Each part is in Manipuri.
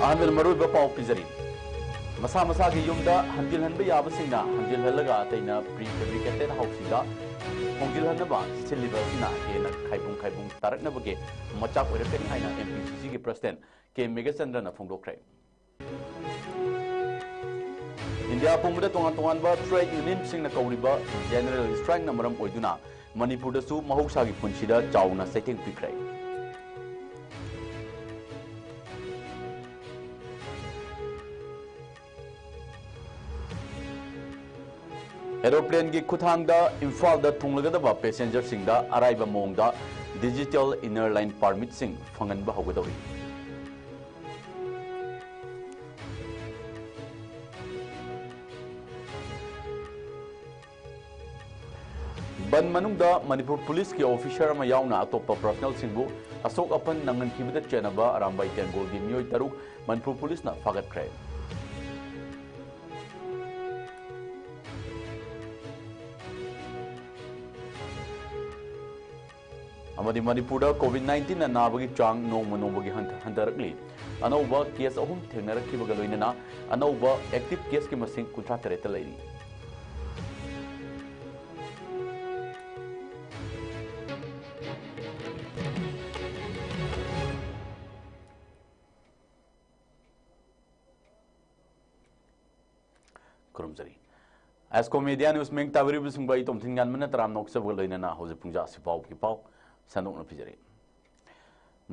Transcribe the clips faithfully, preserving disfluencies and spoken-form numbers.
ꯑꯍꯥꯟꯕꯗ ꯃꯔꯨꯑꯣꯏꯕ ꯄꯥꯎ ꯄꯤꯖꯔꯤ꯫ ꯃꯁꯥ ꯃꯁꯥꯒꯤ ꯌꯨꯝꯗ ꯍꯟꯖꯤꯜꯍꯟꯕ ꯌꯥꯕꯁꯤꯡꯅ ꯍꯟꯖꯤꯜꯍꯜꯂꯒ ꯑꯇꯩꯅ pre fabricated houseꯁꯤꯡꯗ ꯍꯣꯡꯖꯤꯜꯍꯟꯅꯕ ꯁꯤꯜꯂꯤꯕ ꯑꯁꯤꯅ ꯍꯦꯟꯅ ꯈꯥꯏꯕꯨꯡ ꯈꯥꯏꯕꯨꯡ ꯇꯥꯔꯛꯅꯕꯒꯤ ꯃꯆꯥꯛ ꯑꯣꯏꯔꯛꯀꯅꯤ ꯍꯥꯏꯅ M P C Cꯒꯤ president K ꯃꯦꯘꯆꯟꯗ꯭ꯔꯅ ꯐꯣꯡꯗꯣꯛꯈ꯭ꯔꯦ꯫ ꯏꯟꯗꯤꯌꯥ ꯄꯨꯝꯕꯗ ꯇꯣꯉꯥꯟ ꯇꯣꯉꯥꯟꯕ trade unionꯁꯤꯡꯅ ꯀꯧꯔꯤꯕ general strikeꯅ ꯃꯔꯝ ꯑꯣꯏꯗꯨꯅ ꯃꯅꯤꯄꯨꯔꯗꯁꯨ ꯃꯍꯧꯁꯥꯒꯤ ꯄꯨꯟꯁꯤꯗ ꯆꯥꯎꯅ ꯆꯩꯊꯦꯡ ꯄꯤꯈ꯭ꯔꯦ꯫ Aeroplanegꯤ ꯈꯨꯠꯊꯥꯡꯗ ꯏꯝꯐꯥꯜꯗ ꯊꯨꯡꯂꯒꯗꯕ passengerꯁꯤꯡꯗ ꯑꯔꯥꯏꯕ ꯃꯑꯣꯡꯗ digital inner line permitꯁꯤꯡ ꯐꯪꯍꯟꯕ ꯍꯧꯒꯗꯧꯔꯤ꯫ ꯕꯟ ꯃꯅꯨꯡꯗ ꯃꯅꯤꯄꯨꯔ ꯄꯨꯂꯤꯁꯀꯤ officer ꯑꯃ ꯌꯥꯎꯅ ꯑꯇꯣꯞꯄ personnelꯁꯤꯡꯕꯨ ꯑꯁꯣꯛ ꯑꯄꯟ ꯅꯪꯍꯟꯈꯤꯕꯗ ꯆꯦꯟꯅꯕ ꯑꯔꯥꯝꯕꯥꯏ ꯇꯦꯡꯒꯣꯜꯒꯤ ꯃꯤꯑꯣꯏ ꯇꯔꯨꯛ ꯃꯅꯤꯄꯨꯔ ꯄꯨꯂꯤꯁꯅ ꯐꯥꯒꯠꯈ꯭ꯔꯦ꯫ ꯑꯃꯗꯤ ꯃꯅꯤꯄꯨꯔꯗ COVID nineteenꯅ ꯅꯥꯕꯒꯤ ꯆꯥꯡ ꯅꯣꯡꯃ ꯅꯣꯡꯃꯒꯤ ꯍꯟꯊ-, ꯍꯟꯊꯔꯛꯂꯤ꯫ ꯑꯅꯧꯕ case ꯑꯍꯨꯝ ꯊꯦꯡꯅꯔꯛꯈꯤꯕꯒ ꯂꯣꯏꯅꯅ ꯑꯅꯧꯕ active caseꯀꯤ ꯃꯁꯤꯡ ꯀꯨꯟꯊ꯭ꯔꯥ ꯇꯔꯦꯠꯇ ꯂꯩꯔꯤ꯫ ꯈꯨꯔꯨꯝꯖꯔꯤ꯫ ꯑꯦꯁꯀꯣ ꯃꯦꯗꯤꯌꯥ ꯅ꯭ꯌꯨꯁ ꯃꯤꯡ ꯇꯥꯕꯤꯔꯤꯕꯁꯤꯡꯕꯨ ꯑꯩ ꯇꯣꯝꯊꯤꯟ ꯉꯥꯟꯕꯅ ꯇꯔꯥꯝꯅ ꯑꯣꯛꯆꯕꯒ ꯂꯣꯏꯅꯅ ꯍꯧꯖꯤꯛ ꯄꯨꯡꯖꯥ ꯑꯁꯤ ꯐꯥꯎꯕꯒꯤ ꯄꯥꯎ ꯁꯟꯗꯣꯛꯅ ꯄꯤꯖꯔꯤ꯫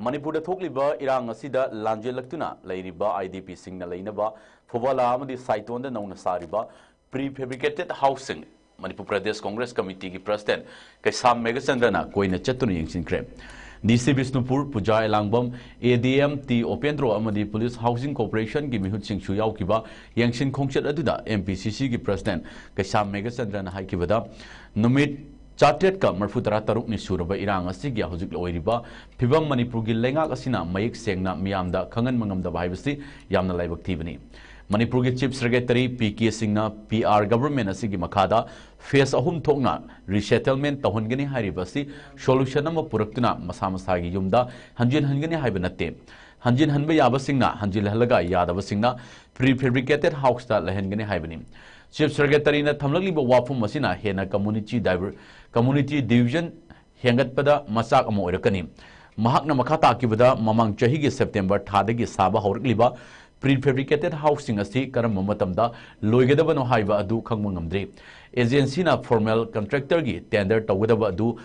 ꯃꯅꯤꯄꯨꯔꯗ ꯊꯣꯛꯂꯤꯕ ꯏꯔꯥꯡ ꯑꯁꯤꯗ ꯂꯥꯟꯖꯦꯜꯂꯛꯇꯨꯅ ꯂꯩꯔꯤꯕ IDPꯁꯤꯡꯅ ꯂꯩꯅꯕ ꯐꯨꯕꯥꯂꯥ ꯑꯃꯗꯤ ꯁꯥꯏꯇꯣꯟꯗ ꯅꯧꯅ ꯁꯥꯔꯤꯕ pre fabricated houseꯁꯤꯡ Manipur Pradesh Congress ꯀꯃꯤꯇꯤꯒꯤ president ꯀꯩꯁꯥꯝ ꯃꯦꯘꯆꯟꯗ꯭ꯔꯅ ꯀꯣꯏꯅ ꯆꯠꯇꯨꯅ ꯌꯦꯡꯁꯤꯟꯈ꯭ꯔꯦ꯫ DC ꯕꯤꯁꯅꯨꯄꯨꯔ, ꯄꯨꯖꯥ ꯑꯦꯂꯥꯡꯕꯝ, ADM T ꯎꯄꯦꯟꯗ꯭ꯔꯣ ꯑꯃꯗꯤ Police Housing Corporationꯒꯤ ꯃꯤꯍꯨꯠꯁꯤꯡꯁꯨ ꯌꯥꯎꯈꯤꯕ ꯌꯦꯡꯁꯤꯟ ꯈꯣꯡꯆꯠ ꯑꯗꯨꯗ MPCCꯒꯤ president ꯀꯩꯁꯥꯝ ꯃꯦꯘꯆꯟꯗ꯭ꯔꯅ ꯍꯥꯏꯈꯤꯕꯗ, ꯅꯨꯃꯤꯠ ꯆꯥꯇ꯭ꯔꯦꯠꯀ ꯃꯔꯐꯨ ꯇꯔꯥ ꯇꯔꯨꯛꯅꯤ ꯁꯨꯔꯕ ꯏꯔꯥꯡ ꯑꯁꯤꯒꯤ ꯍꯧꯖꯤꯛ ꯑꯣꯏꯔꯤꯕ ꯐꯤꯕꯝ ꯃꯅꯤꯄꯨꯔꯒꯤ ꯂꯩꯉꯥꯛ ꯑꯁꯤꯅ ꯃꯌꯦꯛ ꯁꯦꯡꯅ ꯃꯤꯌꯥꯝꯗ ꯈꯪꯍꯟꯕ ꯉꯝꯗꯕ ꯍꯥꯏꯕꯁꯤ ꯌꯥꯝꯅ ꯂꯥꯏꯕꯛ ꯊꯤꯕꯅꯤ꯫ ꯃꯅꯤꯄꯨꯔꯒꯤ Chief Secretary PK ꯁꯤꯡꯅ PR government ꯑꯁꯤꯒꯤ ꯃꯈꯥꯗ phase ꯑꯍꯨꯝ ꯊꯣꯛꯅ resettlement ꯇꯧꯍꯟꯒꯅꯤ ꯍꯥꯏꯔꯤꯕ ꯑꯁꯤ solution ꯑꯃ ꯄꯨꯔꯛꯇꯨꯅ ꯃꯁꯥ ꯃꯁꯥꯒꯤ ꯌꯨꯝꯗ ꯍꯟꯖꯤꯟꯍꯟꯒꯅꯤ ꯍꯥꯏꯕ ꯅꯠꯇꯦ꯫ ꯍꯟꯖꯤꯟꯍꯟꯕ ꯌꯥꯕꯁꯤꯡꯅ ꯍꯟꯖꯤꯜꯍꯜꯂꯒ ꯌꯥꯗꯕꯁꯤꯡꯅ prefabricated houseꯇ ꯂꯩꯍꯟꯒꯅꯤ ꯍꯥꯏꯕꯅꯤ꯫ Chief Secretaryꯅ ꯊꯝꯂꯛꯂꯤꯕ ꯋꯥꯐꯝ ꯑꯁꯤꯅ ꯍꯦꯟꯅ community diver-, community division ꯍꯦꯟꯒꯠꯄꯗ ꯃꯆꯥꯛ ꯑꯃ ꯑꯣꯏꯔꯛꯀꯅꯤ꯫ ꯃꯍꯥꯛꯅ ꯃꯈꯥ ꯇꯥꯈꯤꯕꯗ, ꯃꯃꯥꯡ ꯆꯍꯤꯒꯤ September ꯊꯥꯗꯒꯤ ꯁꯥꯕ ꯍꯧꯔꯛꯂꯤꯕ prefabricated houseꯁꯤꯡ ꯑꯁꯤ ꯀꯔꯝꯕ ꯃꯇꯝꯗ ꯂꯣꯏꯒꯗꯕꯅꯣ ꯍꯥꯏꯕ ꯑꯗꯨ ꯈꯪꯕ ꯉꯝꯗ꯭ꯔꯤ꯫ Agencyꯅ formal contractorꯒꯤ tender ꯇꯧꯒꯗꯕ ꯑꯗꯨ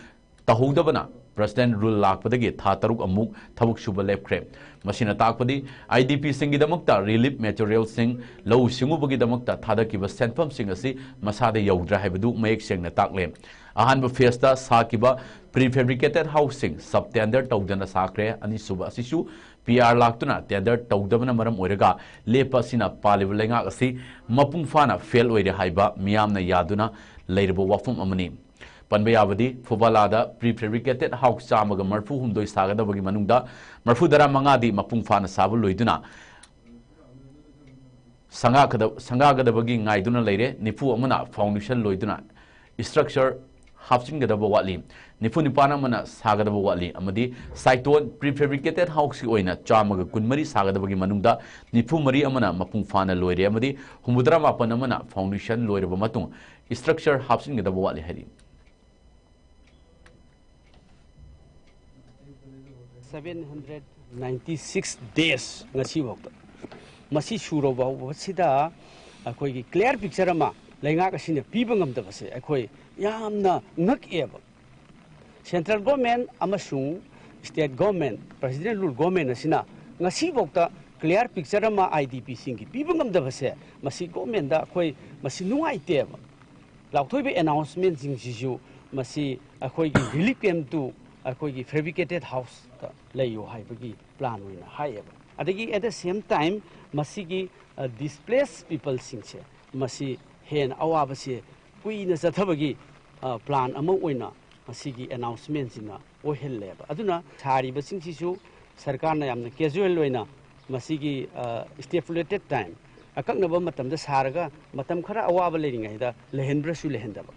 ꯇꯧꯍꯧꯗꯕꯅ President Rule ꯂꯥꯛꯄꯗꯒꯤ ꯊꯥ ꯇꯔꯨꯛ ꯑꯃꯨꯛ ꯊꯕꯛ ꯁꯨꯕ ꯂꯦꯞꯈ꯭ꯔꯦ꯫ ꯃꯁꯤꯅ ꯇꯥꯛꯄꯗꯤ IDPꯁꯤꯡꯒꯤꯗꯃꯛꯇ relief materialꯁꯤꯡ, ꯂꯧꯎ ꯁꯤꯡꯎꯕꯒꯤꯗꯃꯛꯇ ꯊꯥꯗꯈꯤꯕ ꯁꯦꯟꯐꯝꯁꯤꯡ ꯑꯁꯤ ꯃꯁꯥꯗ ꯌꯧꯗ꯭ꯔꯦ ꯍꯥꯏꯕꯗꯨ ꯃꯌꯦꯛ ꯁꯦꯡꯅ ꯇꯥꯛꯂꯦ꯫ ꯑꯍꯥꯟꯕ phaseꯇ ꯁꯥꯈꯤꯕ prefabricated houseꯁꯤꯡ sub tender ꯇꯧꯗꯅ ꯁꯥꯈ꯭ꯔꯦ꯫ ꯑꯅꯤꯁꯨꯕ ꯑꯁꯤꯁꯨ PR ꯂꯥꯛꯇꯨꯅ tender ꯇꯧꯗꯕꯅ ꯃꯔꯝ ꯑꯣꯏꯔꯒ ꯂꯦꯞꯄ ꯑꯁꯤꯅ ꯄꯥꯜꯂꯤꯕ ꯂꯩꯉꯥꯛ ꯑꯁꯤ ꯃꯄꯨꯡ ꯐꯥꯅ fail ꯑꯣꯏꯔꯦ ꯍꯥꯏꯕ ꯃꯤꯌꯥꯝꯅ ꯌꯥꯗꯨꯅ ꯂꯩꯔꯕ ꯋꯥꯐꯝ ꯑꯃꯅꯤ꯫ ꯄꯟꯕ ꯌꯥꯕꯗꯤ, ꯐꯨꯕꯥꯂꯥꯗ prefabricated house ꯆꯥꯝꯃꯒ ꯃꯔꯤꯐꯨ ꯍꯨꯝꯗꯣꯏ ꯁꯥꯒꯗꯕꯒꯤ ꯃꯅꯨꯡꯗ ꯃꯔꯤꯐꯨ ꯇꯔꯥ ꯃꯉꯥꯗꯤ ꯃꯄꯨꯡ ꯐꯥꯅ ꯁꯥꯕ ꯂꯣꯏꯗꯨꯅ ꯁꯪꯒꯥꯒꯗ-, ꯁꯪꯒꯥꯒꯗꯕꯒꯤ ꯉꯥꯏꯗꯨꯅ ꯂꯩꯔꯦ꯫ ꯅꯤꯐꯨ ꯑꯃꯅ foundation ꯂꯣꯏꯗꯨꯅ structure ꯍꯥꯞꯆꯤꯟꯒꯗꯕ ꯋꯥꯠꯂꯤ꯫ ꯅꯤꯐꯨ ꯅꯤꯄꯥꯟ ꯑꯃꯅ ꯁꯥꯒꯗꯕ ꯋꯥꯠꯂꯤ ꯑꯃꯗꯤ ꯁꯥꯏꯇꯣꯟ prefabricated houseꯀꯤ ꯑꯣꯏꯅ ꯆꯥꯝꯃꯒ ꯀꯨꯟꯃꯔꯤ ꯁꯥꯒꯗꯕꯒꯤ ꯃꯅꯨꯡꯗ ꯅꯤꯐꯨ ꯃꯔꯤ ꯑꯃꯅ ꯃꯄꯨꯡ ꯐꯥꯅ ꯂꯣꯏꯔꯦ ꯑꯃꯗꯤ ꯍꯨꯝꯐꯨꯇꯔꯥ ꯃꯥꯄꯟ ꯑꯃꯅ foundation ꯂꯣꯏꯔꯕ ꯃꯇꯨꯡ structure ꯍꯥꯞꯆꯤꯟꯒꯗꯕ ꯋꯥꯠꯂꯤ ꯍꯥꯏꯔꯤ꯫ Seven hundred ninety six days ꯉꯁꯤꯐꯥꯎꯗ꯫ ꯃꯁꯤ ꯁꯨꯔꯕ ꯐꯥꯎꯕꯁꯤꯗ ꯑꯩꯈꯣꯏꯒꯤ clear picture ꯑꯃ ꯂꯩꯉꯥꯛ ꯑꯁꯤꯅ ꯄꯤꯕ ꯉꯝꯗꯕꯁꯦ ꯑꯩꯈꯣꯏ ꯌꯥꯝꯅ ꯉꯛꯑꯦꯕ꯫ Central government ꯑꯃꯁꯨꯡ state government, President Rule government ꯑꯁꯤꯅ ꯉꯁꯤꯐꯥꯎꯗ clear picture ꯑꯃ IDPꯁꯤꯡꯒꯤ ꯄꯤꯕ ꯉꯝꯗꯕꯁꯦ, ꯃꯁꯤ governmentꯗ ꯑꯩꯈꯣꯏ ꯃꯁꯤ ꯅꯨꯡꯉꯥꯏꯇꯦꯕ꯫ ꯂꯥꯎꯊꯣꯛꯏꯕ announcementꯁꯤꯡꯁꯤꯁꯨ ꯃꯁꯤ ꯑꯩꯈꯣꯏꯒꯤ relief camp to ꯑꯩꯈꯣꯏꯒꯤ fabricated houseꯇ ꯂꯩꯌꯨ ꯍꯥꯏꯕꯒꯤ plan ꯑꯣꯏꯅ ꯍꯥꯏꯌꯦꯕ꯫ ꯑꯗꯒꯤ at the same time ꯃꯁꯤꯒꯤ, ꯑ, displaced peopleꯁꯤꯡꯁꯦ ꯃꯁꯤ ꯍꯦꯟꯅ ꯑꯋꯥꯕꯁꯦ ꯀꯨꯏꯅ ꯆꯠꯊꯕꯒꯤ, ꯑ, plan ꯑꯃ ꯑꯣꯏꯅ ꯃꯁꯤꯒꯤ announcementꯁꯤꯅ ꯑꯣꯏꯍꯜꯂꯦꯕ꯫ ꯑꯗꯨꯅ ꯁꯥꯔꯤꯕꯁꯤꯡꯁꯤꯁꯨ ꯁꯔꯀꯥꯔꯅ ꯌꯥꯝꯅ casual ꯑꯣꯏꯅ ꯃꯁꯤꯒꯤ, ꯑ, stipulated time, ꯑꯀꯛꯅꯕ ꯃꯇꯝꯗ ꯁꯥꯔꯒ ꯃꯇꯝ ꯈꯔ ꯑꯋꯥꯕ ꯂꯩꯔꯤꯉꯩꯗ ꯂꯩꯍꯟꯕ꯭ꯔꯁꯨ ꯂꯩꯍꯟꯗꯕ,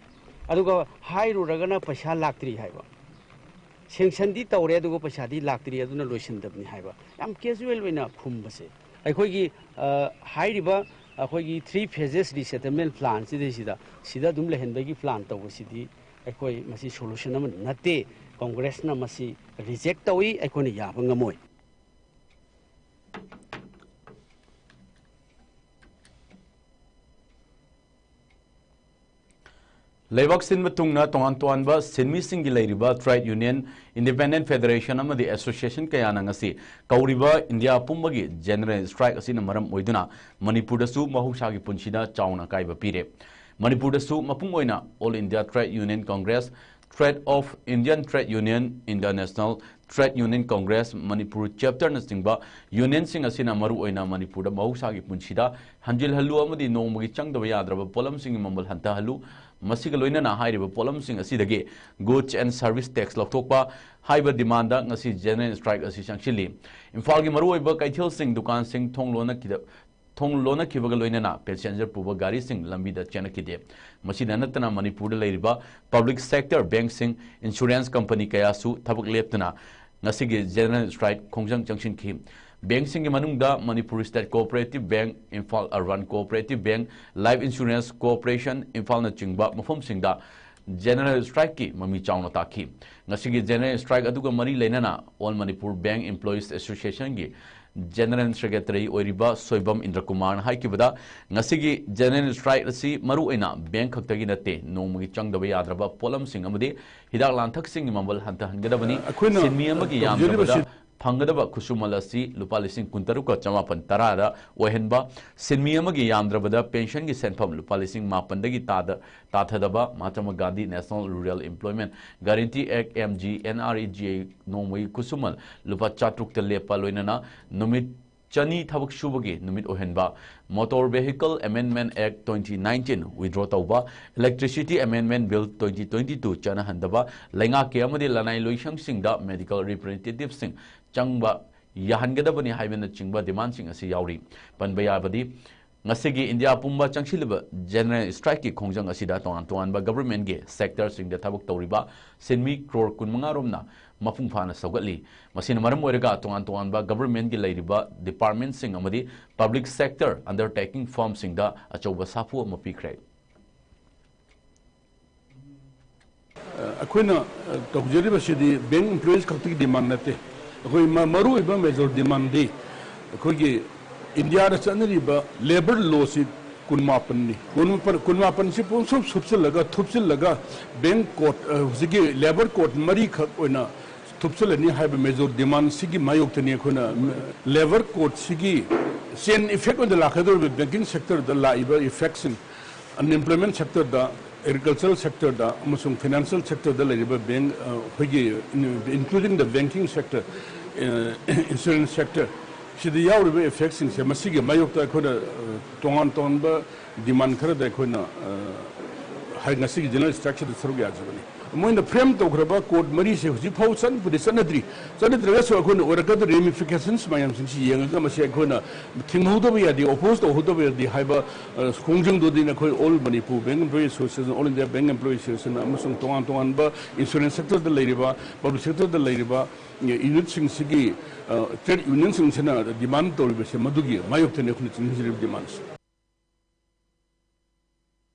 ꯑꯗꯨꯒ ꯍꯥꯏꯔꯨꯔꯒꯅ ꯄꯩꯁꯥ ꯂꯥꯛꯇ꯭ꯔꯤ ꯍꯥꯏꯕ꯫ ꯁꯦꯡꯁꯟꯗꯤ ꯇꯧꯔꯦ, ꯑꯗꯨꯒ ꯄꯩꯁꯥꯗꯤ ꯂꯥꯛꯇ꯭ꯔꯤ, ꯑꯗꯨꯅ ꯂꯣꯏꯁꯤꯟꯗꯕꯅꯤ ꯍꯥꯏꯕ ꯌꯥꯝ ꯀꯦꯖꯨꯋꯦꯜ ꯑꯣꯏꯅ ꯈꯨꯝꯕꯁꯦ꯫ ꯑꯩꯈꯣꯏꯒꯤ, ꯑ, ꯍꯥꯏꯔꯤꯕ ꯑꯩꯈꯣꯏꯒꯤ ꯊ꯭ꯔꯤ ꯐꯦꯖꯦꯁ ꯔꯤꯁꯦꯇꯜꯃꯦꯟ ꯄ꯭ꯂꯥꯟꯁꯤꯗꯩꯁꯤꯗ ꯁꯤꯗ ꯑꯗꯨꯝ ꯂꯩꯍꯟꯕꯒꯤ ꯄ꯭ꯂꯥꯟ ꯇꯧꯕꯁꯤꯗꯤ ꯑꯩꯈꯣꯏ ꯃꯁꯤ ꯁꯣꯂꯨꯁꯟ ꯑꯃ ꯅꯠꯇꯦ꯫ ꯀꯣꯡꯒ꯭ꯔꯦꯁꯅ ꯃꯁꯤ ꯔꯤꯖꯦꯛ ꯇꯧꯏ, ꯑꯩꯈꯣꯏꯅ ꯌꯥꯕ ꯉꯝꯃꯣꯏ꯫ ꯂꯩꯕꯥꯛ ꯁꯤꯟꯕ ꯊꯨꯡꯅ ꯇꯣꯉꯥꯟ ꯇꯣꯉꯥꯟꯕ ꯁꯤꯟꯃꯤꯁꯤꯡꯒꯤ ꯂꯩꯔꯤꯕ ꯇ꯭ꯔꯦꯗ ꯌꯨꯅꯤꯌꯟ, ꯏꯟꯗꯤꯄꯦꯟꯗꯦꯟꯠ ꯐꯦꯗꯔꯦꯁꯟ ꯑꯃꯗꯤ ꯑꯦꯁꯣꯁꯤꯌꯦꯁꯟ ꯀꯌꯥꯅ ꯉꯁꯤ ꯀꯧꯔꯤꯕ ꯏꯟꯗꯤꯌꯥ ꯄꯨꯝꯕꯒꯤ ꯖꯦꯅꯔꯦꯜ ꯁ꯭ꯇ꯭ꯔꯥꯏꯛ ꯑꯁꯤꯅ ꯃꯔꯝ ꯑꯣꯏꯗꯨꯅ ꯃꯅꯤꯄꯨꯔꯗꯁꯨ ꯃꯍꯧꯁꯥꯒꯤ ꯄꯨꯟꯁꯤꯗ ꯆꯥꯎꯅ ꯑꯀꯥꯏꯕ ꯄꯤꯔꯦ꯫ ꯃꯅꯤꯄꯨꯔꯗꯁꯨ ꯃꯄꯨꯡ ꯑꯣꯏꯅ All India Trade Union Congress, Trade of Indian Trade Union, International Trade Union Congress, Manipur ꯆꯦꯞꯇꯔꯅꯆꯤꯡꯕ ꯌꯨꯅꯤꯌꯟꯁꯤꯡ ꯑꯁꯤꯅ ꯃꯔꯨꯑꯣꯏꯅ ꯃꯅꯤꯄꯨꯔꯗ ꯃꯍꯧꯁꯥꯒꯤ ꯄꯨꯟꯁꯤꯗ ꯍꯟꯖꯤꯜꯍꯜꯂꯨ ꯑꯃꯗꯤ ꯅꯣꯡꯃꯒꯤ ꯆꯪꯗꯕ ꯌꯥꯗ꯭ꯔꯕ ꯄꯣꯠꯂꯝꯁꯤꯡꯒꯤ ꯃꯃꯜ ꯍꯟꯊꯍꯜꯂꯨ, ꯃꯁꯤꯒ ꯂꯣꯏꯅꯅ ꯍꯥꯏꯔꯤꯕ ꯄꯣꯠꯂꯝꯁꯤꯡ ꯑꯁꯤꯗꯒꯤ Goods and Service Tax ꯂꯧꯊꯣꯛꯄ ꯍꯥꯏꯕ ꯗꯤꯃꯥꯟꯗ ꯉꯁꯤ ꯖꯦꯅꯔꯦꯜ ꯁ꯭ꯇ꯭ꯔꯥꯏꯛ ꯑꯁꯤ ꯆꯪꯁꯤꯜꯂꯤ꯫ ꯏꯝꯐꯥꯜꯒꯤ ꯃꯔꯨꯑꯣꯏꯕ ꯀꯩꯊꯦꯜꯁꯤꯡ, ꯗꯨꯀꯥꯟꯁꯤꯡ ꯊꯣꯡ ꯂꯣꯟꯅꯈꯤꯗ-, ꯊꯣꯡ ꯂꯣꯟꯅꯈꯤꯕꯒ ꯂꯣꯏꯅꯅ ꯄꯦꯁꯦꯟꯖꯔ ꯄꯨꯕ ꯒꯥꯔꯤꯁꯤꯡ ꯂꯝꯕꯤꯗ ꯆꯦꯟꯅꯈꯤꯗꯦ꯫ ꯃꯁꯤꯗ ꯅꯠꯇꯅ ꯃꯅꯤꯄꯨꯔꯗ ꯂꯩꯔꯤꯕ ꯄꯕ꯭ꯂꯤꯛ ꯁꯦꯛꯇꯔ ꯕꯦꯡꯛꯁꯤꯡ, ꯏꯟꯁꯨꯔꯦꯟꯁ ꯀꯝꯄꯅꯤ ꯀꯌꯥꯁꯨ ꯊꯕꯛ ꯂꯦꯞꯇꯅ ꯉꯁꯤꯒꯤ ꯖꯦꯅꯔꯦꯜ ꯁ꯭ꯇ꯭ꯔꯥꯏꯛ ꯈꯣꯡꯖꯪ ꯆꯪꯁꯤꯟꯈꯤ꯫ ꯕꯦꯡꯛꯁꯤꯡꯒꯤ ꯃꯅꯨꯡꯗ Manipur state cooperative bank, Imphal urban cooperative bank, life insurance corporation ꯏꯝꯐꯥꯜꯅꯆꯤꯡꯕ ꯃꯐꯝꯁꯤꯡꯗ ꯖꯦꯅꯔꯦꯜ ꯁ꯭ꯇ꯭ꯔꯥꯏꯛꯀꯤ ꯃꯃꯤ ꯆꯥꯎꯅ ꯇꯥꯈꯤ꯫ ꯉꯁꯤꯒꯤ ꯖꯦꯅꯔꯦꯜ ꯁ꯭ꯇ꯭ꯔꯥꯏꯛ ꯑꯗꯨꯒ ꯃꯔꯤ ꯂꯩꯅꯅ All Manipur Bank Employees Associationꯒꯤ ꯖꯦꯅꯔꯦꯜ ꯁꯦꯀ꯭ꯔꯦꯇꯔꯤ ꯑꯣꯏꯔꯤꯕ ꯁꯣꯏꯕꯝ ꯏꯟꯗ꯭ꯔꯀꯨꯃꯥꯔꯅ ꯍꯥꯏꯈꯤꯕꯗ, ꯉꯁꯤꯒꯤ ꯖꯦꯅꯔꯦꯜ ꯁ꯭ꯇ꯭ꯔꯥꯏꯛ ꯑꯁꯤ ꯃꯔꯨꯑꯣꯏꯅ ꯕꯦꯡꯛ ꯈꯛꯇꯒꯤ ꯅꯠꯇꯦ, ꯅꯣꯡꯃꯒꯤ ꯆꯪꯗꯕ ꯌꯥꯗ꯭ꯔꯕ ꯄꯣꯠꯂꯝꯁꯤꯡ ꯑꯃꯗꯤ ꯍꯤꯗꯥꯛ ꯂꯥꯡꯊꯛꯁꯤꯡꯒꯤ ꯃꯃꯜ ꯍꯟꯊꯍꯟꯒꯗꯕꯅꯤ꯫ ꯑꯩꯈꯣꯏꯅ ꯁꯤꯟꯃꯤ ꯑꯃꯒꯤ ꯇꯧꯖꯔꯤꯕꯁꯤ ꯌꯥꯝꯗ꯭ꯔꯕꯗ ꯐꯪꯒꯗꯕ ꯈꯨꯠꯁꯨꯃꯜ ꯑꯁꯤ ꯂꯨꯄꯥ ꯂꯤꯁꯤꯡ ꯀꯨꯟꯇꯔꯨꯛꯀ ꯆꯃꯥꯄꯟ ꯇꯔꯥꯗ ꯑꯣꯏꯍꯟꯕ, ꯁꯤꯟꯃꯤ ꯑꯃꯒꯤ ꯌꯥꯝꯗ꯭ꯔꯕꯗ ꯄꯦꯟꯁꯟꯒꯤ ꯁꯦꯟꯐꯝ ꯂꯨꯄꯥ ꯂꯤꯁꯤꯡ ꯃꯥꯄꯟꯗꯒꯤ ꯇꯥꯗ ꯇꯥꯊꯗꯕ, Mahatma Gandhi national rural employment guarantee act, M G N R E G A ꯅꯣꯡꯃꯒꯤ ꯈꯨꯠꯁꯨꯃꯜ ꯂꯨꯄꯥ ꯆꯥꯇ꯭ꯔꯨꯛꯇ ꯂꯦꯞꯄ, ꯂꯣꯏꯅꯅ ꯅꯨꯃꯤꯠ ꯆꯅꯤ ꯊꯕꯛ ꯁꯨꯕꯒꯤ ꯅꯨꯃꯤꯠ ꯑꯣꯏꯍꯟꯕ, Motor Vehicle Amendment Act twenty nineteen withdraw ꯇꯧꯕ, Electricity Amendment Bill twenty twenty two ꯆꯠꯅꯍꯟꯗꯕ, ꯂꯩꯉꯥꯛꯀꯤ ꯑꯃꯗꯤ ꯂꯅꯥꯏ ꯂꯣꯏꯁꯪꯁꯤꯡꯗ medical representativeꯁꯤꯡ ꯆꯪꯕ ꯌꯥꯍꯟꯒꯗꯕꯅꯤ ꯍꯥꯏꯕꯅꯆꯤꯡꯕ ꯗꯤꯃꯥꯟꯁꯤꯡ ꯑꯁꯤ ꯌꯥꯎꯔꯤ꯫ ꯄꯟꯕ ꯌꯥꯕꯗꯤ, ꯉꯁꯤꯒꯤ ꯏꯟꯗꯤꯌꯥ ꯄꯨꯝꯕ ꯆꯪꯁꯤꯜꯂꯤꯕ ꯖꯦꯅꯔꯦꯜ ꯁ꯭ꯇ꯭ꯔꯥꯏꯛꯀꯤ ꯈꯣꯡꯖꯪ ꯑꯁꯤꯗ ꯇꯣꯉꯥꯟ ꯇꯣꯉꯥꯟꯕ ꯒꯚꯔꯟꯃꯦꯟꯠꯀꯤ ꯁꯦꯛꯇꯔꯁꯤꯡꯗ ꯊꯕꯛ ꯇꯧꯔꯤꯕ ꯁꯤꯟꯃꯤ ꯀ꯭ꯔꯣꯔ ꯀꯨꯟꯃꯉꯥ ꯔꯣꯝꯅ ꯃꯄꯨꯡ ꯐꯥꯅ ꯁꯧꯒꯠꯂꯤ꯫ ꯃꯁꯤꯅ ꯃꯔꯝ ꯑꯣꯏꯔꯒ ꯇꯣꯉꯥꯟ ꯇꯣꯉꯥꯟꯕ ꯒꯚꯔꯟꯃꯦꯟꯠꯀꯤ ꯂꯩꯔꯤꯕ ꯗꯤꯄꯥꯔꯠꯃꯦꯟꯠꯁꯤꯡ ꯑꯃꯗꯤ ꯄꯕ꯭ꯂꯤꯛ ꯁꯦꯛꯇꯔ ꯑꯟꯗꯔꯇꯦꯀꯤꯡ ꯐꯥꯔꯝꯁꯤꯡꯗ ꯑꯆꯧꯕ ꯁꯥꯐꯨ ꯑꯃ ꯄꯤꯈ꯭ꯔꯦ꯫ ꯑꯩꯈꯣꯏꯅ ꯇꯧꯖꯔꯤꯕꯁꯤꯗꯤ ꯕꯦꯡꯛ ꯏꯝꯄ꯭ꯂꯣꯌꯤꯁ ꯈꯛꯇꯒꯤ ꯗꯤꯃꯥꯟ ꯅꯠꯇꯦ꯫ ꯑꯩꯈꯣꯏ ꯃ-, ꯃꯔꯨꯑꯣꯏꯕ ꯃꯦꯖꯣꯔ ꯗꯤꯃꯥꯟꯗꯤ ꯑꯩꯈꯣꯏꯒꯤ ꯏꯟꯗꯤꯌꯥꯗ ꯆꯠꯅꯔꯤꯕ ꯂꯦꯕꯔ ꯂꯣꯁꯤ ꯀꯨꯟꯃꯥꯄꯟꯅꯤ꯫ ꯀꯨꯟꯃꯥꯄꯟ, ꯀꯨꯟꯃꯥꯄꯟꯁꯤ ꯄꯨꯡꯁꯨꯞ ꯁꯨꯞꯆꯤꯜꯂꯒ, ꯊꯨꯞꯆꯤꯜꯂꯒ ꯕꯦꯡꯛ ꯀꯣꯗ, ꯑ, ꯍꯧꯖꯤꯛꯀꯤ ꯂꯦꯕꯔ ꯀꯣꯗ ꯃꯔꯤꯈꯛ ꯑꯣꯏꯅ ꯊꯨꯞꯆꯤꯜꯂꯅꯤ ꯍꯥꯏꯕ ꯃꯦꯖꯣꯔ ꯗꯤꯃꯥꯟꯁꯤꯒꯤ ꯃꯥꯌꯣꯛꯇꯅꯤ ꯑꯩꯈꯣꯏꯅ ꯂꯦꯕꯔ ꯀꯣꯗꯁꯤꯒꯤ ꯆꯦꯟ ꯏꯐꯦꯛ ꯑꯣꯏꯅ ꯂꯥꯛꯀꯗꯧꯔꯤꯕ ꯕꯦꯡꯀꯤꯡ ꯁꯦꯛꯇꯔꯗ ꯂꯥꯛꯏꯕ ꯏꯐꯦꯛꯁꯤꯡ, ꯑꯟꯑꯦꯝꯄ꯭ꯂꯣꯏꯃꯦꯟꯠ ꯁꯦꯛꯇꯔꯗ, ꯑꯦꯒ꯭ꯔꯤꯀꯜꯆꯔꯦꯜ ꯁꯦꯛꯇꯔꯗ ꯑꯃꯁꯨꯡ ꯐꯥꯏꯅꯥꯟꯁꯤꯌꯦꯜ ꯁꯦꯛꯇꯔꯗ ꯂꯩꯔꯤꯕ ꯕꯦꯡꯛ, ꯑ, ꯑꯩꯈꯣꯏꯒꯤ, including the banking sector, ꯑ, insurance sector, ꯁꯤꯗ ꯌꯥꯎꯔꯤꯕ ꯏꯐꯦꯛꯁꯤꯡꯁꯦ ꯃꯁꯤꯒꯤ ꯃꯥꯌꯣꯛꯇ ꯑꯩꯈꯣꯏꯅ, ꯑ, ꯇꯣꯉꯥꯟ ꯇꯣꯉꯥꯟꯕ ꯗꯤꯃꯥꯟ ꯈꯔꯗ ꯑꯩꯈꯣꯏꯅ, ꯑ, ꯍꯥꯏ-, ꯉꯁꯤꯒꯤ ꯖꯦꯅꯔꯦꯜ ꯁ꯭ꯇ꯭ꯔꯥꯏꯛꯁꯤꯗ ꯁꯔꯨꯛ ꯌꯥꯖꯕꯅꯤ꯫ ꯃꯣꯏꯅ ꯐ꯭ꯔꯦꯝ ꯇꯧꯈ꯭ꯔꯕ ꯀꯣꯗ ꯃꯔꯤꯁꯦ ꯍꯧꯖꯤꯛ ꯐꯥꯎ ꯆꯠꯄꯨꯗꯤ ꯆꯠꯅꯗ꯭ꯔꯤ꯫ ꯆꯠꯅꯗ꯭ꯔꯒꯁꯨ ꯑꯩꯈꯣꯏꯅ ꯑꯣꯏꯔꯛꯀꯗꯧꯔꯤꯕ ꯔꯦꯃꯤꯐꯤꯀꯦꯁꯟꯁ ꯃꯌꯥꯝꯁꯤꯡꯁꯤ ꯌꯦꯡꯉꯒ ꯃꯁꯤ ꯑꯩꯈꯣꯏꯅ ꯊꯤꯡꯍꯧꯗꯕ ꯌꯥꯗꯦ, ꯑꯣꯄꯣꯖ ꯇꯧꯍꯧꯗꯕ ꯌꯥꯗꯦ ꯍꯥꯏꯕ, ꯑ, ꯈꯣꯡꯖꯪꯗꯨꯗꯤ ꯑꯩꯈꯣꯏ all Manipur bank employee association, all India bank employee association ꯑꯃꯁꯨꯡ ꯇꯣꯉꯥꯟ ꯇꯣꯉꯥꯟꯕ ꯏꯟꯁꯨꯔꯦꯟꯁ ꯁꯦꯛꯇꯔꯗ ꯂꯩꯔꯤꯕ, ꯄꯕ꯭ꯂꯤꯛ ꯁꯦꯛꯇꯔꯗ ꯂꯩꯔꯤꯕ, ꯑ, ꯌꯨꯅꯤꯠꯁꯤꯡꯁꯤꯒꯤ, ꯑ, ꯇ꯭ꯔꯦꯗ ꯌꯨꯅꯤꯌꯟꯁꯤꯡꯁꯤꯅ ꯗꯤꯃꯥꯟ ꯇꯧꯔꯤꯕꯁꯦ ꯃꯗꯨꯒꯤ ꯃꯥꯌꯣꯛꯇꯅꯤ ꯑꯩꯈꯣꯏꯅ ꯆꯦꯟꯖꯔꯤꯕ ꯗꯤꯃꯥꯟꯁꯦ꯫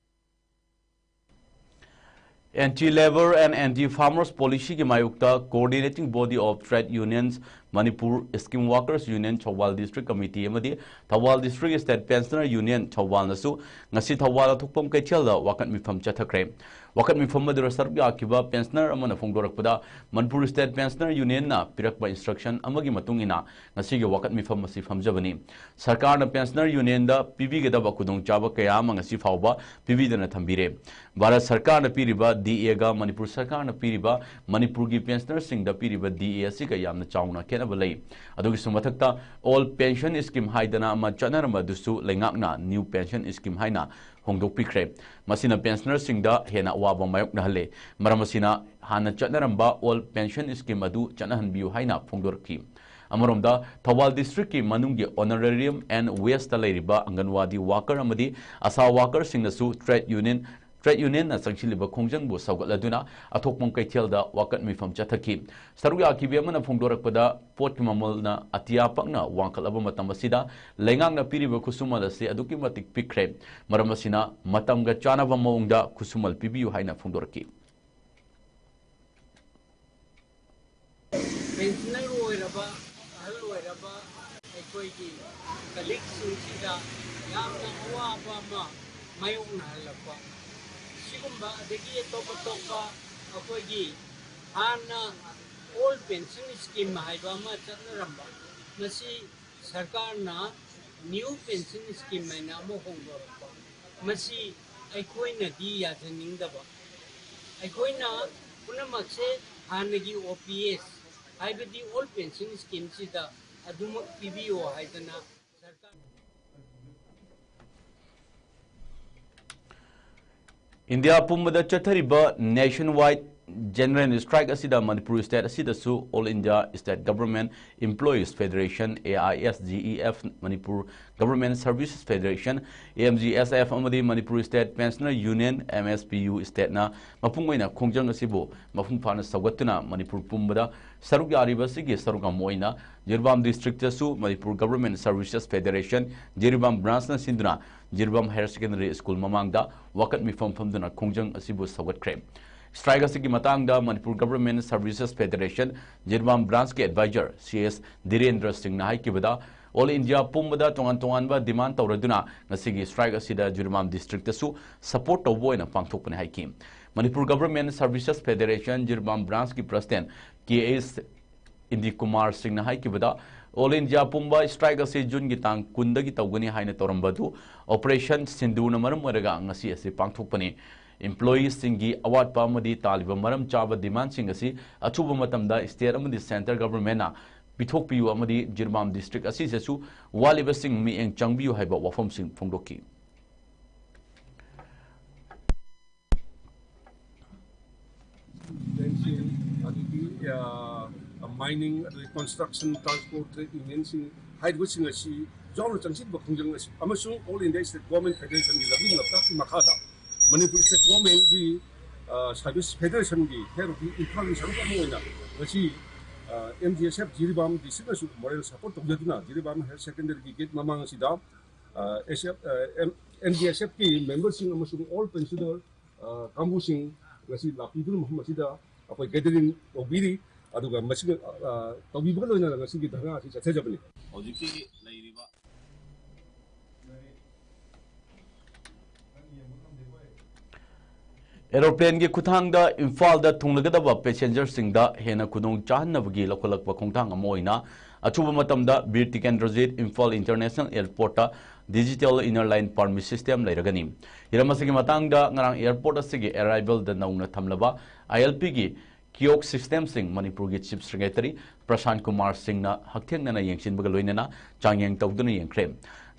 Anti Labour and Anti Farmers Policy ꯒꯤ ꯃꯥꯌꯣꯛꯇ Coordinating Body of Trade Unions Manipur, Scheme Workers Union Thoubal District Committee ꯑꯃꯗꯤ Thoubal District State Pensioner Union ꯊꯧꯕꯥꯜꯅꯁꯨ ꯉꯁꯤ ꯊꯧꯕꯥꯜ ꯑꯊꯣꯛꯄꯝ ꯀꯩꯊꯦꯜꯗ ꯋꯥꯀꯠ ꯃꯤꯐꯝ ꯆꯠꯊꯈ꯭ꯔꯦ꯫ ꯋꯥꯀꯠ ꯃꯤꯐꯝ ꯑꯗꯨꯗ ꯁꯔꯨꯛ ꯌꯥꯈꯤꯕ ꯄꯦꯟꯁꯅꯔ ꯑꯃꯅ ꯐꯣꯡꯗꯣꯔꯛꯄꯗ, ꯃꯅꯤꯄꯨꯔ ꯁ꯭ꯇꯦꯠ ꯄꯦꯟꯁꯅꯔ ꯌꯨꯅꯤꯌꯟꯅ ꯄꯤꯔꯛꯄ ꯏꯟꯁꯇ꯭ꯔꯛꯁꯟ ꯑꯃꯒꯤ ꯃꯇꯨꯡ ꯏꯟꯅ ꯉꯁꯤꯒꯤ ꯋꯥꯀꯠ ꯃꯤꯐꯝ ꯑꯁꯤ ꯐꯝꯖꯕꯅꯤ꯫ ꯁꯔꯀꯥꯔꯅ ꯄꯦꯟꯁꯅꯔ ꯌꯨꯅꯤꯌꯟꯗ ꯄꯤꯕꯤꯒꯗꯕ ꯈꯨꯗꯣꯡꯆꯥꯕ ꯀꯌꯥ ꯑꯃ ꯉꯁꯤ ꯐꯥꯎꯕ ꯄꯤꯕꯤꯗꯅ ꯊꯝꯕꯤꯔꯦ꯫ ꯚꯥꯔꯠ ꯁꯔꯀꯥꯔꯅ ꯄꯤꯔꯤꯕ ꯗꯤ ꯑꯦꯒ ꯃꯅꯤꯄꯨꯔ ꯁꯔꯀꯥꯔꯅ ꯄꯤꯔꯤꯕ, ꯃꯅꯤꯄꯨꯔꯒꯤ ꯄꯦꯟꯁꯅꯔꯁꯤꯡꯗ ꯄꯤꯔꯤꯕ ꯗꯤ ꯑꯦ ꯑꯁꯤꯒ ꯌꯥꯝꯅ ꯆꯥꯎꯅ ꯈꯦꯠꯅꯕ ꯂꯩ꯫ ꯑꯗꯨꯒꯤꯁꯨ ꯃꯊꯛꯇ, ꯑꯣꯜ ꯄꯦꯟꯁꯟ ꯁ꯭ꯀꯤꯝ ꯍꯥꯏꯗꯅ ꯑꯃ ꯆꯠꯅꯔꯝꯕ ꯑꯗꯨꯁꯨ ꯂꯩꯉꯥꯛꯅ ꯅ꯭ꯌꯨ ꯄꯦꯟꯁꯟ ꯁ꯭ꯀꯤꯝ ꯍꯥꯏꯅ ꯍꯣꯡꯗꯣꯛꯄꯤꯈ꯭ꯔꯦ꯫ ꯃꯁꯤꯅ ꯄꯦꯟꯁꯅꯔꯁꯤꯡꯗ ꯍꯦꯟꯅ ꯑꯋꯥꯕ ꯃꯥꯌꯣꯛꯅꯍꯜꯂꯦ꯫ ꯃꯔꯝ ꯑꯁꯤꯅ, ꯍꯥꯟꯅ ꯆꯠꯅꯔꯝꯕ ꯑꯣꯜ ꯄꯦꯟꯁꯟ ꯁ꯭ꯀꯤꯝ ꯑꯗꯨ ꯆꯠꯅꯍꯟꯕꯤꯌꯨ ꯍꯥꯏꯅ ꯐꯣꯡꯗꯣꯔꯛꯈꯤ꯫ ꯑꯃꯔꯣꯝꯗ, ꯊꯧꯕꯥꯜ district ꯀꯤ ꯃꯅꯨꯡꯒꯤ honorarium and wage ꯇ ꯂꯩꯔꯤꯕ ꯑꯪꯒꯟꯋꯥꯗꯤ worker ꯑꯃꯗꯤ ꯑꯁꯥ worker ꯁꯤꯡꯅꯁꯨ trade union, trade union ꯅ ꯆꯪꯁꯤꯜꯂꯤꯕ ꯈꯣꯡꯖꯪꯕꯨ ꯁꯧꯒꯠꯂꯗꯨꯅ ꯑꯊꯣꯛꯄꯝ ꯀꯩꯊꯦꯜꯗ ꯋꯥꯀꯠ ꯃꯤꯐꯝ ꯆꯠꯊꯈꯤ꯫ ꯁꯔꯨꯛ ꯌꯥꯈꯤꯕꯤ ꯑꯃꯅ ꯐꯣꯡꯗꯣꯔꯛꯄꯗ, ꯄꯣꯠꯀꯤ ꯃꯃꯜꯅ ꯑꯇꯤꯌꯥ ꯄꯛꯅ ꯋꯥꯡꯈꯠꯂꯕ ꯃꯇꯝ ꯑꯁꯤꯗ ꯂꯩꯉꯥꯛꯅ ꯄꯤꯔꯤꯕ ꯈꯨꯠꯁꯨꯃꯜ ꯑꯁꯤ ꯑꯗꯨꯛꯀꯤ ꯃꯇꯤꯛ ꯄꯤꯛꯈ꯭ꯔꯦ꯫ ꯃꯔꯝ ꯑꯁꯤꯅ ꯃꯇꯝꯒ ꯆꯥꯅꯕ ꯃꯑꯣꯡꯗ ꯈꯨꯠꯁꯨꯃꯜ ꯄꯤꯕꯤꯌꯨ ꯍꯥꯏꯅ ꯐꯣꯡꯗꯣꯔꯛꯈꯤ꯫ Pensioner ꯑꯣꯏꯔꯕ, ꯑꯍꯜ ꯑꯣꯏꯔꯕ ꯑꯩꯈꯣꯏꯒꯤ colleague ꯁꯤꯡꯁꯤꯗ ꯌꯥꯝꯅ ꯑꯋꯥꯕ ꯑꯃ ꯃꯥꯌꯣꯛꯅꯍꯜꯂꯛꯄ, ꯁꯤꯒꯨꯝꯕ ꯑꯗꯒꯤ ꯑꯇꯣꯞ ꯑꯇꯣꯞꯄ ꯑꯩꯈꯣꯏꯒꯤ ꯍꯥꯟꯅ old pension scheme ꯍꯥꯏꯕ ꯑꯃ ꯆꯠꯅꯔꯝꯕ, ꯃꯁꯤ ꯁꯔꯀꯥꯔꯅ new pension scheme ꯍꯥꯏꯅ ꯑꯃ ꯍꯣꯡꯗꯣꯔꯛꯄ, ꯃꯁꯤ ꯑꯩꯈꯣꯏꯅꯗꯤ ꯌꯥꯖꯅꯤꯡꯗꯕ꯫ ꯑꯩꯈꯣꯏꯅ ꯄꯨꯝꯅꯃꯛꯁꯦ ꯍꯥꯟꯅꯒꯤ O P S, ꯍꯥꯏꯕꯗꯤ old pension scheme ꯁꯤꯗ ꯑꯗꯨꯃꯛ ꯄꯤꯕꯤꯌꯣ ꯍꯥꯏꯗꯅ ꯁꯔꯀꯥꯔ ꯏꯟꯗꯤꯌꯥ ꯄꯨꯝꯕꯗ ꯆꯠꯊꯔꯤꯕ nationwide general strike ꯑꯁꯤꯗ ꯃꯅꯤꯄꯨꯔ state ꯑꯁꯤꯗꯁꯨ All India State Government Employees Federation, A I S G E F, Manipur Government Services Federation, A M G S F, ꯑꯃꯗꯤ Manipur State Pensioner Union, M S P U, state ꯅ ꯃꯄꯨꯡ ꯑꯣꯏꯅ ꯈꯣꯡꯖꯪ ꯑꯁꯤꯕꯨ ꯃꯄꯨꯡ ꯐꯥꯅ ꯁꯧꯒꯠꯇꯨꯅ ꯃꯅꯤꯄꯨꯔ ꯄꯨꯝꯕꯗ ꯁꯔꯨꯛ ꯌꯥꯔꯤꯕ ꯑꯁꯤꯒꯤ ꯁꯔꯨꯛ ꯑꯃ ꯑꯣꯏꯅ ꯖꯤꯔꯤꯕꯥꯝ district ꯇꯁꯨ Manipur Government Services Federation Jiribam branch ꯅ ꯁꯤꯟꯗꯨꯅ ꯖꯤꯔꯤꯕꯥꯝ Higher Secondary School ꯃꯃꯥꯡꯗ ꯋꯥꯀꯠ ꯃꯤꯐꯝ ꯐꯝꯗꯨꯅ ꯈꯣꯡꯖꯪ ꯑꯁꯤꯕꯨ ꯁꯧꯒꯠꯈ꯭ꯔꯦ꯫ Strike ꯑꯁꯤꯒꯤ ꯃꯇꯥꯡꯗ Manipur Government Services Federation Jiribam branch ꯀꯤ advisor C S ꯙꯤꯔꯦꯟꯗ꯭ꯔ ꯁꯤꯡꯅ ꯍꯥꯏꯈꯤꯕꯗ, All India ꯄꯨꯝꯕꯗ ꯇꯣꯉꯥꯟ ꯇꯣꯉꯥꯟꯕ demand ꯇꯧꯔꯗꯨꯅ ꯉꯁꯤꯒꯤ strike ꯑꯁꯤꯗ ꯖꯤꯔꯤꯕꯥꯝ district ꯇꯁꯨ support ꯇꯧꯕ ꯑꯣꯏꯅ ꯄꯥꯡꯊꯣꯛꯄꯅꯤ ꯍꯥꯏꯈꯤ꯫ Manipur Government Services Federation Jiribam branch ꯀꯤ president K S ꯏꯟꯗꯤ ꯀꯨꯃꯥꯔ ꯁꯤꯡꯅ ꯍꯥꯏꯈꯤꯕꯗ, All India ꯄꯨꯝꯕ strike ꯑꯁꯤ June ꯒꯤ ꯇꯥꯡ ꯀꯨꯟꯗꯒꯤ ꯇꯧꯒꯅꯤ ꯍꯥꯏꯅ ꯇꯧꯔꯝꯕ ꯑꯗꯨ Operation ꯁꯤꯟꯗꯨꯔꯅ ꯃꯔꯝ ꯑꯣꯏꯔꯒ ꯉꯁꯤ ꯑꯁꯤ ꯄꯥꯡꯊꯣꯛꯄꯅꯤ꯫ Employee ꯁꯤꯡꯒꯤ ꯑꯋꯥꯠꯄ ꯑꯃꯗꯤ ꯇꯥꯜꯂꯤꯕ ꯃꯔꯝ ꯆꯥꯕ demand ꯁꯤꯡ ꯑꯁꯤ ꯑꯊꯨꯕ ꯃꯇꯝꯗ state ꯑꯃꯗꯤ centre government ꯅ ꯄꯤꯊꯣꯛꯄꯤꯌꯨ ꯑꯃꯗꯤ ꯖꯤꯔꯤꯕꯥꯝ district ꯑꯁꯤꯗꯁꯨ ꯋꯥꯠꯂꯤꯕꯁꯤꯡ ꯃꯤꯠꯌꯦꯡ ꯆꯪꯕꯤꯌꯨ ꯍꯥꯏꯕ ꯋꯥꯐꯝꯁꯤꯡ ꯐꯣꯡꯗꯣꯛꯈꯤ꯫ Thank you. ꯑꯗꯨꯗꯤ, ꯑ, ꯃꯥꯏꯅꯤꯡ, ꯑꯗꯨꯗꯒꯤ ꯀꯟꯁꯇ꯭ꯔꯛꯁꯟ, ꯇ꯭ꯔꯥꯟꯁꯄꯣꯔꯠ, ꯇ꯭ꯔꯦꯗ ꯌꯨꯅꯤꯌꯟꯁꯤꯡ ꯍꯥꯏꯔꯤꯕꯁꯤꯡ ꯑꯁꯤ ꯌꯥꯎꯅ ꯆꯪꯁꯤꯟꯕ ꯈꯣꯡꯖꯪ ꯑꯁꯤ ꯑꯃꯁꯨꯡ ꯑꯣꯜ ꯏꯟꯗꯤꯌꯥ ꯁ꯭ꯇꯦꯠ ꯒꯣꯔꯃꯦꯟ ꯐꯦꯗꯔꯦꯁꯟꯒꯤ ꯂꯝꯖꯤꯡ ꯂꯝꯇꯥꯛꯀꯤ ꯃꯈꯥꯗ ꯃꯅꯤꯄꯨꯔ ꯁ꯭ꯇꯦꯠ ꯒꯣꯔꯃꯦꯟꯒꯤ ꯁꯥꯔꯚꯤꯁ ꯐꯦꯗꯔꯦꯁꯟꯒꯤ ꯍꯦꯠ ꯑꯣꯐꯤꯁ ꯏꯝꯐꯥꯜꯒꯤ ꯁꯔꯨꯛ ꯑꯃ ꯑꯣꯏꯅ ꯉꯁꯤ M G S F Jiribam ꯗꯤꯁꯇ꯭ꯔꯤꯛꯅꯁꯨ ꯃꯣꯔꯦꯜ ꯁꯄꯣꯔꯠ ꯇꯧꯖꯗꯨꯅ ꯖꯤꯔꯤꯕꯥꯝ ꯍꯥꯌꯔ ꯁꯦꯀꯦꯟꯗꯔꯤꯒꯤ ꯒꯦꯠ ꯃꯃꯥꯡ ꯑꯁꯤꯗ ꯑꯦꯝ ꯖꯤ ꯑꯦꯁ ꯑꯦꯐꯀꯤ ꯃꯦꯝꯕꯔꯁꯤꯡ ꯑꯃꯁꯨꯡ ꯑꯣꯜ ꯄꯦꯟꯁꯤꯅꯔ ꯀꯥꯡꯕꯨꯁꯤꯡ ꯉꯁꯤ ꯂꯥꯛꯄꯤꯗꯨꯅ ꯃꯐꯝ ꯑꯁꯤꯗ ꯑꯩꯈꯣꯏ ꯒꯦꯗꯔꯤꯡ ꯇꯧꯕꯤꯔꯤ꯫ ꯑꯗꯨꯒ ꯃꯁꯤꯒ ꯇꯧꯕꯤꯕꯒ ꯂꯣꯏꯅꯅ ꯉꯁꯤꯒꯤ ꯙꯔꯅꯥ ꯑꯁꯤ ꯆꯠꯊꯖꯕꯅꯤ꯫ ꯍꯧꯖꯤꯛꯀꯤ ꯂꯩꯔꯤꯕ ꯑꯦꯔꯣꯄ꯭ꯂꯦꯟꯒꯤ ꯈꯨꯠꯊꯥꯡꯗ ꯏꯝꯐꯥꯜꯗ ꯊꯨꯡꯂꯒꯗꯕ ꯄꯦꯁꯦꯟꯖꯔꯁꯤꯡꯗ ꯍꯦꯟꯅ ꯈꯨꯗꯣꯡ ꯆꯥꯍꯟꯅꯕꯒꯤ ꯂꯧꯈꯠꯂꯛꯄ ꯈꯣꯡꯊꯥꯡ ꯑꯃ ꯑꯣꯏꯅ ꯑꯊꯨꯕ ꯃꯇꯝꯗ ꯕꯤꯔ ꯇꯤꯀꯦꯟꯗ꯭ꯔꯖꯤꯠ ꯏꯝꯐꯥꯜ ꯏꯟꯇꯔꯅꯦꯁꯅꯦꯜ ꯑꯦꯌꯔꯄꯣꯔꯠꯇ digital inner line permit system ꯂꯩꯔꯒꯅꯤ꯫ ꯍꯤꯔꯝ ꯑꯁꯤꯒꯤ ꯃꯇꯥꯡꯗ ꯉꯔꯥꯡ ꯑꯦꯌꯔꯄꯣꯔꯠ ꯑꯁꯤꯒꯤ ꯑꯦꯔꯥꯏꯚꯦꯜꯗ ꯅꯧꯅ ꯊꯝꯂꯕ ꯑꯥꯏ ꯑꯦꯜ ꯄꯤꯒꯤ ꯀꯤꯑꯣꯛ ꯁꯤꯁꯇꯦꯝꯁꯤꯡ ꯃꯅꯤꯄꯨꯔꯒꯤ ꯆꯤꯐ ꯁꯦꯀ꯭ꯔꯦꯇꯔꯤ ꯄ꯭ꯔꯁꯥꯟ ꯀꯨꯃꯥꯔ ꯁꯤꯡꯅ ꯍꯛꯊꯦꯡꯅꯅ ꯌꯦꯡꯁꯤꯟꯕꯒ ꯂꯣꯏꯅꯅ ꯆꯥꯡꯌꯦꯡ ꯇꯧꯗꯨꯅ ꯌꯦꯡꯈ꯭ꯔꯦ꯫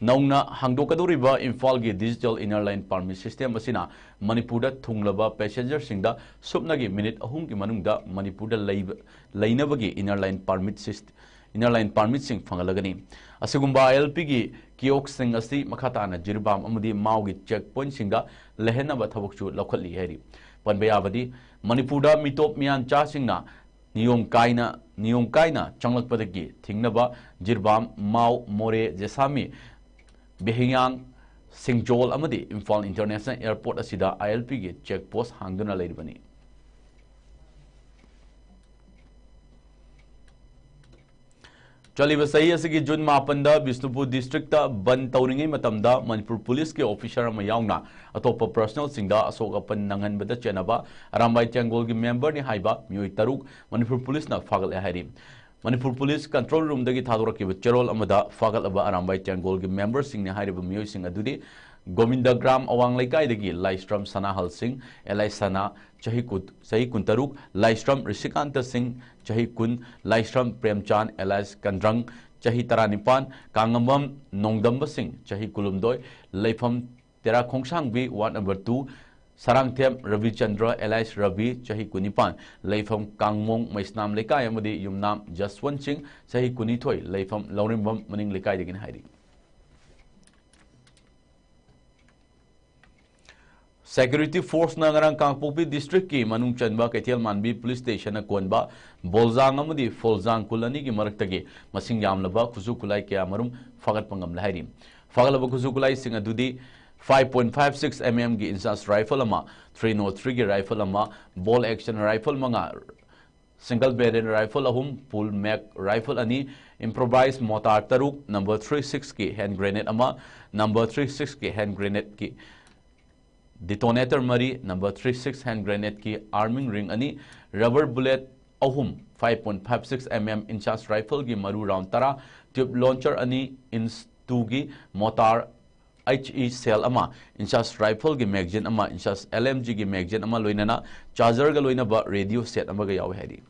ꯅꯧꯅ ꯍꯥꯡꯗꯣꯛꯀꯗꯧꯔꯤꯕ ꯏꯝꯐꯥꯜꯒꯤ digital inner line permit system ꯑꯁꯤꯅ ꯃꯅꯤꯄꯨꯔꯗ ꯊꯨꯡꯂꯕ ꯄꯦꯁꯦꯟꯖꯔꯁꯤꯡꯗ ꯁꯨꯞꯅꯒꯤ ꯃꯤꯅꯤꯠ ꯑꯍꯨꯝꯒꯤ ꯃꯅꯨꯡꯗ ꯃꯅꯤꯄꯨꯔꯗ ꯂꯩꯕ, ꯂꯩꯅꯕꯒꯤ ꯏꯅꯔ ꯂꯥꯏꯟ ꯄꯥꯔꯃꯤꯠ ꯁꯤꯁ-, ꯏꯅꯔ ꯂꯥꯏꯟ ꯄꯥꯔꯃꯤꯠꯁꯤꯡ ꯐꯪꯍꯜꯂꯒꯅꯤ꯫ ꯑꯁꯤꯒꯨꯝꯕ ꯑꯥꯏ ꯑꯦꯜ ꯄꯤꯒꯤ ꯀꯤꯑꯣꯛꯁꯤꯡ ꯑꯁꯤ ꯃꯈꯥ ꯇꯥꯅ ꯖꯤꯔꯤꯕꯥꯝ ꯑꯃꯗꯤ ꯃꯥꯎꯒꯤ ꯆꯦꯛ ꯄꯣꯏꯟꯠꯁꯤꯡꯗ ꯂꯩꯍꯟꯅꯕ ꯊꯕꯛꯁꯨ ꯂꯧꯈꯠꯂꯤ ꯍꯥꯏꯔꯤ꯫ ꯄꯟꯕ ꯌꯥꯕꯗꯤ, ꯃꯅꯤꯄꯨꯔꯗ ꯃꯤꯇꯣꯞ ꯃꯤꯌꯥꯟꯆꯥꯁꯤꯡꯅ ꯅꯤꯌꯣꯝ ꯀꯥꯏꯅ, ꯅꯤꯌꯣꯝ ꯀꯥꯏꯅ ꯆꯪꯂꯛꯄꯗꯒꯤ ꯊꯤꯡꯅꯕ ꯖꯤꯔꯕꯥꯝ, ꯃꯥꯎ, ꯃꯣꯔꯦ, ꯖꯦꯁꯥꯃꯤ, ꯕꯦꯍꯤꯌꯥꯡ, ꯁꯤꯡꯖꯣꯜ ꯑꯃꯗꯤ ꯏꯝꯐꯥꯜ ꯏꯟꯇꯔꯅꯦꯁꯅꯦꯜ ꯑꯦꯌꯔꯄꯣꯔꯠ ꯑꯁꯤꯗ ꯑꯥꯏ ꯑꯦꯜ ꯄꯤꯒꯤ ꯆꯦꯛ ꯄꯣꯁ ꯍꯥꯡꯗꯨꯅ ꯂꯩꯔꯤꯕꯅꯤ꯫ ꯆꯠꯂꯤꯕ ꯆꯍꯤ ꯑꯁꯤꯒꯤ ꯖꯨꯟ ꯃꯥꯄꯟꯗ ꯕꯤꯁꯅꯨꯄꯨꯔ ꯗꯤꯁꯇ꯭ꯔꯤꯛꯇ ꯕꯟ ꯇꯧꯔꯤꯉꯩ ꯃꯇꯝꯗ ꯃꯅꯤꯄꯨꯔ ꯄꯨꯂꯤꯁꯀꯤ ꯑꯣꯐꯤꯁꯥꯔ ꯑꯃ ꯌꯥꯎꯅ ꯑꯇꯣꯞꯄ ꯄꯔꯁꯅꯦꯜꯁꯤꯡꯗ ꯑꯁꯣꯛ ꯑꯄꯟ ꯅꯪꯍꯟꯕꯗ ꯆꯦꯟꯅꯕ ꯑꯔꯥꯝꯕꯥꯏ ꯇꯦꯡꯒꯣꯜꯒꯤ ꯃꯦꯝꯕꯔꯅꯤ ꯍꯥꯏꯕ ꯃꯤꯑꯣꯏ ꯇꯔꯨꯛ ꯃꯅꯤꯄꯨꯔ ꯄꯨꯂꯤꯁꯅ ꯐꯥꯒꯠꯂꯦ ꯍꯥꯏꯔꯤ꯫ ꯃꯅꯤꯄꯨꯔ ꯄꯨꯂꯤꯁ ꯀꯟꯇ꯭ꯔꯣꯜ ꯔꯨꯝꯗꯒꯤ ꯊꯥꯗꯣꯔꯛꯈꯤꯕ ꯆꯦꯔꯣꯜ ꯑꯃꯗ ꯐꯥꯒꯠꯂꯕ ꯑꯔꯥꯝꯕꯥꯏ ꯇꯦꯡꯒꯣꯜꯒꯤ ꯃꯦꯝꯕꯔꯁꯤꯡꯅꯤ ꯍꯥꯏꯔꯤꯕ ꯃꯤꯑꯣꯏꯁꯤꯡ ꯑꯗꯨꯗꯤ ꯒꯣꯕꯤꯟꯗꯒ꯭ꯔꯥꯝ ꯑꯋꯥꯡ ꯂꯩꯀꯥꯏꯗꯒꯤ ꯂꯥꯏꯁ꯭ꯔꯝ ꯁꯅꯥꯍꯜ ꯁꯤꯡ, ꯑꯦꯂꯥꯏꯁ ꯁꯅꯥ, ꯆꯍꯤ ꯀꯨꯟ, ꯆꯍꯤ ꯀꯨꯟꯇꯔꯨꯛ, ꯂꯥꯏꯁ꯭ꯔꯝ ꯔꯤꯁꯤꯀꯥꯟꯇ ꯁꯤꯡ, ꯆꯍꯤ ꯀꯨꯟ, ꯂꯥꯏꯁ꯭ꯔꯝ ꯄ꯭ꯔꯦꯝꯆꯥꯟ ꯑꯦꯂꯥꯏꯁ ꯀꯟꯗ꯭ꯔꯪ, ꯆꯍꯤ ꯇꯔꯥꯅꯤꯄꯥꯟ, ꯀꯥꯡꯉꯝꯕꯝ ꯅꯣꯡꯗꯝꯕ ꯁꯤꯡ, ꯆꯍꯤ ꯀꯨꯟꯍꯨꯝꯗꯣꯏ, ꯂꯩꯐꯝ ꯇꯦꯔꯥ ꯈꯣꯡꯁꯥꯡꯕꯤ, ward number two, Sarangthem Rabichandra alias Rabi, ꯆꯍꯤ ꯀꯨꯟꯅꯤꯄꯥꯟ, ꯂꯩꯐꯝ ꯀꯥꯡꯃꯣꯡ ꯃꯩꯁꯅꯥꯝ ꯂꯩꯀꯥꯏ ꯑꯃꯗꯤ ꯌꯨꯝꯅꯥꯝ ꯖꯁꯋꯟ ꯁꯤꯡ, ꯆꯍꯤ ꯀꯨꯟꯅꯤꯊꯣꯏ, ꯂꯩꯐꯝ ꯂꯧꯔꯦꯝꯕꯝ ꯃꯅꯤꯡ ꯂꯩꯀꯥꯏꯗꯒꯤꯅꯤ ꯍꯥꯏꯔꯤ꯫ Security forceꯅ ꯉꯔꯥꯡ ꯀꯥꯡꯄꯣꯛꯄꯤ districtꯀꯤ ꯃꯅꯨꯡ ꯆꯟꯕ ꯀꯩꯊꯦꯜ ꯃꯥꯟꯕꯤ police stationꯅ ꯀꯣꯟꯕ ꯕꯣꯜꯖꯥꯡ ꯑꯃꯗꯤ ꯐꯣꯜꯖꯥꯡ ꯈꯨꯜ ꯑꯅꯤꯒꯤ ꯃꯔꯛꯇꯒꯤ ꯃꯁꯤꯡ ꯌꯥꯝꯂꯕ ꯈꯨꯠꯁꯨ ꯈꯨꯠꯂꯥꯏ ꯀꯌꯥ ꯃꯔꯨꯝ ꯐꯥꯒꯠꯄ ꯉꯝꯂꯦ ꯍꯥꯏꯔꯤ꯫ ꯐꯥꯒꯠꯂꯕ ꯈꯨꯠꯁꯨ ꯈꯨꯠꯂꯥꯏꯁꯤꯡ ꯑꯗꯨꯗꯤ five point five six mm ꯒꯤ INSAS rifle ꯑꯃ, three nought three ꯒꯤ rifle ꯑꯃ, bolt action rifle ꯃꯉꯥ, single barrel rifle ꯑꯍꯨꯝ, full mag rifle ꯑꯅꯤ, improvised mortar ꯇꯔꯨꯛ, number three six ꯀꯤ hand grenade ꯑꯃ, number three six ꯀꯤ hand grenade ꯀꯤ detonator ꯃꯔꯤ, number three six hand grenade ꯀꯤ arming ring ꯑꯅꯤ, rubber bullet ꯑꯍꯨꯝ, five point five six mm INSAS rifle ꯒꯤ ꯃꯔꯨ round ꯇꯔꯥ, tube launcher ꯑꯅꯤ, INS two ꯒꯤ mortar HE shell ꯑꯃ, INSAS rifle ꯒꯤ magazine ꯑꯃ, INSAS LMG ꯒꯤ magazine ꯑꯃ, ꯂꯣꯏꯅꯅ charger ꯒ ꯂꯣꯏꯅꯕ radio set ꯑꯃꯒ ꯌꯥꯎꯏ ꯍꯥꯏꯔꯤ꯫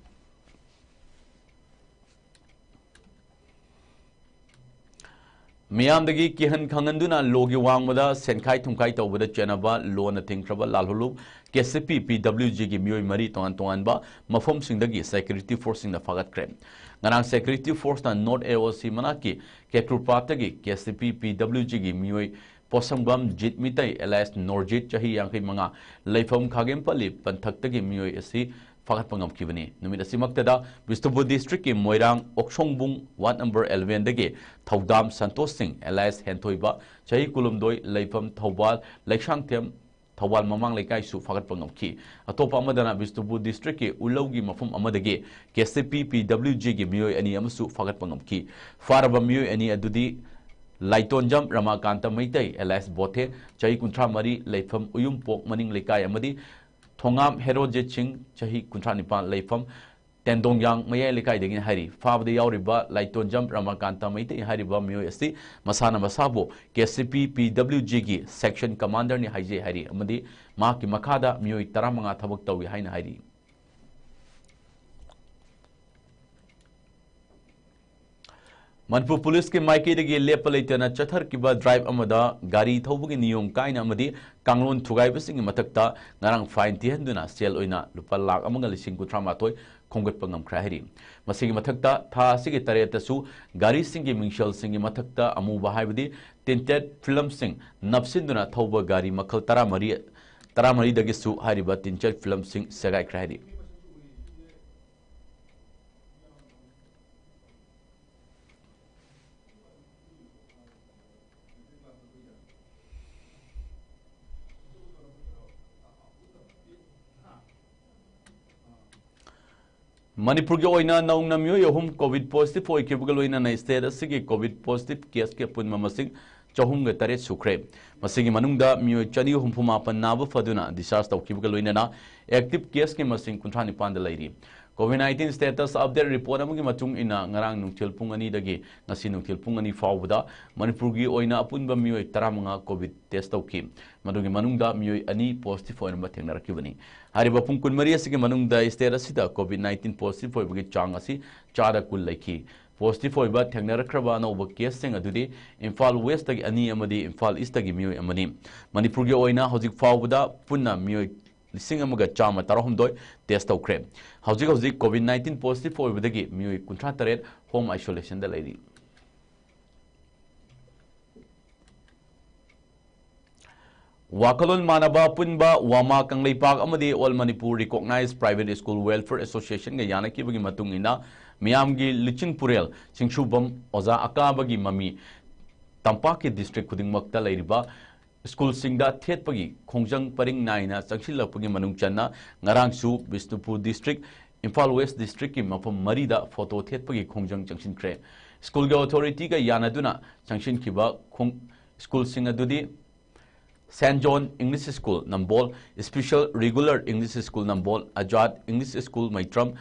ꯃꯤꯌꯥꯝꯗꯒꯤ ꯀꯤꯍꯟ ꯈꯪꯍꯟꯗꯨꯅ ꯂꯣꯒꯤ ꯋꯥꯡꯃꯗ ꯁꯦꯟꯈꯥꯏ ꯊꯨꯝꯈꯥꯏ ꯇꯧꯕꯗ ꯆꯦꯟꯅꯕ ꯂꯣꯅ ꯊꯤꯡꯈ꯭ꯔꯕ ꯂꯥꯜꯍꯧꯂꯨꯞ KCP PWG ꯒꯤ ꯃꯤꯑꯣꯏ ꯃꯔꯤ ꯇꯣꯉꯥꯟ ꯇꯣꯉꯥꯟꯕ ꯃꯐꯝꯁꯤꯡꯗꯒꯤ security force ꯁꯤꯡꯅ ꯐꯥꯒꯠꯈ꯭ꯔꯦ꯫ ꯉꯔꯥꯡ security force ꯅ North AOC ꯃꯅꯥꯛꯀꯤ ꯀꯦꯀ꯭ꯔꯨꯄꯥꯠꯇꯒꯤ KCP PWG ꯒꯤ ꯃꯤꯑꯣꯏ ꯄꯣꯠꯁꯪꯕꯝ ꯖꯤꯠ ꯃꯤꯇꯩ alias ꯅꯣꯔꯖꯤꯠ, ꯆꯍꯤ ꯌꯥꯡꯈꯩ ꯃꯉꯥ, ꯂꯩꯐꯝ ꯈꯥꯒꯦꯝꯄꯜꯂꯤ ꯄꯟꯊꯛꯇꯒꯤ ꯃꯤꯑꯣꯏ ꯑꯁꯤ ꯐꯥꯒꯠꯄ ꯉꯝꯈꯤꯕꯅꯤ꯫ ꯅꯨꯃꯤꯠ ꯑꯁꯤꯃꯛꯇꯗ ꯕꯤꯁꯅꯨꯄꯨꯔ district ꯀꯤ ꯃꯣꯏꯔꯥꯡ ꯑꯣꯛꯁꯣꯡꯕꯨꯡ ward number eleven ꯗꯒꯤ ꯊꯧꯗꯥꯝ ꯁꯟꯇꯣꯁ ꯁꯤꯡ alias ꯍꯦꯟꯊꯣꯏꯕ, ꯆꯍꯤ ꯀꯨꯟꯍꯨꯝꯗꯣꯏ, ꯂꯩꯐꯝ ꯊꯧꯕꯥꯜ ꯂꯩꯁꯥꯡꯊꯦꯝ, ꯊꯧꯕꯥꯜ ꯃꯃꯥꯡ ꯂꯩꯀꯥꯏꯁꯨ ꯐꯥꯒꯠꯄ ꯉꯝꯈꯤ꯫ ꯑꯇꯣꯞꯄ ꯑꯃꯗꯅ ꯕꯤꯁꯅꯨꯄꯨꯔ district ꯀꯤ ꯎꯂꯧꯒꯤ ꯃꯐꯝ ꯑꯃꯗꯒꯤ KCP PWG ꯒꯤ ꯃꯤꯑꯣꯏ ꯑꯅꯤ ꯑꯃꯁꯨ ꯐꯥꯒꯠꯄ ꯉꯝꯈꯤ꯫ ꯐꯥꯔꯕ ꯃꯤꯑꯣꯏ ꯑꯅꯤ ꯑꯗꯨꯗꯤ ꯂꯥꯏꯇꯣꯟꯖꯝ ꯔꯃꯥꯀꯥꯟꯇ ꯃꯩꯇꯩ alias ꯕꯣꯊꯦ, ꯆꯍꯤ ꯀꯨꯟꯊ꯭ꯔꯥ ꯃꯔꯤ, ꯂꯩꯐꯝ ꯎꯌꯨꯝꯄꯣꯛ ꯃꯅꯤꯡ ꯂꯩꯀꯥꯏ ꯑꯃꯗꯤ ꯊꯣꯉꯥꯝ ꯍꯦꯔꯣꯖꯤꯠ ꯁꯤꯡ, ꯆꯍꯤ ꯀꯨꯟꯊ꯭ꯔꯥ ꯅꯤꯄꯥꯟ, ꯂꯩꯐꯝ ꯇꯦꯟꯗꯣꯡꯌꯥꯡ ꯃꯌꯥꯏ ꯂꯩꯀꯥꯏꯗꯒꯤꯅꯤ ꯍꯥꯏꯔꯤ꯫ ꯐꯥꯕꯗ ꯌꯥꯎꯔꯤꯕ ꯂꯥꯏꯇꯣꯟꯖꯝ ꯔꯃꯥꯀꯥꯟꯇ ꯃꯩꯇꯩ ꯍꯥꯏꯔꯤꯕ ꯃꯤꯑꯣꯏ ꯑꯁꯤ ꯃꯁꯥꯅ ꯃꯁꯥꯕꯨ KCP PWG ꯒꯤ section commander ꯅꯤ ꯍꯥꯏꯖꯩ ꯍꯥꯏꯔꯤ ꯑꯃꯗꯤ ꯃꯍꯥꯛꯀꯤ ꯃꯈꯥꯗ ꯃꯤꯑꯣꯏ ꯇꯔꯥꯃꯉꯥ ꯊꯕꯛ ꯇꯧꯏ ꯍꯥꯏꯅ ꯍꯥꯏꯔꯤ꯫ ꯃꯅꯤꯄꯨꯔ ꯄꯨꯂꯤꯁꯀꯤ ꯃꯥꯏꯀꯩꯗꯒꯤ ꯂꯦꯞꯄ ꯂꯩꯇꯅ ꯆꯠꯊꯔꯛꯈꯤꯕ ꯗ꯭ꯔꯥꯏꯚ ꯑꯃꯗ ꯒꯥꯔꯤ ꯊꯧꯕꯒꯤ ꯅꯤꯌꯣꯝ ꯀꯥꯏꯅ ꯑꯃꯗꯤ ꯀꯥꯡꯂꯣꯟ ꯊꯨꯒꯥꯏꯕꯁꯤꯡꯒꯤ ꯃꯊꯛꯇ ꯉꯔꯥꯡ ꯐꯥꯏꯟ ꯊꯤꯍꯟꯗꯨꯅ ꯁꯦꯜ ꯑꯣꯏꯅ ꯂꯨꯄꯥ ꯂꯥꯈ ꯑꯃꯒ ꯂꯤꯁꯤꯡ ꯀꯨꯟꯊ꯭ꯔꯥ ꯃꯥꯊꯣꯏ ꯈꯣꯝꯒꯠꯄ ꯉꯝꯈ꯭ꯔꯦ ꯍꯥꯏꯔꯤ꯫ ꯃꯁꯤꯒꯤ ꯃꯊꯛꯇ ꯊꯥ ꯑꯁꯤꯒꯤ ꯇꯔꯦꯠꯇꯁꯨ ꯒꯥꯔꯤꯁꯤꯡꯒꯤ ꯃꯤꯡꯁꯦꯜꯁꯤꯡꯒꯤ ꯃꯊꯛꯇ ꯑꯃꯨꯕ ꯍꯥꯏꯕꯗꯤ ꯇꯤꯟꯇꯦꯠ ꯐꯤꯂꯝꯁꯤꯡ ꯅꯞꯁꯤꯟꯗꯨꯅ ꯊꯧꯕ ꯒꯥꯔꯤ ꯃꯈꯜ ꯇꯔꯥꯃꯔꯤ, ꯇꯔꯥꯃꯔꯤꯗꯒꯤꯁꯨ ꯍꯥꯏꯔꯤꯕ ꯇꯤꯟꯇꯦꯠ ꯐꯤꯂꯝꯁꯤꯡ ꯁꯦꯒꯥꯏꯈ꯭ꯔꯦ ꯍꯥꯏꯔꯤ꯫ ꯃꯅꯤꯄꯨꯔꯒꯤ ꯑꯣꯏꯅ ꯅꯧꯅ ꯃꯤꯑꯣꯏ ꯑꯍꯨꯝ ꯀꯣꯚꯤꯗ ꯄꯣꯖꯤꯇꯤꯚ ꯑꯣꯏꯈꯤꯕꯒ ꯂꯣꯏꯅꯅ ꯁ꯭ꯇꯦꯠ ꯑꯁꯤꯒꯤ ꯀꯣꯚꯤꯗ ꯄꯣꯖꯤꯇꯤꯚ ꯀꯦꯁꯀꯤ ꯑꯄꯨꯟꯕ ꯃꯁꯤꯡ ꯆꯍꯨꯝꯒ ꯇꯔꯦꯠ ꯁꯨꯈ꯭ꯔꯦ꯫ ꯃꯁꯤꯒꯤ ꯃꯅꯨꯡꯗ ꯃꯤꯑꯣꯏ ꯆꯅꯤ ꯍꯨꯝꯐꯨ ꯃꯥꯄꯟ ꯅꯥꯕ ꯐꯗꯨꯅ ꯗꯤꯁꯆꯥꯔꯖ ꯇꯧꯈꯤꯕꯒ ꯂꯣꯏꯅꯅ ꯑꯦꯛꯇꯤꯚ ꯀꯦꯁꯀꯤ ꯃꯁꯤꯡ ꯀꯨꯟꯊ꯭ꯔꯥ ꯅꯤꯄꯥꯟꯗ ꯂꯩꯔꯤ꯫ COVID nineteen status update report ꯑꯃꯒꯤ ꯃꯇꯨꯡ ꯏꯟꯅ, ꯉꯔꯥꯡ ꯅꯨꯡꯊꯤꯜ ꯄꯨꯡ ꯑꯅꯤꯗꯒꯤ ꯉꯁꯤ ꯅꯨꯡꯊꯤꯜ ꯄꯨꯡ ꯑꯅꯤ ꯐꯥꯎꯕꯗ ꯃꯅꯤꯄꯨꯔꯒꯤ ꯑꯣꯏꯅ ꯑꯄꯨꯟꯕ ꯃꯤꯑꯣꯏ ꯇꯔꯥꯃꯉꯥ ꯀꯣꯚꯤꯗ ꯇꯦꯁ ꯇꯧꯈꯤ꯫ ꯃꯗꯨꯒꯤ ꯃꯅꯨꯡꯗ ꯃꯤꯑꯣꯏ ꯑꯅꯤ ꯄꯣꯖꯤꯇꯤꯚ ꯑꯣꯏꯔꯝꯕ ꯊꯦꯡꯅꯔꯛꯈꯤꯕꯅꯤ꯫ ꯍꯥꯏꯔꯤꯕ ꯄꯨꯡ ꯀꯨꯟꯃꯔꯤ ꯑꯁꯤꯒꯤ ꯃꯅꯨꯡꯗ ꯁ꯭ꯇꯦꯠ ꯑꯁꯤꯗ ꯀꯣꯚꯤꯗ ꯅꯥꯏꯟꯇꯤꯟ ꯄꯣꯖꯤꯇꯤꯚ ꯑꯣꯏꯕꯒꯤ ꯆꯥꯡ ꯑꯁꯤ ꯆꯥꯗ ꯀꯨꯟ ꯂꯩꯈꯤ꯫ ꯄꯣꯖꯤꯇꯤꯚ ꯑꯣꯏꯕ ꯊꯦꯡꯅꯔꯛꯈ꯭ꯔꯕ ꯑꯅꯧꯕ ꯀꯦꯁꯁꯤꯡ ꯑꯗꯨꯗꯤ ꯏꯝꯐꯥꯜ ꯋꯦꯁꯇꯒꯤ ꯑꯅꯤ ꯑꯃꯗꯤ ꯏꯝꯐꯥꯜ ꯏꯁꯇꯒꯤ ꯃꯤꯑꯣꯏ ꯑꯃꯅꯤ꯫ ꯃꯅꯤꯄꯨꯔꯒꯤ ꯑꯣꯏꯅ ꯍꯧꯖꯤꯛ ꯐꯥꯎꯕꯗ ꯄꯨꯟꯅ ꯃꯤꯑꯣꯏ ꯂꯤꯁꯤꯡ ꯑꯃꯒ ꯆꯥꯝꯃ ꯇꯔꯥꯍꯨꯝꯗꯣꯏ ꯇꯦꯁ ꯇꯧꯈ꯭ꯔꯦ꯫ ꯍꯧꯖꯤꯛ ꯍꯧꯖꯤꯛ ꯀꯣꯚꯤꯗ ꯅꯥꯏꯟꯇꯤꯟ ꯄꯣꯖꯤꯇꯤꯚ ꯑꯣꯏꯕꯗꯒꯤ ꯃꯤꯑꯣꯏ ꯀꯨꯟꯊ꯭ꯔꯥ ꯇꯔꯦꯠ ꯍꯣꯝ ꯑꯥꯏꯁꯣꯂꯦꯁꯟꯗ ꯂꯩꯔꯤ꯫ ꯋꯥꯈꯜꯂꯣꯟ ꯃꯥꯟꯅꯕ ꯑꯄꯨꯟꯕ ꯋꯥꯃꯥ ꯀꯪꯂꯩꯄꯥꯛ ꯑꯃꯗꯤ All Manipur Recognized Private School Welfare Associationꯒ ꯌꯥꯅꯈꯤꯕꯒꯤ ꯃꯇꯨꯡ ꯏꯟꯅ, ꯃꯤꯌꯥꯝꯒꯤ ꯂꯨꯆꯤꯡ ꯄꯨꯔꯦꯜ ꯆꯤꯡꯁꯨꯕꯝ ꯑꯣꯖꯥ ꯑꯀꯥꯕꯒꯤ ꯃꯃꯤ ꯇꯝꯄꯥꯛꯀꯤ ꯗꯤꯁꯇ꯭ꯔꯤꯛ ꯈꯨꯗꯤꯡꯃꯛꯇ ꯂꯩꯔꯤꯕ ꯁ꯭ꯀꯨꯜꯁꯤꯡꯗ ꯊꯦꯠꯄꯒꯤ ꯈꯣꯡꯖꯪ ꯄꯔꯤꯡ ꯅꯥꯏꯅ ꯆꯪꯁꯤꯜꯂꯛꯄꯒꯤ ꯃꯅꯨꯡ ꯆꯟꯅ, ꯉꯔꯥꯡꯁꯨ ꯕꯤꯁꯅꯨꯄꯨꯔ ꯗꯤꯁꯇ꯭ꯔꯤꯛ, ꯏꯝꯐꯥꯜ ꯋꯦꯁ ꯗꯤꯁꯇ꯭ꯔꯤꯛꯀꯤ ꯃꯐꯝ ꯃꯔꯤꯗ ꯐꯣꯇꯣ ꯊꯦꯠꯄꯒꯤ ꯈꯣꯡꯖꯪ ꯆꯪꯁꯤꯟꯈ꯭ꯔꯦ꯫ ꯁ꯭ꯀꯨꯜꯒꯤ ꯑꯣꯊꯣꯔꯤꯇꯤꯒ ꯌꯥꯅꯗꯨꯅ ꯆꯪꯁꯤꯟꯈꯤꯕ ꯈꯣꯡ-, ꯁ꯭ꯀꯨꯜꯁꯤꯡ ꯑꯗꯨꯗꯤ saint John English school Nambol, special regular English school Nambol, Azad English school Meitram,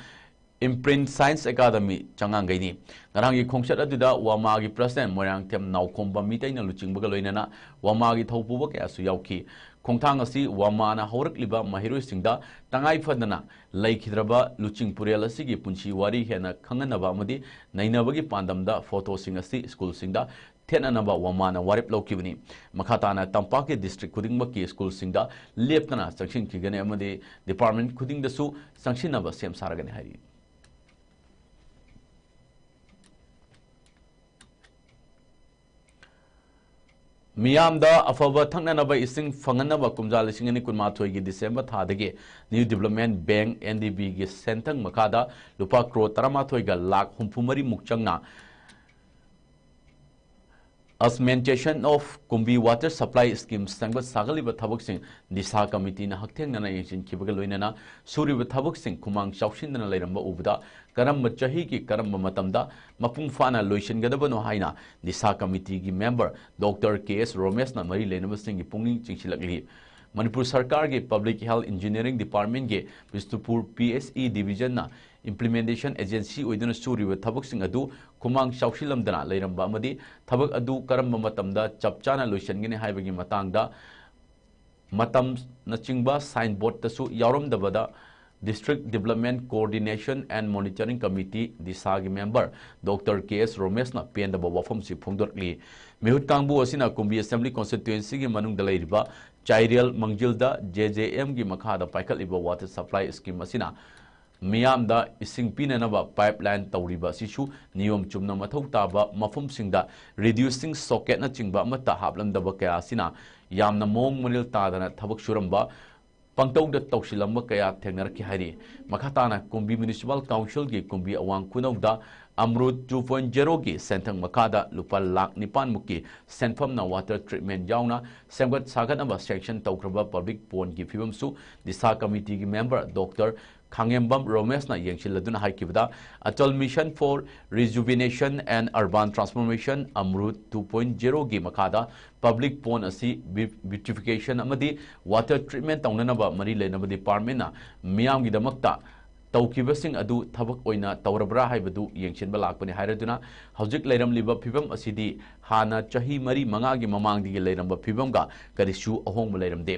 Imprint Science Academy ꯆꯉꯥꯡꯒꯩꯅꯤ꯫ ꯉꯔꯥꯡꯒꯤ ꯈꯣꯡꯆꯠ ꯑꯗꯨꯗ ꯋꯥꯃꯥꯒꯤ President ꯃꯣꯏꯔꯥꯡꯊꯦꯝ ꯅꯥꯎꯈꯣꯝꯕ ꯃꯤꯇꯩꯅ ꯂꯨꯆꯤꯡꯕꯒ ꯂꯣꯏꯅꯅ ꯋꯥꯃꯥꯒꯤ ꯊꯧꯄꯨꯕ ꯀꯌꯥꯁꯨ ꯌꯥꯎꯈꯤ꯫ ꯈꯣꯡꯊꯥꯡ ꯑꯁꯤ ꯋꯥꯃꯥꯅ ꯍꯧꯔꯛꯂꯤꯕ ꯃꯍꯩꯔꯣꯏꯁꯤꯡꯗ ꯇꯉꯥꯏ ꯐꯗꯅ ꯂꯩꯈꯤꯗ꯭ꯔꯕ ꯂꯨꯆꯤꯡ ꯄꯨꯔꯦꯜ ꯑꯁꯤꯒꯤ ꯄꯨꯟꯁꯤ ꯋꯥꯔꯤ ꯍꯦꯟꯅ ꯈꯪꯍꯟꯅꯕ ꯑꯃꯗꯤ ꯅꯩꯅꯕꯒꯤ ꯄꯥꯟꯗꯝꯗ photo ꯁꯤꯡ ꯑꯁꯤ school ꯁꯤꯡꯗ ꯊꯦꯠꯅꯅꯕ ꯋꯥꯃꯥꯅ ꯋꯥꯔꯦꯞ ꯂꯧꯈꯤꯕꯅꯤ꯫ ꯃꯈꯥ ꯇꯥꯅ ꯇꯝꯄꯥꯛꯀꯤ district ꯈꯨꯗꯤꯡꯃꯛꯀꯤ school ꯁꯤꯡꯗ ꯂꯦꯞꯇꯅ ꯆꯪꯁꯤꯟꯈꯤꯒꯅꯤ ꯑꯃꯗꯤ department ꯈꯨꯗꯤꯡꯗꯁꯨ ꯆꯪꯁꯤꯟꯅꯕ ꯁꯦꯝ ꯁꯥꯔꯒꯅꯤ ꯍꯥꯏꯔꯤ꯫ ꯃꯤꯌꯥꯝꯗ ꯑꯐꯕ ꯊꯛꯅꯅꯕ ꯏꯁꯤꯡ ꯐꯪꯍꯟꯅꯕ ꯀꯨꯝꯖꯥ ꯂꯤꯁꯤꯡ ꯑꯅꯤ ꯀꯨꯟꯃꯥꯊꯣꯏꯒꯤ December ꯊꯥꯗꯒꯤ New Development Bank, N D B ꯒꯤ ꯁꯦꯟꯊꯪ ꯃꯈꯥꯗ ꯂꯨꯄꯥ crore ꯇꯔꯥꯃꯥꯊꯣꯏꯒ ꯂꯥꯈ ꯍꯨꯝꯐꯨ ꯃꯔꯤ ꯃꯨꯛ ꯆꯪꯅ Augmentation of ꯀꯨꯝꯕꯤ Water Supply Scheme ꯁꯦꯝꯒꯠ ꯁꯥꯒꯠꯂꯤꯕ ꯊꯕꯛꯁꯤꯡ ꯗꯤꯁꯥ committee ꯅ ꯍꯛꯊꯦꯡꯅꯅ ꯌꯦꯡꯁꯤꯟꯈꯤꯕꯒ ꯂꯣꯏꯅꯅ ꯁꯨꯔꯤꯕ ꯊꯕꯛꯁꯤꯡ ꯈꯨꯃꯥꯡ ꯆꯥꯎꯁꯤꯟꯗꯅ ꯂꯩꯔꯝꯕ ꯎꯕꯗ ꯀꯔꯝꯕ ꯆꯍꯤꯒꯤ ꯀꯔꯝꯕ ꯃꯇꯝꯗ ꯃꯄꯨꯡ ꯐꯥꯅ ꯂꯣꯏꯁꯤꯟꯒꯗꯕꯅꯣ ꯍꯥꯏꯅ ꯗꯤꯁꯥ committee ꯒꯤ member Doctor K S ꯔꯣꯃꯦꯁꯅ ꯃꯔꯤ ꯂꯩꯅꯕꯁꯤꯡꯒꯤ ꯄꯨꯛꯅꯤꯡ ꯆꯤꯡꯁꯤꯜꯂꯛꯂꯤ꯫ ꯃꯅꯤꯄꯨꯔ ꯁꯔꯀꯥꯔꯒꯤ Public Health Engineering Department ꯒꯤ Bishnupur P H E division ꯅ implementation agency ꯑꯣꯏꯗꯨꯅ ꯁꯨꯔꯤꯕ ꯊꯕꯛꯁꯤꯡ ꯑꯗꯨ ꯈꯨꯃꯥꯡ ꯆꯥꯎꯁꯤꯜꯂꯝꯗꯅ ꯂꯩꯔꯝꯕ ꯑꯃꯗꯤ ꯊꯕꯛ ꯑꯗꯨ ꯀꯔꯝꯕ ꯃꯇꯝꯗ ꯆꯞ ꯆꯥꯅ ꯂꯣꯏꯁꯤꯟꯒꯅꯤ ꯍꯥꯏꯕꯒꯤ ꯃꯇꯥꯡꯗ ꯃꯇꯝꯅꯆꯤꯡꯕ signboard ꯇꯁꯨ ꯌꯥꯎꯔꯝꯗꯕꯗ District Development Coordination and Monitoring Committee, ꯗꯤꯁꯥꯒꯤ member Doctor K S ꯔꯣꯃꯦꯁꯅ ꯄꯦꯟꯗꯕ ꯋꯥꯐꯝꯁꯤ ꯐꯣꯡꯗꯣꯔꯛꯂꯤ꯫ ꯃꯤꯍꯨꯠ ꯀꯥꯡꯕꯨ ꯑꯁꯤꯅ ꯀꯨꯝꯕꯤ Assembly Constituency ꯒꯤ ꯃꯅꯨꯡꯗ ꯂꯩꯔꯤꯕ ꯆꯥꯏꯔꯦꯜ, ꯃꯪꯖꯤꯜꯗ J J M ꯒꯤ ꯃꯈꯥꯗ ꯄꯥꯏꯈꯠꯂꯤꯕ Water Supply Scheme ꯑꯁꯤꯅ ꯃꯤꯌꯥꯝꯗ ꯏꯁꯤꯡ ꯄꯤꯅꯅꯕ pipeline ꯇꯧꯔꯤꯕ ꯑꯁꯤꯁꯨ ꯅꯤꯌꯣꯝ ꯆꯨꯝꯅ ꯃꯊꯧ ꯇꯥꯕ ꯃꯐꯝꯁꯤꯡꯗ reducing socket ꯅꯆꯤꯡꯕ ꯑꯃꯠꯇ ꯍꯥꯞꯂꯝꯗꯕ ꯀꯌꯥ ꯑꯁꯤꯅ ꯌꯥꯝꯅ ꯃꯑꯣꯡ ꯃꯔꯤꯜ ꯇꯥꯗꯅ ꯊꯕꯛ ꯁꯨꯔꯝꯕ, ꯄꯪꯇꯧꯗ ꯇꯧꯁꯤꯜꯂꯝꯕ ꯀꯌꯥ ꯊꯦꯡꯅꯔꯛꯈꯤ ꯍꯥꯏꯔꯤ꯫ ꯃꯈꯥ ꯇꯥꯅ ꯀꯨꯝꯕꯤ Municipal Council ꯒꯤ ꯀꯨꯝꯕꯤ ꯑꯋꯥꯡ ꯈꯨꯅꯧꯗ ꯑꯃ꯭ꯔꯨꯠ two point zero ꯒꯤ ꯁꯦꯟꯊꯪ ꯃꯈꯥꯗ ꯂꯨꯄꯥ ꯂꯥꯈ ꯅꯤꯄꯥꯟ ꯃꯨꯛꯀꯤ ꯁꯦꯟꯐꯝꯅ water treatment ꯌꯥꯎꯅ ꯁꯦꯝꯒꯠ ꯁꯥꯒꯠꯅꯕ sanction ꯇꯧꯈ꯭ꯔꯕ public pond ꯀꯤ ꯐꯤꯕꯝꯁꯨ ꯗꯤꯁꯥ committee ꯒꯤ member Doctor ꯈꯥꯉꯦꯝꯕꯝ ꯔꯣꯃꯦꯁꯅ ꯌꯦꯡꯁꯤꯜꯂꯗꯨꯅ ꯍꯥꯏꯈꯤꯕꯗ, Atal Mission for Rejuvenation and Urban Transformation, ꯑꯃ꯭ꯔꯨꯠ two point zero ꯒꯤ ꯃꯈꯥꯗ public pond ꯑꯁꯤ beautification ꯑꯃꯗꯤ water treatment ꯇꯧꯅꯅꯕ ꯃꯔꯤ ꯂꯩꯅꯕ department ꯅ ꯃꯤꯌꯥꯝꯒꯤꯗꯃꯛꯇ ꯇꯧꯈꯤꯕꯁꯤꯡ ꯑꯗꯨ ꯊꯕꯛ ꯑꯣꯏꯅ ꯇꯧꯔꯕ꯭ꯔꯥ ꯍꯥꯏꯕꯗꯨ ꯌꯦꯡꯁꯤꯟꯕ ꯂꯥꯛꯄꯅꯤ ꯍꯥꯏꯔꯗꯨꯅ, ꯍꯧꯖꯤꯛ ꯂꯩꯔꯝꯂꯤꯕ ꯐꯤꯕꯝ ꯑꯁꯤꯗꯤ ꯍꯥꯟꯅ ꯆꯍꯤ ꯃꯔꯤ ꯃꯉꯥꯒꯤ ꯃꯃꯥꯡꯗꯒꯤ ꯂꯩꯔꯝꯕ ꯐꯤꯕꯝꯒ ꯀꯔꯤꯁꯨ ꯑꯍꯣꯡꯕ ꯂꯩꯔꯝꯗꯦ꯫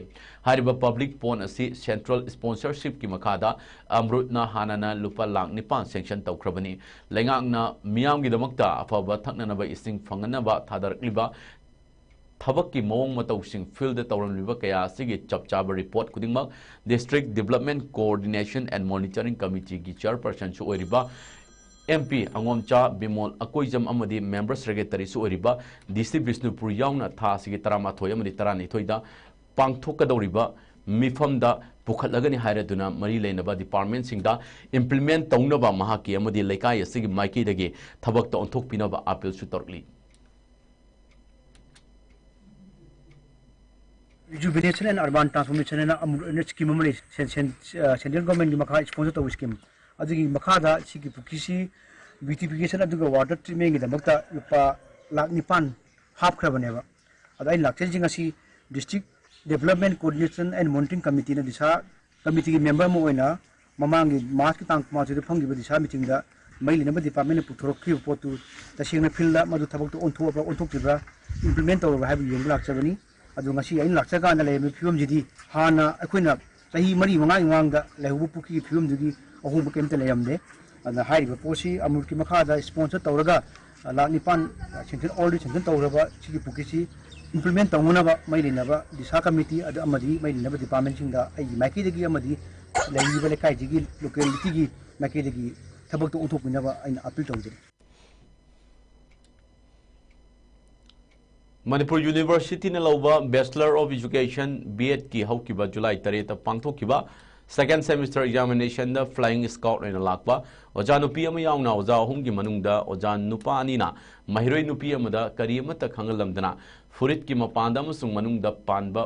ꯍꯥꯏꯔꯤꯕ ꯄꯕ꯭ꯂꯤꯛ ꯄꯣꯟ ꯑꯁꯤ ꯁꯦꯟꯇ꯭ꯔꯦꯜ ꯁ꯭ꯄꯣꯟꯁꯔꯁꯤꯞꯀꯤ ꯃꯈꯥꯗ ꯑꯃ꯭ꯔꯨꯠꯅ ꯍꯥꯟꯅꯅ ꯂꯨꯄꯥ ꯂꯥꯈ ꯅꯤꯄꯥꯟ ꯁꯦꯡꯁꯟ ꯇꯧꯈ꯭ꯔꯕꯅꯤ꯫ ꯂꯩꯉꯥꯛꯅ ꯃꯤꯌꯥꯝꯒꯤꯗꯃꯛꯇ ꯑꯐꯕ ꯊꯛꯅꯅꯕ ꯏꯁꯤꯡ ꯐꯪꯍꯟꯅꯕ ꯊꯥꯗꯔꯛꯂꯤꯕ ꯊꯕꯛꯀꯤ ꯃꯑꯣꯡ ꯃꯇꯧꯁꯤꯡ ꯐꯤꯜꯗ ꯇꯧꯔꯝꯂꯤꯕ ꯀꯌꯥ ꯑꯁꯤꯒꯤ ꯆꯞ ꯆꯥꯕ ꯔꯤꯄꯣꯔꯠ ꯈꯨꯗꯤꯡꯃꯛ District Development Coordination and Monitoring Committeeꯒꯤ ꯆꯤꯌꯔꯄꯔꯁꯟꯁꯨ ꯑꯣꯏꯔꯤꯕ ꯑꯦꯝ ꯄꯤ ꯑꯉꯣꯝꯆꯥ ꯕꯤꯃꯣꯜ ꯑꯀꯣꯏꯖꯝ ꯑꯃꯗꯤ ꯃꯦꯝꯕꯔ ꯁꯦꯀ꯭ꯔꯦꯇꯔꯤꯁꯨ ꯑꯣꯏꯔꯤꯕ ꯗꯤ ꯁꯤ ꯕꯤꯁꯅꯨꯄꯨꯔ ꯌꯥꯎꯅ ꯊꯥ ꯑꯁꯤꯒꯤ ꯇꯔꯥꯃꯥꯊꯣꯏ ꯑꯃꯗꯤ ꯇꯔꯥꯅꯤꯊꯣꯏꯗ ꯄꯥꯡꯊꯣꯛꯀꯗꯧꯔꯤꯕ ꯃꯤꯐꯝꯗ ꯄꯨꯈꯠꯂꯒꯅꯤ ꯍꯥꯏꯔꯗꯨꯅ ꯃꯔꯤ ꯂꯩꯅꯕ ꯗꯤꯄꯥꯔꯠꯃꯦꯟꯁꯤꯡꯗ ꯏꯝꯄ꯭ꯂꯤꯃꯦꯟ ꯇꯧꯅꯕ ꯃꯍꯥꯛꯀꯤ ꯑꯃꯗꯤ ꯂꯩꯀꯥꯏ ꯑꯁꯤꯒꯤ ꯃꯥꯏꯀꯩꯗꯒꯤ ꯊꯕꯛꯇ ꯑꯣꯟꯊꯣꯛꯄꯤꯅꯕ ꯑꯥꯄꯤꯜꯁꯨ ꯇꯧꯔꯛꯂꯤ꯫ Rejuvenation and Urban Transformation ꯍꯥꯏꯅ ꯑꯃꯨꯛ ꯑꯩꯅ ꯁ꯭ꯀꯤꯝ ꯑꯃ ꯂꯩ꯫ ꯁꯦꯟ- ꯁꯦꯟ- ꯑ, ꯁꯦꯟꯇ꯭ꯔꯦꯜ ꯒꯣꯔꯃꯦꯟꯒꯤ ꯃꯈꯥ ꯁ꯭ꯄꯣꯟꯁꯔ ꯇꯧꯕ ꯁ꯭ꯀꯤꯝ ꯑꯗꯨꯒꯤ ꯃꯈꯥꯗ ꯁꯤꯒꯤ ꯄꯨꯈ꯭ꯔꯤꯁꯤ ꯕ꯭ꯌꯨꯇꯤꯐꯤꯀꯦꯁꯟ ꯑꯗꯨꯒ ꯋꯥꯇꯔ ꯇ꯭ꯔꯤꯠꯃꯦꯟꯒꯤꯗꯃꯛꯇ ꯂꯨꯄꯥ ꯂꯥꯈ ꯅꯤꯄꯥꯟ ꯍꯥꯞꯈ꯭ꯔꯕꯅꯦꯕ꯫ ꯑꯗ ꯑꯩꯅ ꯂꯥꯛꯆꯔꯤꯁꯤ ꯉꯁꯤ district development coordination and monitoring ꯀꯃꯤꯇꯤꯅ ꯗꯤꯁꯥ ꯀꯃꯤꯇꯤꯒꯤ ꯃꯦꯝꯕꯔ ꯑꯃ ꯑꯣꯏꯅ ꯃꯃꯥꯡꯒꯤ ꯃꯥꯔꯆꯀꯤ ꯇꯥꯡ ꯀꯨꯟꯃꯥꯊꯣꯏꯗ ꯐꯝꯈꯤꯕ ꯗꯤꯁꯥ ꯃꯤꯇꯤꯡꯗ ꯃꯔꯤ ꯂꯩꯅꯕ ꯗꯤꯄꯥꯔꯠꯃꯦꯟꯅ ꯄꯨꯊꯣꯔꯛꯈꯤꯕ ꯄꯣꯠꯇꯨ ꯇꯁꯦꯡꯅ ꯐꯤꯜꯗ ꯃꯗꯨ ꯊꯕꯛꯇꯨ ꯑꯣꯟꯊꯣꯛꯑꯕ꯭ꯔꯥ ꯑꯣꯟꯊꯣꯛꯇ꯭ꯔꯤꯕ꯭ꯔꯥ, ꯏꯝꯄ꯭ꯂꯤꯃꯦꯟ ꯇꯧꯔꯕ꯭ꯔꯥ ꯍꯥꯏꯕꯗꯨ ꯌꯦꯡꯕ ꯂꯥꯛꯆꯕꯅꯤ꯫ ꯑꯗꯨ ꯉꯁꯤ ꯑꯩꯅ ꯂꯥꯛꯆꯀꯥꯟꯗ ꯂꯩꯔꯝꯃꯤꯕ ꯐꯤꯕꯝꯁꯤꯗꯤ ꯍꯥꯟꯅ ꯑꯩꯈꯣꯏꯅ ꯆꯍꯤ ꯃꯔꯤ ꯃꯉꯥꯒꯤ ꯃꯃꯥꯡꯗ ꯂꯩꯍꯧꯕ ꯄꯨꯈ꯭ꯔꯤꯒꯤ ꯐꯤꯕꯝꯗꯨꯒꯤ ꯑꯍꯣꯡꯕ ꯀꯔꯤꯝꯇ ꯂꯩꯔꯝꯗꯦ꯫ ꯑꯗꯨꯅ ꯍꯥꯏꯔꯤꯕ ꯄꯣꯠꯁꯤ ꯑꯃꯨꯔꯠꯀꯤ ꯃꯈꯥꯗ ꯁ꯭ꯄꯣꯟꯁꯔ ꯇꯧꯔꯒ, ꯑ, ꯂꯥꯈ ꯅꯤꯄꯥꯟ ꯁꯦꯡꯁꯟ, ꯑꯣꯜꯔꯦꯗꯤ ꯁꯦꯡꯁꯟ ꯇꯧꯔꯕ ꯁꯤꯒꯤ ꯄꯨꯈ꯭ꯔꯤꯁꯤ ꯏꯝꯄ꯭ꯂꯤꯃꯦꯟ ꯇꯧꯅꯅꯕ ꯃꯔꯤ ꯂꯩꯅꯕ ꯗꯤꯁꯥ ꯀꯃꯤꯇꯤ ꯑꯗꯨ ꯑꯃꯗꯤ ꯃꯔꯤ ꯂꯩꯅꯕ ꯗꯤꯄꯥꯔꯠꯃꯦꯟꯁꯤꯡꯗ ꯑꯩꯒꯤ ꯃꯥꯏꯀꯩꯗꯒꯤ ꯑꯃꯗꯤ ꯂꯩꯔꯤꯕ ꯂꯩꯀꯥꯏꯁꯤꯒꯤ ꯂꯣꯀꯦꯂꯤꯇꯤꯒꯤ ꯃꯥꯏꯀꯩꯗꯒꯤ ꯊꯕꯛꯇꯨ ꯑꯣꯟꯊꯣꯛꯄꯤꯅꯕ ꯑꯩꯅ ꯑꯥꯄꯤꯜ ꯇꯧꯖꯔꯤ꯫ ꯃꯅꯤꯄꯨꯔ ꯌꯨꯅꯤꯚꯔꯁꯤꯇꯤꯅ ꯂꯧꯕ Bachelor of Education, B Edꯀꯤ ꯍꯧꯈꯤꯕ ꯖꯨꯂꯥꯏ ꯇꯔꯦꯠꯇ ꯄꯥꯡꯊꯣꯛꯈꯤꯕ second semester examinationꯗ flying squad ꯑꯣꯏꯅ ꯂꯥꯛꯄ ꯑꯣꯖꯥ ꯅꯨꯄꯤ ꯑꯃ ꯌꯥꯎꯅ ꯑꯣꯖꯥ ꯑꯍꯨꯝꯒꯤ ꯃꯅꯨꯡꯗ ꯑꯣꯖꯥ ꯅꯨꯄꯥ ꯑꯅꯤꯅ ꯃꯍꯩꯔꯣꯏ ꯅꯨꯄꯤ ꯑꯃꯗ ꯀꯔꯤ ꯑꯃꯠꯇ ꯈꯪꯍꯜꯂꯝꯗꯅ ꯐꯨꯔꯤꯠꯀꯤ ꯃꯄꯥꯟꯗ ꯑꯃꯁꯨꯡ ꯃꯅꯨꯡꯗ ꯄꯥꯟꯕ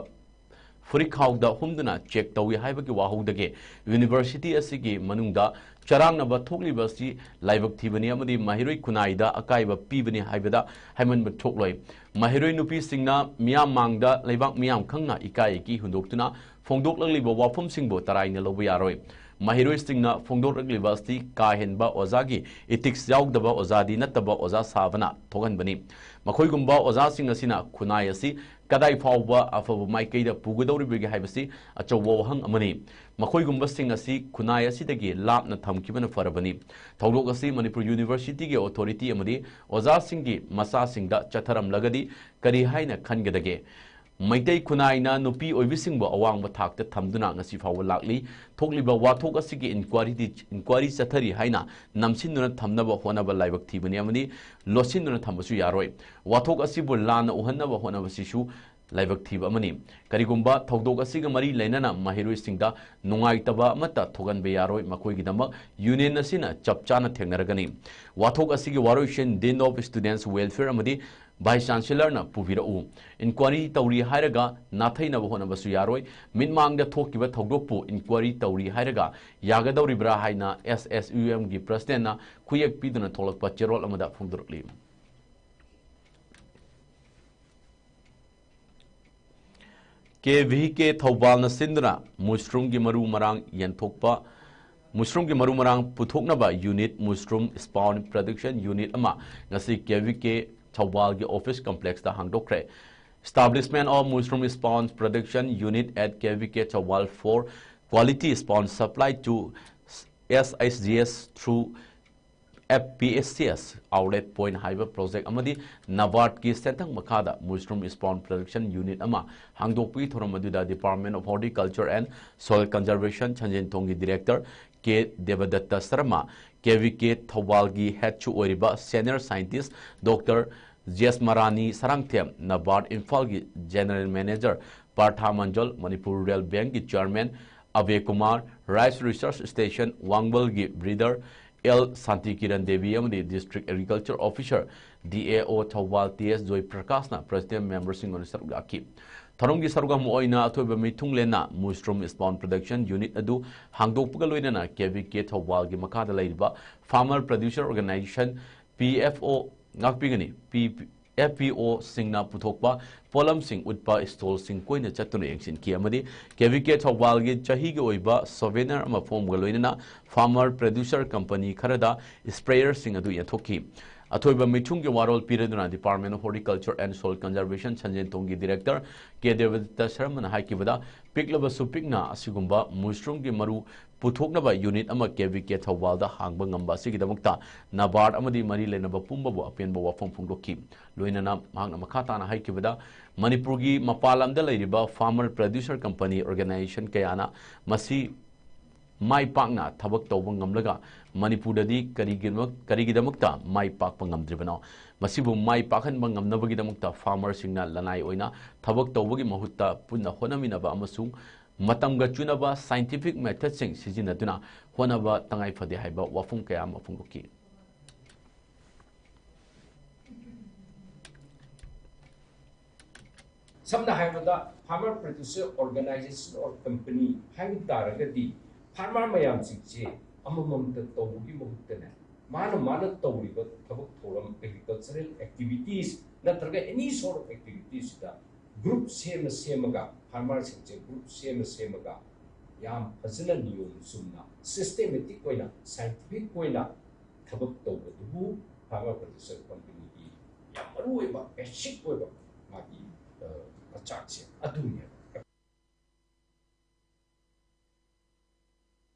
ꯐꯨꯔꯤꯠꯈꯥꯎꯗ ꯍꯨꯝꯗꯨꯅ ꯆꯦꯛ ꯇꯧꯏ ꯍꯥꯏꯕꯒꯤ ꯋꯥꯍꯧꯗꯒꯤ ꯌꯨꯅꯤꯚꯔꯁꯤꯇꯤ ꯑꯁꯤꯒꯤ ꯃꯅꯨꯡꯗ ꯆꯔꯥꯡꯅꯕ ꯊꯣꯛꯂꯤꯕ ꯑꯁꯤ ꯂꯥꯏꯕꯛ ꯊꯤꯕꯅꯤ ꯑꯃꯗꯤ ꯃꯍꯩꯔꯣꯏ ꯈꯨꯟꯅꯥꯏꯗ ꯑꯀꯥꯏꯕ ꯄꯤꯕꯅꯤ ꯍꯥꯏꯕꯗ ꯍꯥꯏꯃꯟꯕ ꯊꯣꯛꯂꯣꯏ꯫ ꯃꯍꯩꯔꯣꯏ ꯅꯨꯄꯤꯁꯤꯡꯅ ꯃꯤꯌꯥꯝ ꯃꯥꯡꯗ ꯂꯩꯕꯥꯛ ꯃꯤꯌꯥꯝ ꯈꯪꯅ ꯏꯀꯥꯏ ꯏꯀꯤ ꯍꯨꯟꯗꯣꯛꯇꯨꯅ ꯐꯣꯡꯗꯣꯛꯂꯛꯂꯤꯕ ꯋꯥꯐꯝꯁꯤꯡꯕꯨ ꯇꯔꯥꯏꯅ ꯂꯧꯕ ꯌꯥꯔꯣꯏ꯫ ꯃꯍꯩꯔꯣꯏꯁꯤꯡꯅ ꯐꯣꯡꯗꯣꯔꯛꯂꯤꯕ ꯑꯁꯤ ꯀꯥ ꯍꯦꯟꯕ ꯑꯣꯖꯥꯒꯤ ethics ꯌꯥꯎꯗꯕ ꯑꯣꯖꯥꯗꯤ ꯅꯠꯇꯕ ꯑꯣꯖꯥ ꯁꯥꯕꯅ ꯊꯣꯛꯍꯟꯕꯅꯤ꯫ ꯃꯈꯣꯏꯒꯨꯝꯕ ꯑꯣꯖꯥꯁꯤꯡ ꯑꯁꯤꯅ ꯈꯨꯟꯅꯥꯏ ꯑꯁꯤ ꯀꯗꯥꯏ ꯐꯥꯎꯕ ꯑꯐꯕ ꯃꯥꯏꯀꯩꯗ ꯄꯨꯒꯗꯧꯔꯤꯕꯒꯦ ꯍꯥꯏꯕꯁꯤ ꯑꯆꯧꯕ ꯋꯥꯍꯪ ꯑꯃꯅꯤ꯫ ꯃꯈꯣꯏꯒꯨꯝꯕꯁꯤꯡ ꯑꯁꯤ ꯈꯨꯟꯅꯥꯏ ꯑꯁꯤꯗꯒꯤ ꯂꯥꯞꯅ ꯊꯝꯈꯤꯕꯅ ꯐꯔꯕꯅꯤ꯫ ꯊꯧꯗꯣꯛ ꯑꯁꯤ ꯃꯅꯤꯄꯨꯔ Universityꯒꯤ authority ꯑꯃꯗꯤ ꯑꯣꯖꯥꯁꯤꯡꯒꯤ ꯃꯆꯥꯁꯤꯡꯗ ꯆꯠꯊꯔꯝꯂꯒꯗꯤ ꯀꯔꯤ ꯍꯥꯏꯅ ꯈꯟꯒꯗꯒꯦ? ꯃꯩꯇꯩ ꯈꯨꯟꯅꯥꯏꯅ ꯅꯨꯄꯤ ꯑꯣꯏꯕꯤꯁꯤꯡꯕꯨ ꯑꯋꯥꯡꯕ ꯊꯥꯛꯇ ꯊꯝꯗꯨꯅ ꯉꯁꯤ ꯐꯥꯎꯕ ꯂꯥꯛꯂꯤ꯫ ꯊꯣꯛꯂꯤꯕ ꯋꯥꯊꯣꯛ ꯑꯁꯤꯒꯤ inquiryꯗꯤ, inquiry ꯆꯠꯊꯔꯤ ꯍꯥꯏꯅ ꯅꯝꯁꯤꯟꯗꯨꯅ ꯊꯝꯅꯕ ꯍꯣꯠꯅꯕ ꯂꯥꯏꯕꯛ ꯊꯤꯕꯅꯤ ꯑꯃꯗꯤ ꯂꯣꯠꯁꯤꯟꯗꯨꯅ ꯊꯝꯕꯁꯨ ꯌꯥꯔꯣꯏ꯫ ꯋꯥꯊꯣꯛ ꯑꯁꯤꯕꯨ ꯂꯥꯟꯅ ꯎꯍꯟꯅꯕ ꯍꯣꯠꯅꯕꯁꯤꯁꯨ ꯂꯥꯏꯕꯛ ꯊꯤꯕ ꯑꯃꯅꯤ꯫ ꯀꯔꯤꯒꯨꯝꯕ ꯊꯧꯗꯣꯛ ꯑꯁꯤꯒ ꯃꯔꯤ ꯂꯩꯅꯅ ꯃꯍꯩꯔꯣꯏꯁꯤꯡꯗ ꯅꯨꯡꯉꯥꯏꯇꯕ ꯑꯃꯠꯇ ꯊꯣꯛꯍꯟꯕ ꯌꯥꯔꯣꯏ꯫ ꯃꯈꯣꯏꯒꯤꯗꯃꯛ union ꯑꯁꯤꯅ ꯆꯞ ꯆꯥꯅ ꯊꯦꯡꯅꯔꯒꯅꯤ꯫ ꯋꯥꯊꯣꯛ ꯑꯁꯤꯒꯤ ꯋꯥꯔꯣꯏꯁꯤꯟ Dean of Students Welfare ꯑꯃꯗꯤ Vice Chancellorꯅ ꯄꯨꯕꯤꯔꯛꯎ꯫ Inquiry ꯇꯧꯔꯤ ꯍꯥꯏꯔꯒ ꯅꯥꯊꯩꯅꯕ ꯍꯣꯠꯅꯕꯁꯨ ꯌꯥꯔꯣꯏ꯫ ꯃꯤꯠꯃꯥꯡꯗ ꯊꯣꯛꯈꯤꯕ ꯊꯧꯗꯣꯛꯄꯨ inquiry ꯇꯧꯔꯤ ꯍꯥꯏꯔꯒ ꯌꯥꯒꯗꯧꯔꯤꯕ꯭ꯔꯥ ꯍꯥꯏꯅ SSUMꯒꯤ Presidentꯅ ꯈꯨꯌꯦꯛ ꯄꯤꯗꯨꯅ ꯊꯣꯛꯂꯛꯄ ꯆꯦꯔꯣꯜ ꯑꯃꯗ ꯐꯣꯡꯗꯣꯔꯛꯂꯤ꯫ KVK ꯊꯧꯕꯥꯜꯅ ꯁꯤꯟꯗꯨꯅ ꯃꯨꯁꯔꯨꯝꯒꯤ ꯃꯔꯨ ꯃꯔꯥꯡ ꯌꯦꯟꯊꯣꯛꯄ, ꯃꯨꯁꯔꯨꯝꯒꯤ ꯃꯔꯨ ꯃꯔꯥꯡ ꯄꯨꯊꯣꯛꯅꯕ unit, Mushroom Spawn Production Unit ꯑꯃ ꯉꯁꯤ KVK ꯊꯧꯕꯥꯜꯒꯤ office complexꯇ ꯍꯥꯡꯗꯣꯛꯈ꯭ꯔꯦ꯫ Establishment of Mushroom Spawn Production Unit at KVK Thoubal for quality spawn supply to SHGS through FPSCS outlet point ꯍꯥꯏꯕ project ꯑꯃꯗꯤ NABARDꯀꯤ ꯁꯦꯟꯊꯪ ꯃꯈꯥꯗ Mushroom Spawn Production Unit ꯑꯃ ꯍꯥꯡꯗꯣꯛꯄꯒꯤ ꯊꯧꯔꯝ ꯑꯗꯨꯗ Department of Horticulture and Soil Conservation ꯁꯟꯖꯦꯟꯊꯣꯡꯒꯤ Director K ꯗꯦꯕꯗꯠꯇ Sharma, KVK ꯊꯧꯕꯥꯜꯒꯤ headꯁꯨ ꯑꯣꯏꯔꯤꯕ senior scientist Doctor Jesmarani Sarangthem, NABARD ꯏꯝꯐꯥꯜꯒꯤ General Manager Partha Manjal, Manipur Rural Bankꯀꯤ Chairman Abhay Kumar, Rice Research Station ꯋꯥꯡꯕꯜꯒꯤ Breeder ꯑꯦꯜ ꯁꯥꯟꯇꯤ ꯀꯤꯔꯟ ꯗꯦꯕꯤ ꯑꯃꯗꯤ District Agriculture Officer, DAO Thoubal T S Joy ꯄ꯭ꯔꯀꯥꯁꯅ President memberꯁꯤꯡ ꯑꯣꯏꯅ ꯁꯔꯨꯛ ꯌꯥꯈꯤ꯫ ꯊꯧꯔꯝꯒꯤ ꯁꯔꯨꯛ ꯑꯃ ꯑꯣꯏꯅ ꯑꯊꯣꯏꯕ ꯃꯤꯊꯨꯡꯂꯦꯟꯅ Mushroom Spawn Production Unit ꯑꯗꯨ ꯍꯥꯡꯗꯣꯛꯄꯒ ꯂꯣꯏꯅꯅ KVK ꯊꯧꯕꯥꯜꯒꯤ ꯃꯈꯥꯗ ꯂꯩꯔꯤꯕ Farmer Producer Organization, PFO, ꯉꯥꯛꯄꯤꯒꯅꯤ, P ꯑꯦꯐ ꯄꯤ ꯑꯣꯁꯤꯡꯅ ꯄꯨꯊꯣꯛꯄ ꯄꯣꯠꯂꯝꯁꯤꯡ ꯎꯠꯄ ꯁ꯭ꯇꯣꯜꯁꯤꯡ ꯀꯣꯏꯅ ꯆꯠꯇꯨꯅ ꯌꯦꯡꯁꯤꯟꯈꯤ ꯑꯃꯗꯤ ꯀꯦ ꯚꯤ ꯀꯦ ꯊꯧꯕꯥꯜꯒꯤ ꯆꯍꯤꯒꯤ ꯑꯣꯏꯕ ꯁꯣꯚꯦꯅꯔ ꯑꯃ ꯐꯣꯝꯒ ꯂꯣꯏꯅꯅ ꯐꯥꯔꯃꯔ ꯄ꯭ꯔꯗ꯭ꯌꯨꯁꯔ ꯀꯝꯄꯅꯤ ꯈꯔꯗ ꯁ꯭ꯄ꯭ꯔꯦꯌꯔꯁꯤꯡ ꯑꯗꯨ ꯌꯦꯟꯊꯣꯛꯈꯤ꯫ ꯑꯊꯣꯏꯕ ꯃꯤꯊꯨꯡꯒꯤ ꯋꯥꯔꯣꯜ ꯄꯤꯔꯗꯨꯅ Department of Horticulture and Soil Conservation ꯁꯟꯖꯦꯟꯊꯣꯡꯒꯤ ꯗꯤꯔꯦꯛꯇꯔ ꯀꯦ ꯗꯦꯕꯗꯠꯇ ꯁꯔꯃꯅ ꯍꯥꯏꯈꯤꯕꯗ, ꯄꯤꯛꯂꯕꯁꯨ ꯄꯤꯛꯅ ꯑꯁꯤꯒꯨꯝꯕ ꯃꯨꯁꯔꯨꯝꯒꯤ ꯃꯔꯨ ꯄꯨꯊꯣꯛꯅꯕ ꯌꯨꯅꯤꯠ ꯑꯃ ꯀꯦ ꯚꯤ ꯀꯦ ꯊꯧꯕꯥꯜꯗ ꯍꯥꯡꯕ ꯉꯝꯕ ꯑꯁꯤꯒꯤꯗꯃꯛꯇ ꯅꯕꯥꯔꯗ ꯑꯃꯗꯤ ꯃꯔꯤ ꯂꯩꯅꯕ ꯄꯨꯝꯕꯕꯨ ꯑꯄꯦꯟꯕ ꯋꯥꯐꯝ ꯐꯣꯡꯗꯣꯛꯈꯤ꯫ ꯂꯣꯏꯅꯅ ꯃꯍꯥꯛꯅ ꯃꯈꯥ ꯇꯥꯅ ꯍꯥꯏꯈꯤꯕꯗ, ꯃꯅꯤꯄꯨꯔꯒꯤ ꯃꯄꯥꯟ ꯂꯝꯗ ꯂꯩꯔꯤꯕ ꯐꯥꯔꯃꯔ ꯄ꯭ꯔꯗ꯭ꯌꯨꯁꯔ ꯀꯝꯄꯅꯤ ꯑꯣꯔꯒꯅꯥꯏꯖꯦꯁꯟ ꯀꯌꯥꯅ ꯃꯁꯤ ꯃꯥꯏ ꯄꯥꯛꯅ ꯊꯕꯛ ꯇꯧꯕ ꯉꯝꯂꯒ ꯃꯅꯤꯄꯨꯔꯗꯗꯤ ꯀꯔꯤꯒꯤꯗꯃꯛ-, ꯀꯔꯤꯒꯤꯗꯃꯛꯇ ꯃꯥꯏ ꯄꯥꯛꯄ ꯉꯝꯗ꯭ꯔꯤꯕꯅꯣ? ꯃꯁꯤꯕꯨ ꯃꯥꯏ ꯄꯥꯛꯍꯟꯕ ꯉꯝꯅꯕꯒꯤꯗꯃꯛꯇ ꯐꯥꯔꯃꯔꯁꯤꯡꯅ ꯂꯅꯥꯏ ꯑꯣꯏꯅ ꯊꯕꯛ ꯇꯧꯕꯒꯤ ꯃꯍꯨꯠꯇ ꯄꯨꯟꯅ ꯍꯣꯠꯅꯃꯤꯟꯅꯕ ꯑꯃꯁꯨꯡ ꯃꯇꯝꯒ ꯆꯨꯅꯕ ꯁꯥꯏꯟꯇꯤꯐꯤꯛ ꯃꯦꯊꯗꯁꯤꯡ ꯁꯤꯖꯤꯟꯅꯗꯨꯅ ꯍꯣꯠꯅꯕ ꯇꯉꯥꯏ ꯐꯗꯦ ꯍꯥꯏꯕ ꯋꯥꯐꯝ ꯀꯌꯥ ꯑꯃ ꯐꯣꯡꯗꯣꯛꯈꯤ꯫ ꯁꯝꯅ ꯍꯥꯏꯔꯕꯗ, farmer producer organization or company ꯍꯥꯏꯕ ꯇꯥꯔꯒꯗꯤ, ꯐꯥꯔꯃꯔ ꯃꯌꯥꯝꯁꯤꯡꯁꯦ ꯑꯃꯃꯝꯇ ꯇꯧꯕꯒꯤ ꯃꯍꯨꯠꯇꯅꯦ, ꯃꯥꯅ ꯃꯥꯅ ꯇꯧꯔꯤꯕ ꯊꯕꯛ ꯊꯧꯔꯝ, ꯑꯦꯒ꯭ꯔꯤꯀꯜꯆꯔꯦꯜ ꯑꯦꯛꯇꯤꯚꯤꯇꯤꯁ ꯅꯠꯇ꯭ꯔꯒ ꯑꯦꯅꯤ ꯁꯣꯔꯠ ꯑꯣꯐ ꯑꯦꯛꯇꯤꯚꯤꯇꯤꯁꯁꯤꯗ ꯒ꯭ꯔꯨꯞ ꯁꯦꯝꯃ ꯁꯦꯝꯃꯒ, ꯐꯥꯔꯃꯔꯁꯤꯡꯁꯦ ꯒ꯭ꯔꯨꯞ ꯁꯦꯝꯃ ꯁꯦꯝꯃꯒ ꯌꯥꯝ ꯐꯖꯅ ꯅꯤꯌꯣꯝ ꯆꯨꯝꯅ, ꯁꯤꯁꯇꯦꯃꯦꯇꯤꯛ ꯑꯣꯏꯅ, ꯁꯥꯏꯟꯇꯤꯐꯤꯛ ꯑꯣꯏꯅ ꯊꯕꯛ ꯇꯧꯕꯗꯨꯕꯨ farmer producer ꯀꯝꯄꯅꯤꯒꯤ ꯌꯥꯝ ꯃꯔꯨ ꯑꯣꯏꯕ, ꯕꯦꯁꯤꯛ ꯑꯣꯏꯕ ꯃꯥꯒꯤ, ꯑ, ꯃꯆꯥꯛꯁꯦ ꯑꯗꯨꯅꯦꯕ꯫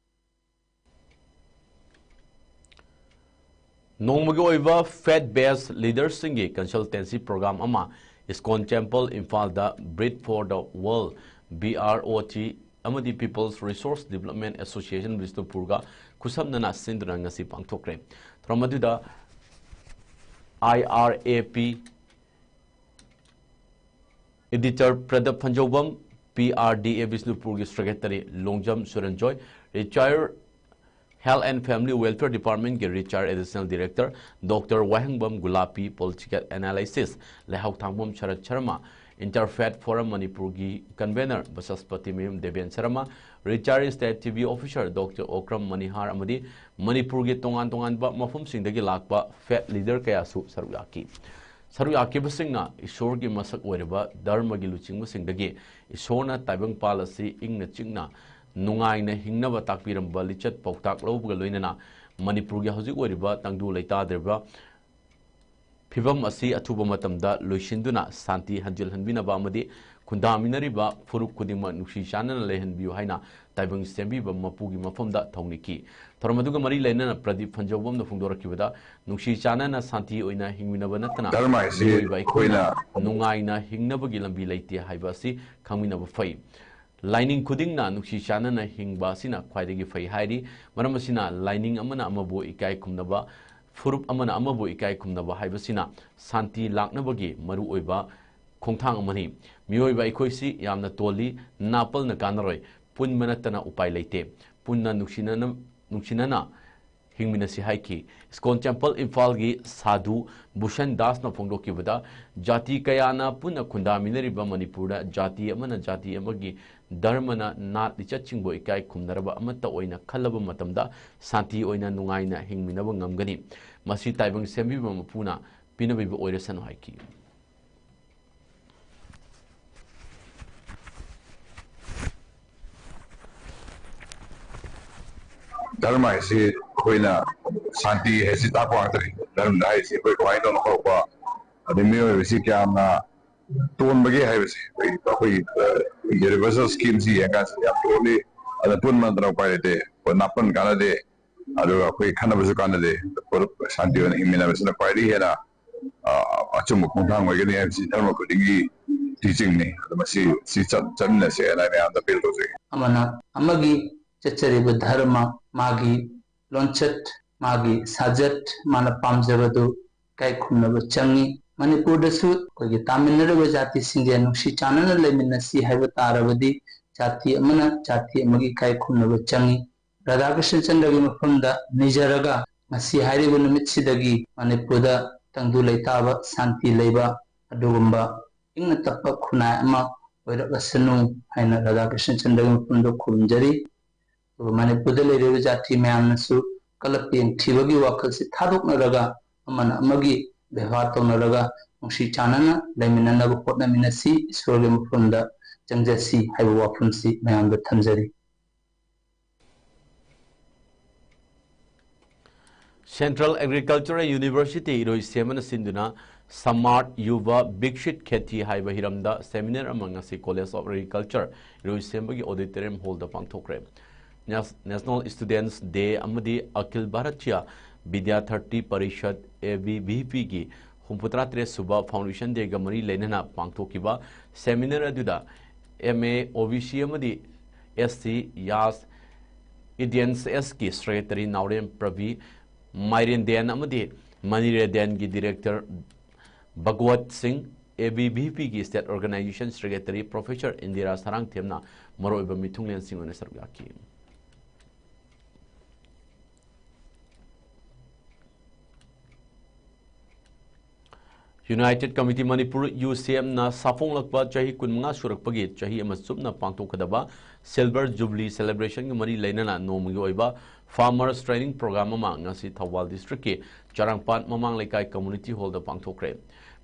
ꯅꯣꯡꯃꯒꯤ ꯑꯣꯏꯕ ꯐꯦꯠ ꯕꯦꯁ ꯂꯤꯗꯔꯁꯤꯡꯒꯤ ꯀꯟꯁꯜꯇꯦꯟꯁꯤ ꯄ꯭ꯔꯣꯒ꯭ꯔꯥꯝ ꯑꯃ ꯏꯁꯀꯣꯟ ꯇꯦꯝꯄꯜ ꯏꯝꯐꯥꯜꯗ Bread for the World, B R O T, ꯑꯃꯗꯤ People's Resource Development Association ꯕꯤꯁꯅꯨꯄꯨꯔꯒ ꯈꯨꯠꯁꯝꯅꯅ ꯁꯤꯟꯗꯨꯅ ꯉꯁꯤ ꯄꯥꯡꯊꯣꯛꯈ꯭ꯔꯦ꯫ ꯊꯧꯔꯝ ꯑꯗꯨꯗ I R A P editor Pradip Phanjoubam, P R D A ꯕꯤꯁꯅꯨꯄꯨꯔꯒꯤ secretary Longjam Suranjoy, retired Health and Family Welfare Department ꯀꯤ retired additional director doctor Wahengbam Gulapi, political analysis Leihaothangbam Sarat Sharma, interfaith forum ꯃꯅꯤꯄꯨꯔꯒꯤ convenor Basaspatimayum Deben Sharma, retired state T V officer doctor Okram Manihar ꯑꯃꯗꯤ ꯃꯅꯤꯄꯨꯔꯒꯤ ꯇꯣꯉꯥꯟ ꯇꯣꯉꯥꯟꯕ ꯃꯐꯝꯁꯤꯡꯗꯒꯤ ꯂꯥꯛꯄ ꯐꯦꯠ ꯂꯤꯗꯔ ꯀꯌꯥꯁꯨ ꯁꯔꯨꯛ ꯌꯥꯈꯤ꯫ ꯁꯔꯨꯛ ꯌꯥꯈꯤꯕꯁꯤꯡꯅ ꯏꯁꯣꯔꯒꯤ ꯃꯁꯛ ꯑꯣꯏꯔꯤꯕ ꯙꯔꯃꯒꯤ ꯂꯨꯆꯤꯡꯕꯁꯤꯡꯗꯒꯤ ꯏꯁꯣꯔꯅ ꯇꯥꯏꯕꯪꯄꯥꯜ ꯑꯁꯤ ꯏꯪꯅ ꯆꯤꯛꯅ ꯅꯨꯡꯉꯥꯏꯅ ꯍꯤꯡꯅꯕ ꯇꯥꯛꯄꯤꯔꯝꯕ ꯂꯤꯆꯠ ꯄꯥꯎꯇꯥꯛ ꯂꯧꯕꯒ ꯂꯣꯏꯅꯅ ꯃꯅꯤꯄꯨꯔꯒꯤ ꯍꯧꯖꯤꯛ ꯑꯣꯏꯔꯤꯕ ꯇꯪꯗꯨ ꯂꯩꯇꯥꯗ꯭ꯔꯤꯕ ꯐꯤꯕꯝ ꯑꯁꯤ ꯑꯊꯨꯕ ꯃꯇꯝꯗ ꯂꯣꯏꯁꯤꯟꯗꯨꯅ ꯁꯥꯟꯇꯤ ꯍꯟꯖꯤꯜꯍꯟꯕꯤꯅꯕ ꯑꯃꯗꯤ ꯈꯨꯟꯗꯥꯃꯤꯟꯅꯔꯤꯕ ꯐꯨꯔꯨꯞ ꯈꯨꯗꯤꯡꯃꯛ ꯅꯨꯡꯁꯤ ꯆꯥꯟꯅꯅ ꯂꯩꯍꯟꯕꯤꯌꯨ ꯍꯥꯏꯅ ꯇꯥꯏꯕꯪ ꯁꯦꯝꯕꯤꯕ ꯃꯄꯨꯒꯤ ꯃꯐꯝꯗ ꯊꯧꯅꯤꯈꯤ꯫ ꯊꯧꯔꯝ ꯑꯗꯨꯒ ꯃꯔꯤ ꯂꯩꯅꯅ ꯄ꯭ꯔꯗꯤꯞ ꯐꯟꯖꯧꯕꯝꯅ ꯐꯣꯡꯗꯣꯔꯛꯈꯤꯕꯗ, ꯅꯨꯡꯁꯤ ꯆꯥꯟꯅꯅ ꯁꯥꯟꯇꯤ ꯑꯣꯏꯅ ꯍꯤꯡꯃꯤꯟꯅꯕ ꯅꯠꯇꯅ ꯙꯔꯃ ꯍꯥꯏꯁꯤ ꯃꯤꯑꯣꯏꯕ ꯑꯩꯈꯣꯏꯅ ꯑꯩꯈꯣꯏꯅ ꯅꯨꯡꯉꯥꯏꯅ ꯍꯤꯡꯅꯕꯒꯤ ꯂꯝꯕꯤ ꯂꯩꯇꯦ ꯍꯥꯏꯕ ꯑꯁꯤ ꯈꯪꯃꯤꯟꯅꯕ ꯐꯩ꯫ ꯂꯥꯏꯅꯤꯡ ꯈꯨꯗꯤꯡꯅ ꯅꯨꯡꯁꯤ ꯆꯥꯟꯅꯅ ꯍꯤꯡꯕ ꯑꯁꯤꯅ ꯈ꯭ꯋꯥꯏꯗꯒꯤ ꯐꯩ ꯍꯥꯏꯔꯤ꯫ ꯃꯔꯝ ꯑꯁꯤꯅ ꯂꯥꯏꯅꯤꯡ ꯑꯃꯅ ꯑꯃꯕꯨ ꯏꯀꯥꯏ ꯈꯨꯝꯅꯕ, ꯐꯨꯔꯨꯞ ꯑꯃꯅ ꯑꯃꯕꯨ ꯏꯀꯥꯏ ꯈꯨꯝꯅꯕ ꯍꯥꯏꯕꯁꯤꯅ ꯁꯥꯟꯇꯤ ꯂꯥꯛꯅꯕꯒꯤ ꯃꯔꯨꯑꯣꯏꯕ ꯈꯣꯡꯊꯥꯡ ꯑꯃꯅꯤ꯫ ꯃꯤꯑꯣꯏꯕ ꯑꯩꯈꯣꯏꯁꯤ ꯌꯥꯝꯅ ꯇꯣꯜꯂꯤ, ꯅꯥꯄꯜꯅ ꯀꯥꯟꯅꯔꯣꯏ, ꯄꯨꯟꯕ ꯅꯠꯇꯅ ꯎꯄꯥꯏ ꯂꯩꯇꯦ꯫ ꯄꯨꯟꯅ ꯅꯨꯡꯁꯤꯅꯅ-, ꯅꯨꯡꯁꯤꯅꯅ ꯍꯤꯡꯃꯤꯟꯅꯁꯤ ꯍꯥꯏꯈꯤ꯫ ꯏꯁꯀꯣꯟ ꯇꯦꯝꯄꯜ ꯏꯝꯐꯥꯜꯒꯤ ꯁꯥꯙꯨ ꯚꯨꯁꯟ ꯗꯥꯁꯅ ꯐꯣꯡꯗꯣꯛꯈꯤꯕꯗ, ꯖꯥꯇꯤ ꯀꯌꯥꯅ ꯄꯨꯟꯅ ꯈꯨꯟꯗꯥꯃꯤꯟꯅꯔꯤꯕ ꯃꯅꯤꯄꯨꯔꯗ ꯖꯥꯇꯤ ꯑꯃꯅ ꯖꯥꯇꯤ ꯑꯃꯒꯤ ꯙꯔꯃꯅ ꯅꯥꯠ ꯂꯤꯆꯠꯁꯤꯡꯕꯨ ꯏꯀꯥꯏ ꯈꯨꯝꯅꯔꯕ ꯑꯃꯠꯇ ꯑꯣꯏꯅ ꯈꯜꯂꯕ ꯃꯇꯝꯗ ꯁꯥꯟꯇꯤ ꯑꯣꯏꯅ ꯅꯨꯡꯉꯥꯏꯅ ꯍꯤꯡꯃꯤꯟꯅꯕ ꯉꯝꯒꯅꯤ꯫ ꯃꯁꯤ ꯇꯥꯏꯕꯪ ꯁꯦꯝꯕꯤꯕ ꯃꯄꯨꯅ ꯄꯤꯅꯕꯤꯕ ꯑꯣꯏꯔꯁꯅꯨ ꯍꯥꯏꯈꯤ꯫ ꯙꯔꯃ ꯍꯥꯏꯁꯤ ꯑꯩꯈꯣꯏꯅ ꯁꯥꯟꯇꯤ ꯍꯥꯏꯁꯤ ꯇꯥꯛꯄ ꯉꯥꯛꯇꯅꯤ꯫ ꯙꯔꯃꯗ ꯍꯥꯏꯁꯤ ꯑꯩꯈꯣꯏ ꯀꯃꯥꯏꯅ ꯇꯧꯅ ꯍꯧꯔꯛꯄ, ꯑꯗꯩ ꯃꯤꯑꯣꯏꯕꯁꯤ ꯀꯌꯥꯝꯅ ꯇꯣꯟꯕꯒꯦ ꯍꯥꯏꯕꯁꯤ ꯑꯩꯈꯣꯏ, ꯑꯩꯈꯣꯏꯒꯤ, ꯑ, ꯌꯨꯅꯤꯚꯔꯁꯦꯜ ꯁ꯭ꯀꯤꯝꯁꯤ ꯌꯦꯡꯀꯥꯟꯁꯤꯗ ꯌꯥꯝ ꯇꯣꯜꯂꯤ꯫ ꯑꯗ ꯄꯨꯟꯕ ꯅꯠꯇꯅ ꯎꯄꯥꯏ ꯂꯩꯇꯦ꯫ ꯑꯩꯈꯣꯏ ꯅꯥꯄꯟ ꯀꯥꯟꯅꯗꯦ꯫ ꯑꯗꯨꯒ ꯑꯩꯈꯣꯏ ꯈꯟꯅꯕꯁꯨ ꯀꯥꯟꯅꯗꯦ꯫ ꯄꯨꯂꯞ ꯁꯥꯟꯇꯤ ꯑꯣꯏꯅ ꯍꯤꯡꯃꯤꯟꯅꯕꯁꯤꯅ ꯈ꯭ꯋꯥꯏꯗꯒꯤ ꯍꯦꯟꯅ, ꯑ, ꯑꯆꯨꯝꯕ ꯈꯣꯡꯊꯥꯡ ꯑꯣꯏꯒꯅꯤ ꯍꯥꯏꯕꯁꯤ ꯙꯔꯃ ꯈꯨꯗꯤꯡꯒꯤ ꯇꯤꯆꯤꯡꯅꯤ꯫ ꯑꯗꯣ ꯃꯁꯤ, ꯁꯤ ꯆꯠ-, ꯆꯠꯃꯤꯟꯅꯁꯦ ꯍꯥꯏꯅ ꯑꯩ ꯃꯌꯥꯝꯗ ꯑꯄꯤꯜ ꯇꯧꯖꯒꯦ꯫ ꯑꯃꯅ ꯑꯃꯒꯤ ꯆꯠꯆꯔꯤꯕ ꯙꯔꯃ, ꯃꯥꯒꯤ ꯂꯣꯟꯆꯠ, ꯃꯥꯒꯤ ꯁꯥꯖꯠ, ꯃꯥꯅ ꯄꯥꯝꯖꯕꯗꯨ ꯏꯀꯥꯏ ꯈꯨꯝꯅꯕ ꯆꯪꯉꯤ꯫ ꯃꯅꯤꯄꯨꯔꯗꯁꯨ ꯑꯩꯈꯣꯏꯒꯤ ꯇꯥꯃꯤꯟꯅꯔꯤꯕ ꯖꯥꯇꯤꯁꯤꯡꯁꯦ ꯅꯨꯡꯁꯤ ꯆꯥꯟꯅꯅ ꯂꯩꯃꯤꯟꯅꯁꯤ ꯍꯥꯏꯕ ꯇꯥꯔꯕꯗꯤ ꯖꯥꯇꯤ ꯑꯃꯅ ꯖꯥꯇꯤ ꯑꯃꯒꯤ ꯏꯀꯥꯏ ꯈꯨꯝꯅꯕ ꯆꯪꯉꯤ꯫ ꯔꯥꯙꯥꯀ꯭ꯔꯤꯁꯅ ꯆꯟꯗ꯭ꯔꯒꯤ ꯃꯐꯝꯗ ꯅꯤꯖꯔꯒ ꯉꯁꯤ ꯍꯥꯏꯔꯤꯕ ꯅꯨꯃꯤꯠꯁꯤꯗꯒꯤ ꯃꯅꯤꯄꯨꯔꯗ ꯇꯪꯗꯨ ꯂꯩꯇꯥꯕ, ꯁꯥꯟꯇꯤ ꯂꯩꯕ, ꯑꯗꯨꯒꯨꯝꯕ ꯏꯪꯅ ꯇꯞꯄ ꯈꯨꯟꯅꯥꯏ ꯑꯃ ꯑꯣꯏꯔꯛꯂꯁꯅꯨ ꯍꯥꯏꯅ ꯔꯥꯙꯥꯀ꯭ꯔꯤꯁꯅ ꯆꯟꯗ꯭ꯔꯒꯤ ꯃꯐꯝꯗ ꯈꯨꯔꯨꯝꯖꯔꯤ꯫ ꯑꯗꯨꯒ ꯃꯅꯤꯄꯨꯔꯗ ꯂꯩꯔꯤꯕ ꯖꯥꯇꯤ ꯃꯌꯥꯝꯅꯁꯨ ꯀꯂꯞ ꯌꯦꯡꯊꯤꯕꯒꯤ ꯋꯥꯈꯜꯁꯤ ꯊꯥꯗꯣꯛꯅꯔꯒ ꯑꯃꯅ ꯑꯃꯒꯤ ꯕꯦꯕꯥꯔ ꯇꯧꯅꯔꯒ ꯅꯨꯡꯁꯤ ꯆꯥꯟꯅꯅ ꯂꯩꯃꯤꯟꯅꯅꯕ ꯍꯣꯠꯅꯃꯤꯟꯅꯁꯤ, ꯏꯁꯣꯔꯒꯤ ꯃꯐꯝꯗ ꯆꯪꯖꯁꯤ ꯍꯥꯏꯕ ꯋꯥꯐꯝꯁꯤ ꯃꯌꯥꯝꯗ ꯊꯝꯖꯔꯤ꯫ Central Agricultural University ꯏꯔꯣꯏꯁꯦꯝꯕꯅ ꯁꯤꯟꯗꯨꯅ Samart Yuva Viksit Kheti ꯍꯥꯏꯕ ꯍꯤꯔꯝꯗ seminar ꯑꯃ ꯉꯁꯤ College of Agriculture ꯏꯔꯣꯏꯁꯦꯝꯕꯒꯤ auditorium hallꯗ ꯄꯥꯡꯊꯣꯛꯈ꯭ꯔꯦ꯫ Nas- National Students Day ꯑꯃꯗꯤ Akhil Bharatiya Vidyarthi Parishad, A B V P ꯒꯤ ꯍꯨꯝꯐꯨꯇꯔꯥ ꯇꯔꯦꯠ ꯁꯨꯕ Foundation Dayꯒ ꯃꯔꯤ ꯂꯩꯅꯅ ꯄꯥꯡꯊꯣꯛꯈꯤꯕ seminar ꯑꯗꯨꯗ M A O B C ꯑꯃꯗꯤ S C Yas Indians Sꯒꯤ Secretary ꯅꯥꯎꯔꯦꯝ ꯄ꯭ꯔꯚꯤ, ꯃꯥꯏꯔꯦꯟꯗꯦꯟ ꯑꯃꯗꯤ ꯃꯅꯤꯔꯦꯗꯦꯟꯒꯤ Director ꯚꯒꯋꯠ ꯁꯤꯡ, A B V Pꯒꯤ State Organization Secretary Professor Indira ꯁꯔꯥꯡꯊꯦꯝꯅ ꯃꯔꯨꯑꯣꯏꯕ ꯃꯤꯊꯨꯡꯂꯦꯟꯁꯤꯡ ꯑꯣꯏꯅ ꯁꯔꯨꯛ ꯌꯥꯈꯤ꯫ United Committee Manipur, U C M ꯅ ꯁꯥꯐꯣꯡꯂꯛꯄ ꯆꯍꯤ ꯀꯨꯟꯃꯉꯥ ꯁꯨꯔꯛꯄꯒꯤ ꯆꯍꯤ ꯑꯃ ꯆꯨꯞꯅ ꯄꯥꯡꯊꯣꯛꯀꯗꯕ Silver Jubilee Celebrationꯒ ꯃꯔꯤ ꯂꯩꯅꯅ ꯅꯣꯡꯃꯒꯤ ꯑꯣꯏꯕ Farmers Training Program ꯑꯃ ꯉꯁꯤ ꯊꯧꯕꯥꯜ Districtꯀꯤ ꯆꯔꯥꯡꯄꯥꯠ ꯃꯃꯥꯡ ꯂꯩꯀꯥꯏ Community Hallꯗ ꯄꯥꯡꯊꯣꯛꯈ꯭ꯔꯦ꯫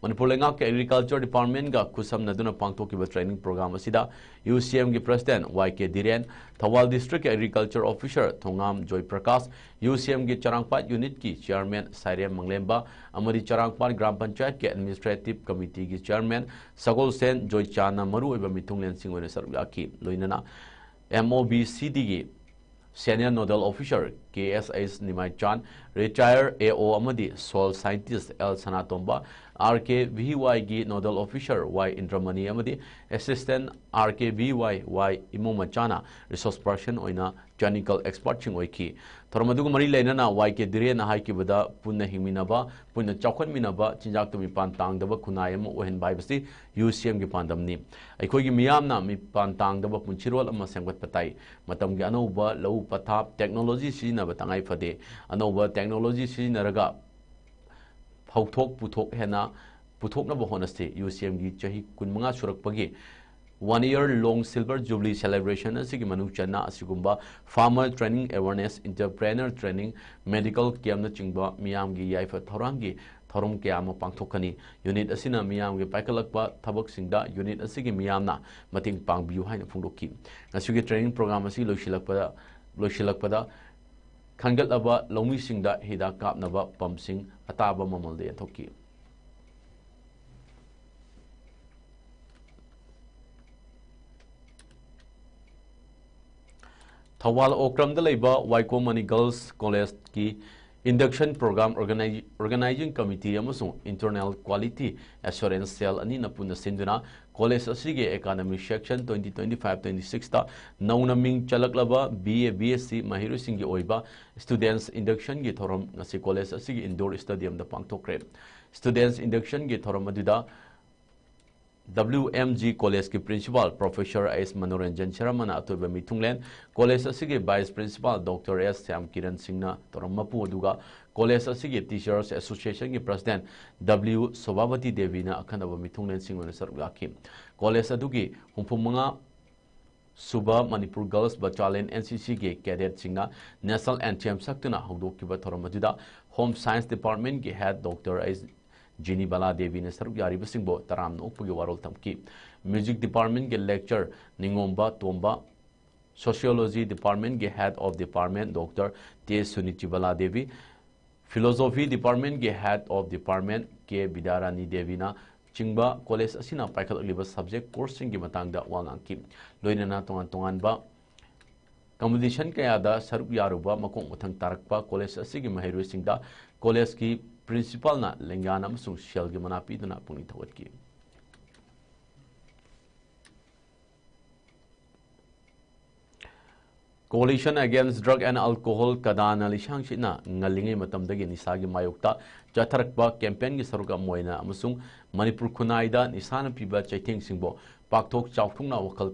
ꯃꯅꯤꯄꯨꯔ ꯂꯩꯉꯥꯛꯀꯤ Agriculture Departmentꯒ ꯈꯨꯠꯁꯝꯅꯗꯨꯅ ꯄꯥꯡꯊꯣꯛꯈꯤꯕ training program ꯑꯁꯤꯗ U C Mꯒꯤ President Y K ꯙꯤꯔꯦꯟ, Thoubal Districtꯀꯤ Agriculture Officer ꯊꯣꯉꯥꯝ ꯖꯣꯏꯄ꯭ꯔꯀꯥꯁ, U C Mꯒꯤ ꯆꯔꯥꯡꯄꯥꯠ Unitꯀꯤ Chairman ꯁꯥꯏꯔꯦꯝ ꯃꯪꯂꯦꯝꯕ ꯑꯃꯗꯤ ꯆꯔꯥꯡꯄꯥꯠ ꯒ꯭ꯔꯥꯝ ꯄꯟꯆꯥꯌꯠꯀꯤ Administrative Committeeꯒꯤ Chairman ꯁꯒꯣꯜꯁꯦꯟ ꯖꯣꯏꯆꯥꯟꯅ ꯃꯔꯨꯑꯣꯏꯕ ꯃꯤꯊꯨꯡꯂꯦꯟꯁꯤꯡ ꯑꯣꯏꯅ ꯁꯔꯨꯛ ꯌꯥꯈꯤ꯫ ꯂꯣꯏꯅꯅ M O B C Dꯒꯤ Senior Nodal Officer K S H ꯅꯤꯃꯥꯏꯆꯥꯟ, Retire A O ꯑꯃꯗꯤ Soil Scientist L ꯁꯅꯥꯇꯣꯝꯕ, R K V Y ꯒꯤ Nodal Officer Y ꯏꯟꯗ꯭ꯔꯃꯅꯤ ꯑꯃꯗꯤ Assistant R K V Y Y ꯏꯃꯣꯃꯆꯥꯅ Resource Person ꯑꯣꯏꯅ Technical Expertꯁꯤꯡ ꯑꯣꯏꯈꯤ꯫ ꯊꯧꯔꯝ ꯑꯗꯨꯒ ꯃꯔꯤ ꯂꯩꯅꯅ Y K ꯙꯤꯔꯦꯟꯅ ꯍꯥꯏꯈꯤꯕꯗ, ꯄꯨꯟꯅ ꯍꯤꯡꯃꯤꯟꯅꯕ, ꯄꯨꯟꯅ ꯆꯥꯎꯈꯠꯃꯤꯟꯅꯕ, ꯆꯤꯟꯖꯥꯛꯇ ꯃꯤꯄꯥꯟ ꯇꯥꯡꯗꯕ ꯈꯨꯟꯅꯥꯏ ꯑꯃ ꯑꯣꯏꯍꯟꯕ ꯍꯥꯏꯕꯁꯤ U C Mꯒꯤ ꯄꯥꯟꯗꯝꯅꯤ꯫ ꯑꯩꯈꯣꯏꯒꯤ ꯃꯤꯌꯥꯝꯅ ꯃꯤꯄꯥꯟ ꯇꯥꯡꯗꯕ ꯄꯨꯟꯁꯤꯔꯣꯜ ꯑꯃ ꯁꯦꯝꯒꯠꯄ ꯇꯥꯏ꯫ ꯃꯇꯝꯒꯤ ꯑꯅꯧꯕ ꯂꯧꯎ ꯄꯊꯥꯞ, technology ꯁꯤꯖꯤꯟꯅꯕ ꯇꯉꯥꯏ ꯐꯗꯦ꯫ ꯑꯅꯧꯕ technology ꯁꯤꯖꯤꯟꯅꯔꯒ ꯍꯧꯊꯣꯛ ꯄꯨꯊꯣꯛ ꯍꯦꯟꯅ ꯄꯨꯊꯣꯛꯅꯕ ꯍꯣꯠꯅꯁꯤ꯫ U C Mꯒꯤ ꯆꯍꯤ ꯀꯨꯟꯃꯉꯥ ꯁꯨꯔꯛꯄꯒꯤ One Year Long Silver Jubilee Celebration ꯑꯁꯤꯒꯤ ꯃꯅꯨꯡ ꯆꯟꯅ ꯑꯁꯤꯒꯨꯝꯕ Farmer Training Awareness, Entrepreneur Training, Medical Campꯅꯆꯤꯡꯕ ꯃꯤꯌꯥꯝꯒꯤ ꯌꯥꯏꯐ ꯊꯧꯔꯥꯡꯒꯤ ꯊꯧꯔꯝ ꯀꯌꯥ ꯑꯃ ꯄꯥꯡꯊꯣꯛꯀꯅꯤ꯫ ꯌꯨꯅꯤꯠ ꯑꯁꯤꯅ ꯃꯤꯌꯥꯝꯒꯤ ꯄꯥꯏꯈꯠꯂꯛꯄ ꯊꯕꯛꯁꯤꯡꯗ ꯌꯨꯅꯤꯠ ꯑꯁꯤꯒꯤ ꯃꯤꯌꯥꯝꯅ ꯃꯇꯦꯡ ꯄꯥꯡꯕꯤꯌꯨ ꯍꯥꯏꯅ ꯐꯣꯡꯗꯣꯛꯈꯤ꯫ ꯉꯁꯤꯒꯤ training program ꯑꯁꯤ ꯂꯣꯏꯁꯤꯜꯂꯛꯄꯗ, ꯂꯣꯏꯁꯤꯜꯂꯛꯄꯗ ꯈꯟꯒꯠꯂꯕ ꯂꯧꯃꯤꯁꯤꯡꯗ ꯍꯤꯗꯥꯛ ꯀꯥꯞꯅꯕ ꯄꯝꯁꯤꯡ ꯑꯇꯥꯕ ꯃꯃꯜꯗ ꯌꯦꯟꯊꯣꯛꯈꯤ꯫ ꯊꯧꯕꯥꯜ ꯑꯣꯀ꯭ꯔꯝꯗ ꯂꯩꯕ ꯋꯥꯏꯀꯣꯝ ꯃꯅꯤ ꯒꯔꯜꯁ ꯀꯣꯂꯦꯖꯀꯤ induction program organi-, organizing committee ꯑꯃꯁꯨꯡ internal quality assurance cell ꯑꯅꯤꯅ ꯄꯨꯟꯅ ꯁꯤꯟꯗꯨꯅ ꯀꯣꯂꯦꯖ ꯑꯁꯤꯒꯤ academic session twenty twenty-five twenty-sixꯇ ꯅꯧꯅ ꯃꯤꯡ ꯆꯜꯂꯛꯂꯕ B A, B S C ꯃꯍꯩꯔꯣꯏꯁꯤꯡꯒꯤ ꯑꯣꯏꯕ students inductionꯒꯤ ꯊꯧꯔꯝ ꯉꯁꯤ ꯀꯣꯂꯦꯖ ꯑꯁꯤꯒꯤ indoor stadiumꯗ ꯄꯥꯡꯊꯣꯛꯈ꯭ꯔꯦ꯫ Students inductionꯒꯤ ꯊꯧꯔꯝ ꯑꯗꯨꯗ W M G ꯀꯣꯂꯦꯖꯀꯤ principal professor S Manoranjan ꯁꯔꯃꯅ ꯑꯇꯣꯏꯕ ꯃꯤꯊꯨꯡꯂꯦꯟ, college ꯑꯁꯤꯒꯤ vice principal Doctor S Shyam Kiran ꯁꯤꯡꯅ ꯊꯧꯔꯝ ꯃꯄꯨ, ꯑꯗꯨꯒ ꯀꯣꯂꯦꯖ ꯑꯁꯤꯒꯤ Teachers Associationꯒꯤ president W ꯁꯣꯚꯥꯕꯇꯤ ꯗꯦꯕꯤꯅ ꯑꯈꯟꯅꯕ ꯃꯤꯊꯨꯡꯂꯦꯟꯁꯤꯡ ꯑꯣꯏꯅ ꯁꯔꯨꯛ ꯌꯥꯈꯤ꯫ ꯀꯣꯂꯦꯖ ꯑꯗꯨꯒꯤ ꯍꯨꯝꯐꯨ ꯃꯉꯥ ꯁꯨꯕ Manipur girls battalion, N C Cꯒꯤ cadetꯁꯤꯡꯅ national anthem ꯁꯛꯇꯨꯅ ꯍꯧꯗꯣꯛꯈꯤꯕ ꯊꯧꯔꯝ ꯑꯗꯨꯗ Home Science Departmentꯀꯤ head Doctor S ꯖꯤꯅꯤꯕꯥꯂꯥ ꯗꯦꯕꯤꯅ ꯁꯔꯨꯛ ꯌꯥꯔꯤꯕꯁꯤꯡꯕꯨ ꯇꯔꯥꯝꯅ ꯑꯣꯛꯄꯒꯤ ꯋꯥꯔꯣꯜ ꯊꯝꯈꯤ꯫ Music Departmentꯀꯤ lecturer ꯅꯤꯉꯣꯝꯕ Tomba, Sociology Departmentꯀꯤ head of department Doctor ꯇꯦ ꯁꯨꯅꯤꯆꯤꯕꯥꯂꯥ Devi, Philosophy Departmentꯀꯤ head of department ꯀꯦ ꯕꯤꯗ꯭ꯌꯥꯔꯥꯅꯤ ꯗꯦꯕꯤꯅ ꯆꯤꯡꯕ ꯀꯣꯂꯦꯖ ꯑꯁꯤꯅ ꯄꯥꯏꯈꯠꯂꯛꯂꯤꯕ subject courseꯁꯤꯡꯒꯤ ꯃꯇꯥꯡꯗ ꯋꯥ ꯉꯥꯡꯈꯤ꯫ ꯂꯣꯏꯅꯅ ꯇꯣꯉꯥꯟ ꯇꯣꯉꯥꯟꯕ competition ꯀꯌꯥꯗ ꯁꯔꯨꯛ ꯌꯥꯔꯨꯕ ꯃꯀꯣꯛ ꯃꯊꯪ ꯇꯥꯔꯛꯄ ꯀꯣꯂꯦꯖ ꯑꯁꯤꯒꯤ ꯃꯍꯩꯔꯣꯏꯁꯤꯡꯗ ꯀꯣꯂꯦꯖꯀꯤ principalꯅ ꯂꯦꯡꯌꯥꯟ ꯑꯃꯁꯨꯡ ꯁꯦꯜꯒꯤ ꯃꯅꯥ ꯄꯤꯗꯨꯅ ꯄꯨꯛꯅꯤꯡ ꯊꯧꯒꯠꯈꯤ꯫ Coalition Against Drug and Alcohol, ꯀꯗꯥꯅ ꯂꯤꯁꯥꯡꯁꯤꯠꯅ ꯉꯜꯂꯤꯉꯩ ꯃꯇꯝꯗꯒꯤ ꯅꯤꯁꯥꯒꯤ ꯃꯥꯌꯣꯛꯇ ꯆꯠꯊꯔꯛꯄ campaignꯒꯤ ꯁꯔꯨꯛ ꯑꯃ ꯑꯣꯏꯅ ꯑꯃꯁꯨꯡ ꯃꯅꯤꯄꯨꯔ ꯈꯨꯟꯅꯥꯏꯗ ꯅꯤꯁꯥꯅ ꯄꯤꯕ ꯆꯩꯊꯦꯡꯁꯤꯡꯕꯨ ꯄꯥꯛꯊꯣꯛ ꯆꯥꯎꯊꯣꯛꯅ ꯋꯥꯈꯜ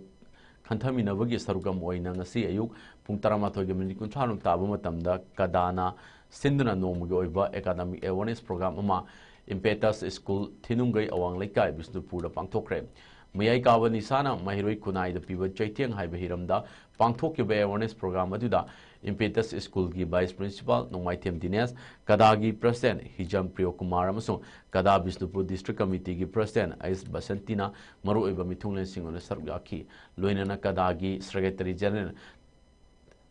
ꯈꯟꯊꯃꯤꯟꯅꯕꯒꯤ ꯁꯔꯨꯛ ꯑꯃ ꯑꯣꯏꯅ ꯉꯁꯤ ꯑꯌꯨꯛ ꯄꯨꯡ ꯇꯔꯥꯃꯥꯊꯣꯏꯒ minute ꯀꯨꯟꯊ꯭ꯔꯥ ꯔꯣꯝ ꯇꯥꯕ ꯃꯇꯝꯗ ꯀꯗꯥꯅ ꯁꯤꯟꯗꯨꯅ ꯅꯣꯡꯃꯒꯤ ꯑꯣꯏꯕ academic awareness program ꯑꯃ Impetus School, ꯊꯤꯅꯨꯡꯒꯩ ꯑꯋꯥꯡ ꯂꯩꯀꯥꯏ, ꯕꯤꯁꯅꯨꯄꯨꯔꯗ ꯄꯥꯡꯊꯣꯛꯈ꯭ꯔꯦ꯫ ꯃꯌꯥꯏ ꯀꯥꯕ ꯅꯤꯁꯥꯅ ꯃꯍꯩꯔꯣꯏ ꯈꯨꯟꯅꯥꯏꯗ ꯄꯤꯕ ꯆꯩꯊꯦꯡ ꯍꯥꯏꯕ ꯍꯤꯔꯝꯗ ꯄꯥꯡꯊꯣꯛꯈꯤꯕ awareness program ꯑꯗꯨꯗ Impetus Schoolꯒꯤ Vice Principal ꯅꯣꯡꯃꯥꯏꯊꯦꯝ ꯗꯤꯅꯦꯁ, ꯀꯗꯥꯒꯤ President ꯍꯤꯖꯝ ꯄ꯭ꯔꯤꯌꯣꯀꯨꯃꯥꯔ ꯑꯃꯁꯨꯡ ꯀꯗꯥ ꯕꯤꯁꯅꯨꯄꯨꯔ District Committeeꯒꯤ President ꯑꯩꯁ ꯕꯁꯟꯇꯤꯅ ꯃꯔꯨꯑꯣꯏꯕ ꯃꯤꯊꯨꯡꯂꯦꯟꯁꯤꯡ ꯑꯣꯏꯅ ꯁꯔꯨꯛ ꯌꯥꯈꯤ꯫ ꯂꯣꯏꯅꯅ ꯀꯗꯥꯒꯤ Secretary General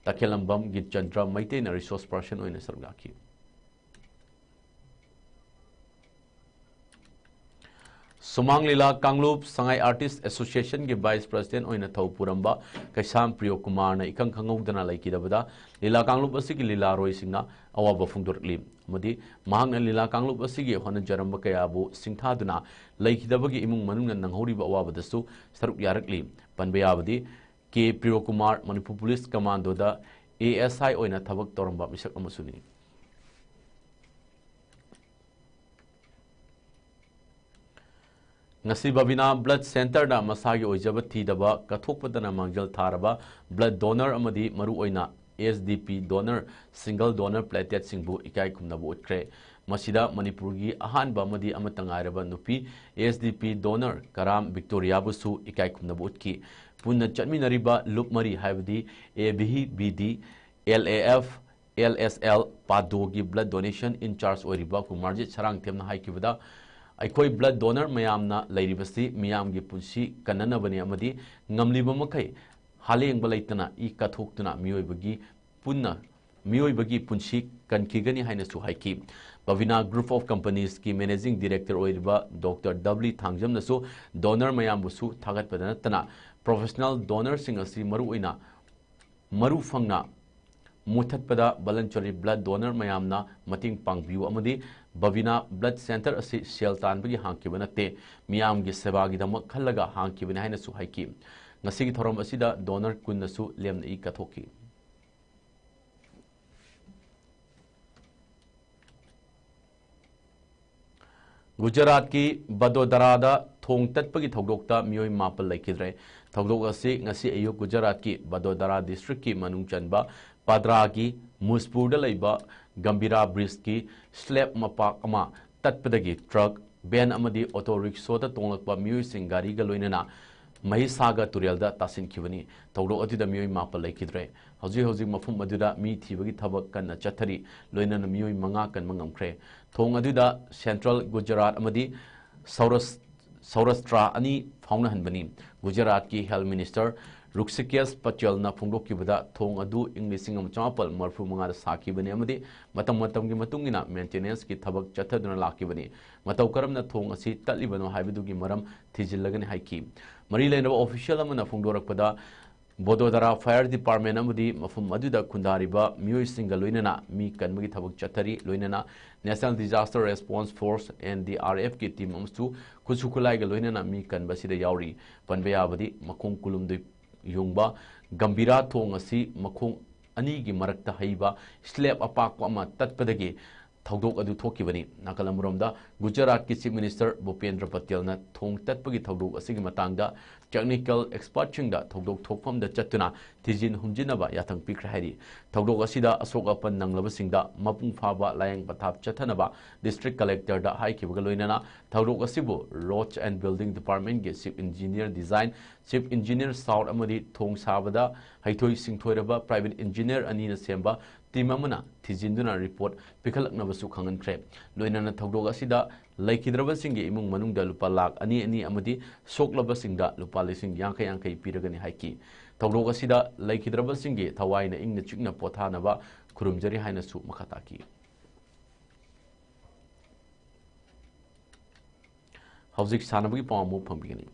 ꯇꯈꯦꯂꯝꯕꯝ ꯒꯤꯠꯆꯟꯗ꯭ꯔ ꯃꯩꯇꯩꯅ resource person ꯑꯣꯏꯅ ꯁꯔꯨꯛ ꯌꯥꯈꯤ꯫ ꯁꯨꯃꯥꯡ ꯂꯤꯂꯥ ꯀꯥꯡꯂꯨꯞ ꯁꯉꯥꯏ Artist Associationꯒꯤ Vice President ꯑꯣꯏꯅ ꯊꯧ ꯄꯨꯔꯝꯕ ꯀꯩꯁꯥꯝ ꯄ꯭ꯔꯤꯌꯣꯀꯨꯃꯥꯔꯅ ꯏꯈꯪ ꯈꯪꯍꯧꯗꯅ ꯂꯩꯈꯤꯗꯕꯗ ꯂꯤꯂꯥ ꯀꯥꯡꯂꯨꯞ ꯑꯁꯤꯒꯤ ꯂꯤꯂꯥꯔꯣꯏꯁꯤꯡꯅ ꯑꯋꯥꯕ ꯐꯣꯡꯗꯣꯔꯛꯂꯤ꯫ ꯑꯃꯗꯤ ꯃꯍꯥꯛꯅ ꯂꯤꯂꯥ ꯀꯥꯡꯂꯨꯞ ꯑꯁꯤꯒꯤ ꯍꯣꯠꯅꯖꯔꯝꯕ ꯀꯌꯥꯕꯨ ꯁꯤꯡꯊꯥꯗꯨꯅ ꯂꯩꯈꯤꯗꯕꯒꯤ ꯏꯃꯨꯡ ꯃꯅꯨꯡꯅ ꯅꯪꯍꯧꯔꯤꯕ ꯑꯋꯥꯕꯗꯁꯨ ꯁꯔꯨꯛ ꯌꯥꯔꯛꯂꯤ꯫ ꯄꯟꯕ ꯌꯥꯕꯗꯤ ꯀꯦ ꯄ꯭ꯔꯤꯌꯣꯀꯨꯃꯥꯔ ꯃꯅꯤꯄꯨꯔ ꯄꯨꯂꯤꯁ ꯀꯃꯥꯟꯗꯣꯗ ꯑꯦ ꯑꯦꯁ ꯑꯥꯏ ꯑꯣꯏꯅ ꯊꯕꯛ ꯇꯧꯔꯝꯕ ꯃꯤꯁꯛ ꯑꯃꯁꯨꯅꯤ꯫ ꯉꯁꯤ ꯕꯕꯤꯅꯥ Blood Centreꯗ ꯃꯁꯥꯒꯤ ꯑꯣꯏꯖꯕ ꯊꯤꯗꯕ ꯀꯠꯊꯣꯛꯄꯗꯅ ꯃꯥꯡꯖꯤꯜ ꯊꯥꯔꯕ blood donor ꯑꯃꯗꯤ ꯃꯔꯨꯑꯣꯏꯅ ꯑꯦꯁ ꯗꯤ ꯄꯤ donor, single donor plateletꯁꯤꯡꯕꯨ ꯏꯀꯥꯏ ꯈꯨꯝꯅꯕ ꯎꯠꯈ꯭ꯔꯦ꯫ ꯃꯁꯤꯗ ꯃꯅꯤꯄꯨꯔꯒꯤ ꯑꯍꯥꯟꯕ ꯑꯃꯗꯤ ꯑꯃꯠꯇ ꯉꯥꯏꯔꯕ ꯅꯨꯄꯤ ꯑꯦꯁ ꯗꯤ ꯄꯤ donor ꯀꯔꯥꯝ ꯕꯤꯛꯇꯣꯔꯤꯌꯥꯕꯨꯁꯨ ꯏꯀꯥꯏ ꯈꯨꯝꯅꯕ ꯎꯠꯈꯤ꯫ ꯄꯨꯟꯅ ꯆꯠꯃꯤꯟꯅꯔꯤꯕ ꯂꯨꯞ ꯃꯔꯤ ꯍꯥꯏꯕꯗꯤ A V B D, L A F, L S L ꯄꯥꯗꯣꯒꯤ blood donation in charge ꯑꯣꯏꯔꯤꯕ ꯀꯨꯃꯥꯔꯖꯤꯠ ꯁꯔꯥꯡꯊꯦꯝꯅ ꯍꯥꯏꯈꯤꯕꯗ, ꯑꯩꯈꯣꯏ blood donor ꯃꯌꯥꯝꯅ ꯂꯩꯔꯤꯕꯁꯤ ꯃꯤꯌꯥꯝꯒꯤ ꯄꯨꯟꯁꯤ ꯀꯟꯅꯅꯕꯅꯤ ꯑꯃꯗꯤ ꯉꯝꯂꯤꯕ ꯃꯈꯩ ꯍꯥꯂꯦꯡꯕ ꯂꯩꯇꯅ ꯏ ꯀꯠꯊꯣꯛꯇꯨꯅ ꯃꯤꯑꯣꯏꯕꯒꯤ ꯄꯨꯟꯅ ꯃꯤꯑꯣꯏꯕꯒꯤ ꯄꯨꯟꯁꯤ ꯀꯟꯈꯤꯒꯅꯤ ꯍꯥꯏꯅꯁꯨ ꯍꯥꯏꯈꯤ꯫ ꯕꯕꯤꯅꯥ Group of Companiesꯀꯤ Managing Director ꯑꯣꯏꯔꯤꯕ ꯗꯣꯛꯇꯔ ꯗꯕ꯭ꯂꯤ ꯊꯥꯡꯖꯝꯅꯁꯨ donor ꯃꯌꯥꯝꯕꯨꯁꯨ ꯊꯥꯒꯠꯄꯗ ꯅꯠꯇꯅ professional donorꯁꯤꯡ ꯑꯁꯤ ꯃꯔꯨꯑꯣꯏꯅ ꯃꯔꯨ ꯐꯪꯅ ꯃꯨꯊꯠꯄꯗ voluntary blood donor ꯃꯌꯥꯝꯅ ꯃꯇꯦꯡ ꯄꯥꯡꯕꯤꯌꯨ ꯑꯃꯗꯤ ꯕꯕꯤꯅꯥ Blood Centre ꯑꯁꯤ ꯁꯦꯜ ꯇꯥꯟꯕꯒꯤ ꯍꯥꯡꯈꯤꯕ ꯅꯠꯇꯦ, ꯃꯤꯌꯥꯝꯒꯤ ꯁꯦꯕꯥꯒꯤꯗꯃꯛ ꯈꯜꯂꯒ ꯍꯥꯡꯈꯤꯕꯅꯤ ꯍꯥꯏꯅꯁꯨ ꯍꯥꯏꯈꯤ꯫ ꯉꯁꯤꯒꯤ ꯊꯧꯔꯝ ꯑꯁꯤꯗ donor ꯀꯨꯟꯅꯁꯨ ꯂꯦꯝꯅ ꯏ ꯀꯠꯊꯣꯛꯈꯤ꯫ ꯒꯨꯖꯔꯥꯠꯀꯤ ꯕꯗꯣꯗꯔꯥꯗ ꯊꯣꯡ ꯇꯠꯄꯒꯤ ꯊꯧꯗꯣꯛꯇ ꯃꯤꯑꯣꯏ ꯃꯥꯄꯜ ꯂꯩꯈꯤꯗ꯭ꯔꯦ꯫ ꯊꯧꯗꯣꯛ ꯑꯁꯤ ꯉꯁꯤ ꯑꯌꯨꯛ ꯒꯨꯖꯔꯥꯠꯀꯤ ꯕꯗꯣꯗꯔꯥ districtꯀꯤ ꯃꯅꯨꯡ ꯆꯟꯕ ꯄꯥꯗ꯭ꯔꯥꯒꯤ ꯃꯨꯁꯄꯨꯔꯗ ꯂꯩꯕ ꯒꯝꯚꯤꯔꯥ bridgeꯀꯤ slab ꯃꯄꯥꯛ ꯑꯃ ꯇꯠꯄꯗꯒꯤ truck ꯚꯦꯟ ꯑꯃꯗꯤ ꯑꯣꯇꯣ ꯔꯤꯛꯁꯣꯗ ꯇꯣꯡꯂꯛꯄ ꯃꯤꯑꯣꯏꯁꯤꯡ ꯒꯥꯔꯤꯒ ꯂꯣꯏꯅꯅ ꯃꯍꯤꯁꯥꯒꯔ ꯇꯨꯔꯦꯜꯗ ꯇꯥꯁꯤꯟꯈꯤꯕꯅꯤ꯫ ꯊꯧꯗꯣꯛ ꯑꯗꯨꯗ ꯃꯤꯑꯣꯏ ꯃꯥꯄꯜ ꯂꯩꯈꯤꯗ꯭ꯔꯦ꯫ ꯍꯧꯖꯤꯛ ꯍꯧꯖꯤꯛ ꯃꯐꯝ ꯑꯗꯨꯗ ꯃꯤ ꯊꯤꯕꯒꯤ ꯊꯕꯛ ꯀꯟꯅ ꯆꯠꯊꯔꯤ, ꯂꯣꯏꯅꯅ ꯃꯤꯑꯣꯏ ꯃꯉꯥ ꯀꯟꯕ ꯉꯝꯈ꯭ꯔꯦ꯫ ꯊꯣꯡ ꯑꯗꯨꯗ ꯁꯦꯟꯇ꯭ꯔꯦꯜ ꯒꯨꯖꯔꯥꯠ ꯑꯃꯗꯤ ꯁꯧꯔꯁ-, ꯁꯧꯔꯥꯁꯇ꯭ꯔꯥ ꯑꯅꯤ ꯐꯥꯎꯅꯍꯟꯕꯅꯤ꯫ ꯒꯨꯖꯔꯥꯠꯀꯤ ꯍꯦꯜꯊ ꯃꯤꯅꯤꯁꯇꯔ ꯔꯨꯁꯤꯀꯦꯁ ꯄꯇꯦꯜꯅ ꯐꯣꯡꯗꯣꯛꯈꯤꯕꯗ, ꯊꯣꯡ ꯑꯗꯨ ꯏꯪ ꯂꯤꯁꯤꯡ ꯑꯃ ꯆꯥꯃꯥꯄꯜ ꯃꯔꯤꯐꯨ ꯃꯉꯥꯗ ꯁꯥꯈꯤꯕꯅꯤ ꯑꯃꯗꯤ ꯃꯇꯝ ꯃꯇꯝꯒꯤ ꯃꯇꯨꯡ ꯏꯟꯅ ꯃꯦꯟꯇꯦꯅꯦꯟꯁꯀꯤ ꯊꯕꯛ ꯆꯠꯊꯗꯨꯅ ꯂꯥꯛꯈꯤꯕꯅꯤ꯫ ꯃꯇꯧ ꯀꯔꯝꯅ ꯊꯣꯡ ꯑꯁꯤ ꯇꯠꯂꯤꯕꯅꯣ ꯍꯥꯏꯕꯗꯨꯒꯤ ꯃꯔꯝ ꯊꯤꯖꯤꯜꯂꯒꯅꯤ ꯍꯥꯏꯈꯤ꯫ ꯃꯔꯤ ꯂꯩꯅꯕ ꯑꯣꯐꯤꯁꯤꯌꯦꯜ ꯑꯃꯅ ꯐꯣꯡꯗꯣꯔꯛꯄꯗ, ꯕꯣꯗꯣꯗꯔꯥ ꯐꯥꯌꯔ ꯗꯤꯄꯥꯔꯠꯃꯦꯟ ꯑꯃꯗꯤ ꯃꯐꯝ ꯑꯗꯨꯗ ꯈꯨꯟꯗꯥꯔꯤꯕ ꯃꯤꯑꯣꯏꯁꯤꯡꯒ ꯂꯣꯏꯅꯅ ꯃꯤ ꯀꯟꯕꯒꯤ ꯊꯕꯛ ꯆꯠꯊꯔꯤ꯫ ꯂꯣꯏꯅꯅ National Disaster Response Force, NDRF ꯀꯤ ꯇꯤꯝ ꯑꯃꯁꯨ ꯈꯨꯠꯁꯨ ꯈꯨꯠꯂꯥꯏꯒ ꯂꯣꯏꯅꯅ ꯃꯤ ꯀꯟꯕ ꯑꯁꯤꯗ ꯌꯥꯎꯔꯤ꯫ ꯄꯟꯕ ꯌꯥꯕꯗꯤ, ꯃꯈꯣꯡ ꯀꯨꯂꯨꯝꯗꯨ ꯌꯨꯡꯕ ꯒꯝꯚꯤꯔꯥ ꯊꯣꯡ ꯑꯁꯤ ꯃꯈꯣꯡ ꯑꯅꯤꯒꯤ ꯃꯔꯛꯇ ꯍꯩꯕ ꯁ꯭ꯂꯦꯕ ꯑꯄꯥꯛꯄ ꯑꯃ ꯇꯠꯄꯗꯒꯤ ꯊꯧꯗꯣꯛ ꯑꯗꯨ ꯊꯣꯛꯈꯤꯕꯅꯤ꯫ ꯅꯥꯀꯜ ꯑꯃꯔꯣꯝꯗ, ꯒꯨꯖꯔꯥꯠꯀꯤ ꯆꯤꯐ ꯃꯤꯅꯤꯁꯇꯔ ꯚꯨꯄꯦꯟꯗ꯭ꯔ ꯄꯇꯦꯜꯅ ꯊꯣꯡ ꯇꯠꯄꯒꯤ ꯊꯧꯗꯣꯛ ꯑꯁꯤꯒꯤ ꯃꯇꯥꯡꯗ ꯇꯦꯛꯅꯤꯀꯦꯜ ꯑꯦꯛꯁꯄꯔꯠꯁꯤꯡꯗ ꯊꯧꯗꯣꯛ ꯊꯣꯛꯐꯝꯗ ꯆꯠꯇꯨꯅ ꯊꯤꯖꯤꯟ ꯍꯨꯝꯖꯤꯟꯅꯕ ꯌꯥꯊꯪ ꯄꯤꯈ꯭ꯔꯦ ꯍꯥꯏꯔꯤ꯫ ꯊꯧꯗꯣꯛ ꯑꯁꯤꯗ ꯑꯁꯣꯛ ꯑꯄꯟ ꯅꯪꯂꯕꯁꯤꯡꯗ ꯃꯄꯨꯡ ꯐꯥꯕ ꯂꯥꯌꯦꯡ ꯄꯊꯥꯞ ꯆꯠꯊꯅꯕ ꯗꯤꯁꯇ꯭ꯔꯤꯛ ꯀꯂꯦꯛꯇꯔꯗ ꯍꯥꯏꯈꯤꯕꯒ ꯂꯣꯏꯅꯅ ꯊꯧꯗꯣꯛ ꯑꯁꯤꯕꯨ ꯔꯣꯗ ꯑꯦꯟ ꯕꯤꯜꯗꯤꯡ ꯗꯤꯄꯥꯔꯠꯃꯦꯟꯒꯤ chief engineer design, chief engineer south ꯑꯃꯗꯤ ꯊꯣꯡ ꯁꯥꯕꯗ ꯍꯩꯊꯣꯏ ꯁꯤꯡꯊꯣꯏꯔꯕ ꯄ꯭ꯔꯥꯏꯚꯦꯠ ꯏꯟꯖꯤꯅꯤꯌꯔ ꯑꯅꯤꯅ ꯁꯦꯝꯕ ꯇꯤꯝ ꯑꯃꯅ ꯊꯤꯖꯤꯟꯗꯨꯅ ꯔꯤꯄꯣꯔꯠ ꯄꯤꯈꯠꯂꯛꯅꯕꯁꯨ ꯈꯪꯍꯟꯈ꯭ꯔꯦ꯫ ꯂꯣꯏꯅꯅ ꯊꯧꯗꯣꯛ ꯑꯁꯤꯗ ꯂꯩꯈꯤꯗ꯭ꯔꯕꯁꯤꯡꯒꯤ ꯏꯃꯨꯡ ꯃꯅꯨꯡꯗ ꯂꯨꯄꯥ ꯂꯥꯈ ꯑꯅꯤ ꯑꯅꯤ ꯑꯃꯗꯤ ꯁꯣꯛꯂꯕꯁꯤꯡꯗ ꯂꯨꯄꯥ ꯂꯤꯁꯤꯡ ꯌꯥꯡꯈꯩ ꯌꯥꯡꯈꯩ ꯄꯤꯔꯒꯅꯤ ꯍꯥꯏꯈꯤ꯫ ꯊꯧꯗꯣꯛ ꯑꯁꯤꯗ ꯂꯩꯈꯤꯗ꯭ꯔꯕꯁꯤꯡꯒꯤ ꯊꯋꯥꯏꯅ ꯏꯪꯅ ꯆꯤꯛꯅ ꯄꯣꯊꯥꯅꯕ ꯈꯨꯔꯨꯝꯖꯔꯤ ꯍꯥꯏꯅꯁꯨ ꯃꯈꯥ ꯇꯥꯈꯤ꯫ ꯍꯧꯖꯤꯛ ꯁꯥꯟꯅꯕꯒꯤ ꯄꯥꯎ ꯑꯃꯨꯛ ꯐꯪꯕꯤꯒꯅꯤ꯫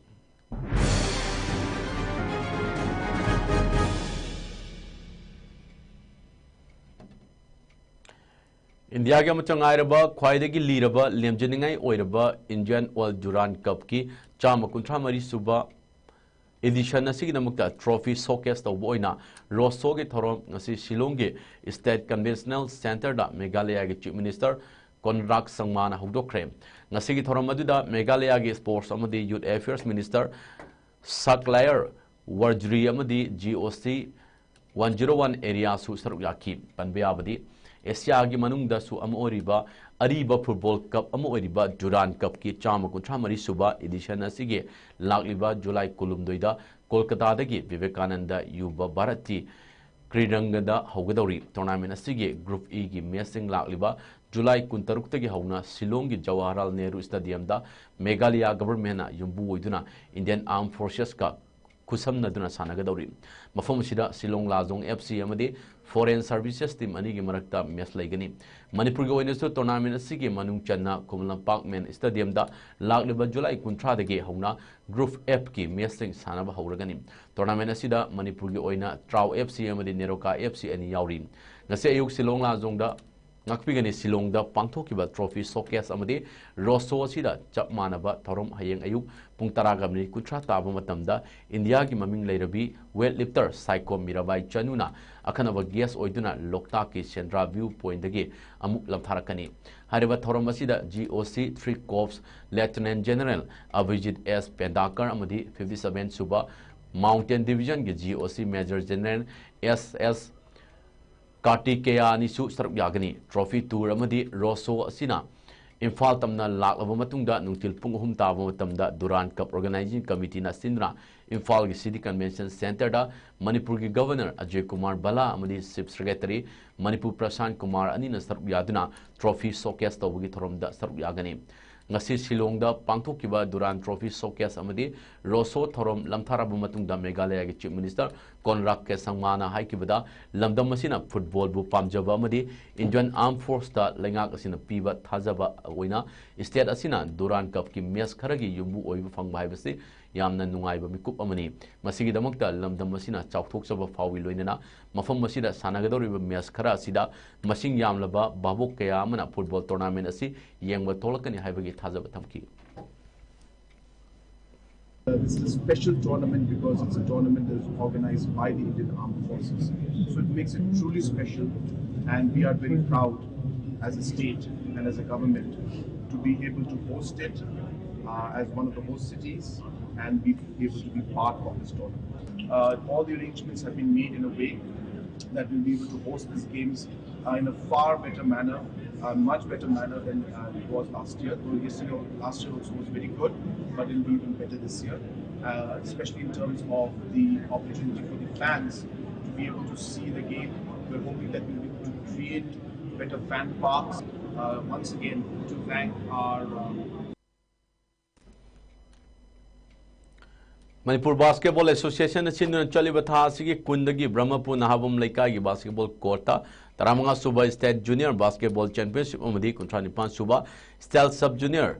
ꯏꯟꯗꯤꯌꯥꯒꯤ ꯑꯃꯠꯇ ꯉꯥꯏꯔꯕ ꯈ꯭ꯋꯥꯏꯗꯒꯤ ꯂꯤꯔꯕ ꯂꯦꯝꯖꯅꯤꯡꯉꯥꯏ ꯑꯣꯏꯔꯕ Indian Oil Durand Cup ꯀꯤ ꯆꯥꯝꯃ ꯀꯨꯟꯊ꯭ꯔꯥ ꯃꯔꯤ ꯁꯨꯕ edition ꯑꯁꯤꯒꯤꯗꯃꯛꯇ trophy showcase ꯇꯧꯕ ꯑꯣꯏꯅ road show ꯒꯤ ꯊꯧꯔꯝ ꯉꯁꯤ ꯁꯤꯂꯣꯡꯒꯤ State Conventional Centre ꯗ ꯃꯦꯘꯥꯂꯌꯥꯒꯤ Chief Minister ꯀꯣꯟꯔꯥꯗ ꯁꯪꯃꯥꯅ ꯍꯧꯗꯣꯛꯈ꯭ꯔꯦ꯫ ꯉꯁꯤꯒꯤ ꯊꯧꯔꯝ ꯑꯗꯨꯗ ꯃꯦꯘꯥꯂꯌꯥꯒꯤ Sports ꯑꯃꯗꯤ Youth Affairs Minister ꯁꯛꯂꯥꯌꯔ ꯋꯔꯖ꯭ꯔꯤ ꯑꯃꯗꯤ G O C one zero one area ꯁꯨ ꯁꯔꯨꯛ ꯌꯥꯈꯤ꯫ ꯄꯟꯕ ꯌꯥꯕꯗꯤ, ꯑꯦꯁꯤꯌꯥꯒꯤ ꯃꯅꯨꯡꯗꯁꯨ ꯑꯃ ꯑꯣꯏꯔꯤꯕ ꯑꯔꯤꯕ ꯐꯨꯠꯕꯣꯜ ꯀꯞ ꯑꯃ ꯑꯣꯏꯔꯤꯕ ꯗꯨꯔꯥꯟ ꯀꯞꯀꯤ ꯆꯥꯝꯃ ꯀꯨꯟꯊ꯭ꯔꯥ ꯃꯔꯤ ꯁꯨꯕ ꯏꯗꯤꯁꯟ ꯑꯁꯤꯒꯤ ꯂꯥꯛꯂꯤꯕ ꯖꯨꯂꯥꯏ ꯀꯨꯟꯍꯨꯝꯗꯣꯏꯗ ꯀꯣꯜꯀꯇꯥꯗꯒꯤ ꯕꯤꯕꯦꯀꯥꯅꯟꯗ ꯌꯨꯕ ꯚꯥꯔꯠꯇꯤ ꯀ꯭ꯔꯤꯔꯪꯒꯗ ꯍꯧꯒꯗꯧꯔꯤ꯫ ꯇꯣꯔꯅꯥꯃꯦꯟ ꯑꯁꯤꯒꯤ ꯒ꯭ꯔꯨꯞ ꯏꯒꯤ ꯃꯦꯆꯁꯤꯡ ꯂꯥꯛꯂꯤꯕ ꯖꯨꯂꯥꯏ ꯀꯨꯟꯇꯔꯨꯛꯇꯒꯤ ꯍꯧꯅ ꯁꯤꯂꯣꯡꯒꯤ ꯖꯋꯥꯍꯔꯂꯥꯜ ꯅꯦꯍꯔꯨ ꯁ꯭ꯇꯦꯗꯤꯌꯝꯗ ꯃꯦꯘꯥꯂꯌꯥ ꯒꯚꯔꯟꯃꯦꯟꯅ ꯌꯨꯝꯕꯨ ꯑꯣꯏꯗꯨꯅ ꯏꯟꯗꯤꯌꯟ ꯑꯥꯔꯝ ꯐꯣꯔꯁꯦꯁꯀ ꯈꯨꯠꯁꯝꯅꯗꯨꯅ ꯁꯥꯟꯅꯒꯗꯧꯔꯤ꯫ ꯃꯐꯝ ꯑꯁꯤꯗ ꯁꯤꯂꯣꯡ ꯂꯥꯖꯣꯡ ꯑꯦꯐ ꯁꯤ ꯑꯃꯗꯤ ꯐꯣꯔꯦꯟ ꯁꯔꯚꯤꯁꯦꯁ ꯇꯤꯝ ꯑꯅꯤꯒꯤ ꯃꯔꯛꯇ ꯃꯦꯆ ꯂꯩꯒꯅꯤ꯫ ꯃꯅꯤꯄꯨꯔꯒꯤ ꯑꯣꯏꯅꯁꯨ ꯇꯣꯔꯅꯥꯃꯦꯟ ꯑꯁꯤꯒꯤ ꯃꯅꯨꯡ ꯆꯟꯅ ꯈꯨꯃꯟ ꯂꯝꯄꯥꯛ ꯃꯦꯟ ꯁ꯭ꯇꯦꯗꯤꯌꯝꯗ ꯂꯥꯛꯂꯤꯕ ꯖꯨꯂꯥꯏ ꯀꯨꯟꯊ꯭ꯔꯥꯗꯒꯤ ꯍꯧꯅ ꯒ꯭ꯔꯨꯞ ꯑꯦꯐꯀꯤ ꯃꯦꯆꯁꯤꯡ ꯁꯥꯟꯅꯕ ꯍꯧꯔꯒꯅꯤ꯫ ꯇꯣꯔꯅꯥꯃꯦꯟ ꯑꯁꯤꯗ ꯃꯅꯤꯄꯨꯔꯒꯤ ꯑꯣꯏꯅ ꯇ꯭ꯔꯥꯎ ꯑꯦꯐ ꯁꯤ ꯑꯃꯗꯤ ꯅꯦꯔꯣꯀꯥ ꯑꯦꯐ ꯁꯤ ꯑꯅꯤ ꯌꯥꯎꯔꯤ꯫ ꯉꯁꯤ ꯑꯌꯨꯛ ꯁꯤꯂꯣꯡ ꯂꯥꯖꯣꯡꯗ ꯉꯥꯛꯄꯤꯒꯅꯤ꯫ ꯁꯤꯂꯣꯡꯗ ꯄꯥꯡꯊꯣꯛꯈꯤꯕ ꯇ꯭ꯔꯣꯐꯤ ꯁꯣꯀꯦꯁ ꯑꯃꯗꯤ ꯔꯣꯗ ꯁꯣ ꯑꯁꯤꯗ ꯆꯞ ꯃꯥꯟꯅꯕ ꯊꯧꯔꯝ ꯍꯌꯦꯡ ꯑꯌꯨꯛ ꯄꯨꯡ ꯇꯔꯥꯒ ꯃꯤꯅꯤꯠ ꯀꯨꯟꯊ꯭ꯔꯥ ꯇꯥꯕ ꯃꯇꯝꯗ ꯏꯟꯗꯤꯌꯥꯒꯤ ꯃꯃꯤꯡ ꯂꯩꯔꯕꯤ ꯋꯦꯠ ꯂꯤꯐꯇꯔ ꯁꯥꯏꯀꯣꯝ ꯃꯤꯔꯥꯕꯥꯏ ꯆꯅꯨꯅ ꯑꯈꯟꯅꯕ ꯒꯦꯁ ꯑꯣꯏꯗꯨꯅ ꯂꯣꯛꯇꯥꯛꯀꯤ ꯁꯦꯟꯗ꯭ꯔꯥ ꯚ꯭ꯌꯨ ꯄꯣꯏꯟꯠꯇꯒꯤ ꯑꯃꯨꯛ ꯂꯝꯊꯥꯔꯛꯀꯅꯤ꯫ ꯍꯥꯏꯔꯤꯕ ꯊꯧꯔꯝ ꯑꯁꯤꯗ G O C three ꯀꯣꯔꯞꯁ ꯂꯦꯐꯇꯤꯅꯦꯟꯠ general ꯑꯚꯤꯖꯤꯠ ꯑꯦꯁ ꯄꯦꯟꯗꯥꯀꯔ ꯑꯃꯗꯤ ꯐꯤꯐꯇꯤ ꯁꯚꯦꯟ ꯁꯨꯕ ꯃꯥꯎꯟꯇꯦꯟ ꯗꯤꯚꯤꯖꯟꯒꯤ ꯖꯤ ꯑꯣ ꯁꯤ ꯃꯦꯖꯔ ꯖꯦꯅꯔꯦꯜ ꯑꯦꯁ ꯑꯦꯁ ꯀꯥꯔꯇꯤꯀꯦꯌꯥ ꯑꯅꯤꯁꯨ ꯁꯔꯨꯛ ꯌꯥꯒꯅꯤ꯫ ꯇ꯭ꯔꯣꯐꯤ ꯇꯨꯔ ꯑꯃꯗꯤ ꯔꯣꯗ ꯁꯣ ꯑꯁꯤꯅ ꯏꯝꯐꯥꯜ ꯇꯝꯅ ꯂꯥꯛꯂꯕ ꯃꯇꯨꯡꯗ ꯅꯨꯡꯊꯤꯜ ꯄꯨꯡ ꯑꯍꯨꯝ ꯇꯥꯕ ꯃꯇꯝꯗ ꯗꯨꯔꯥꯟ ꯀꯞ ꯑꯣꯔꯒꯅꯥꯏꯖꯤꯡ ꯀꯃꯤꯇꯤꯅ ꯁꯤꯟꯗꯨꯅ ꯏꯝꯐꯥꯜꯒꯤ ꯁꯤꯇꯤ ꯀꯟꯚꯦꯟꯁꯟ ꯁꯦꯟꯇꯔꯗ ꯃꯅꯤꯄꯨꯔꯒꯤ ꯒꯚꯔꯅꯔ ꯑꯖꯌ ꯀꯨꯃꯥꯔ ꯚꯜꯂꯥ ꯑꯃꯗꯤ ꯆꯤꯐ ꯁꯦꯀ꯭ꯔꯦꯇꯔꯤ ꯃꯅꯤꯄꯨꯔ ꯄ꯭ꯔꯁꯥꯟ ꯀꯨꯃꯥꯔ ꯑꯅꯤꯅ ꯁꯔꯨꯛ ꯌꯥꯗꯨꯅ ꯇ꯭ꯔꯣꯐꯤ ꯁꯣꯀꯦꯁ ꯇꯧꯕꯒꯤ ꯊꯧꯔꯝꯗ ꯁꯔꯨꯛ ꯌꯥꯒꯅꯤ꯫ ꯉꯁꯤ ꯁꯤꯂꯣꯡꯗ ꯄꯥꯡꯊꯣꯛꯈꯤꯕ ꯗꯨꯔꯥꯟ ꯇ꯭ꯔꯣꯐꯤ ꯁꯣꯀꯦꯁ ꯑꯃꯗꯤ ꯔꯣꯗ ꯁꯣ ꯊꯧꯔꯝ ꯂꯝꯊꯥꯔꯕ ꯃꯇꯨꯡꯗ ꯃꯦꯘꯥꯂꯌꯥꯒꯤ ꯆꯤꯐ ꯃꯤꯅꯤꯁꯇꯔ ꯀꯣꯟꯔꯥꯗ ꯀꯦ ꯁꯪꯃꯥꯅ ꯍꯥꯏꯈꯤꯕꯗ, ꯂꯝꯗꯝ ꯑꯁꯤꯅ ꯐꯨꯠꯕꯣꯜꯕꯨ ꯄꯥꯝꯖꯕ ꯑꯃꯗꯤ ꯏꯟꯗꯤꯌꯟ ꯑꯥꯔꯝ ꯐꯣꯔꯁꯇ ꯂꯩꯉꯥꯛ ꯑꯁꯤꯅ ꯄꯤꯕ ꯊꯥꯖꯕ ꯑꯣꯏꯅ ꯁ꯭ꯇꯦꯠ ꯑꯁꯤꯅ ꯗꯨꯔꯥꯟ ꯀꯞꯀꯤ ꯃꯦꯆ ꯈꯔꯒꯤ ꯌꯨꯝꯕꯨ ꯑꯣꯏꯕ ꯐꯪꯕ ꯍꯥꯏꯕꯁꯤ ꯌꯥꯝꯅ ꯅꯨꯡꯉꯥꯏꯕ ꯃꯤꯀꯨꯞ ꯑꯃꯅꯤ꯫ ꯃꯁꯤꯒꯤꯗꯃꯛꯇ ꯂꯝꯗꯝ ꯑꯁꯤꯅ ꯆꯥꯎꯊꯣꯛꯆꯕ ꯐꯥꯎꯏ꯫ ꯂꯣꯏꯅꯅ ꯃꯐꯝ ꯑꯁꯤꯗ ꯁꯥꯟꯅꯒꯗꯧꯔꯤꯕ ꯃꯦꯆ ꯈꯔ ꯑꯁꯤꯗ ꯃꯁꯤꯡ ꯌꯥꯝꯂꯕ ꯚꯥꯕꯣꯛ ꯀꯌꯥ ꯑꯃꯅ ꯐꯨꯠꯕꯣꯜ ꯇꯣꯔꯅꯥꯃꯦꯟ ꯑꯁꯤ ꯌꯦꯡꯕ ꯊꯣꯛꯂꯛꯀꯅꯤ ꯍꯥꯏꯕꯒꯤ ꯊꯥꯖꯕ ꯊꯝꯈꯤ꯫ Uh, this is a special tournament because it's a tournament that is organized by the Indian Armed Forces. So it makes it truly special, and we are very proud as a state and as a government to be able to host it uh, as one of the host cities and be able to be part of this tournament. Uh, all the arrangements have been made in a way that we'll be able to host these games uh, in a far better manner, a much better manner than uh, it was last year. Though yes, you know, last year also was very good, but it'll be even better this year, uh, especially in terms of the opportunity for the fans to be able to see the game. We're hoping that we'll be able to create better fan parks. Uh, once again, to thank our um, Manipur basketball ꯑꯦꯁꯣꯁꯤꯌꯦꯁꯟꯅ ꯁꯤꯟꯗꯨꯅ ꯆꯠꯂꯤꯕ ꯊꯥ ꯑꯁꯤꯒꯤ ꯀꯨꯟꯗꯒꯤ ꯕ꯭ꯔꯍꯃꯄꯨꯔ ꯅꯍꯥꯕꯝ ꯂꯩꯀꯥꯏꯒꯤ ꯕꯥꯁꯀꯦꯠꯕꯣꯜ ꯀꯣꯔꯠꯇ ꯇꯔꯥꯃꯉꯥ ꯁꯨꯕ ꯁ꯭ꯇꯦꯠ ꯖꯨꯅꯤꯌꯔ ꯕꯥꯁꯀꯦꯠꯕꯣꯜ ꯆꯦꯝꯄꯤꯌꯟꯁꯤꯞ ꯑꯃꯗꯤ ꯀꯨꯟꯊ꯭ꯔꯥ ꯅꯤꯄꯥꯟ ꯁꯨꯕ state sub junior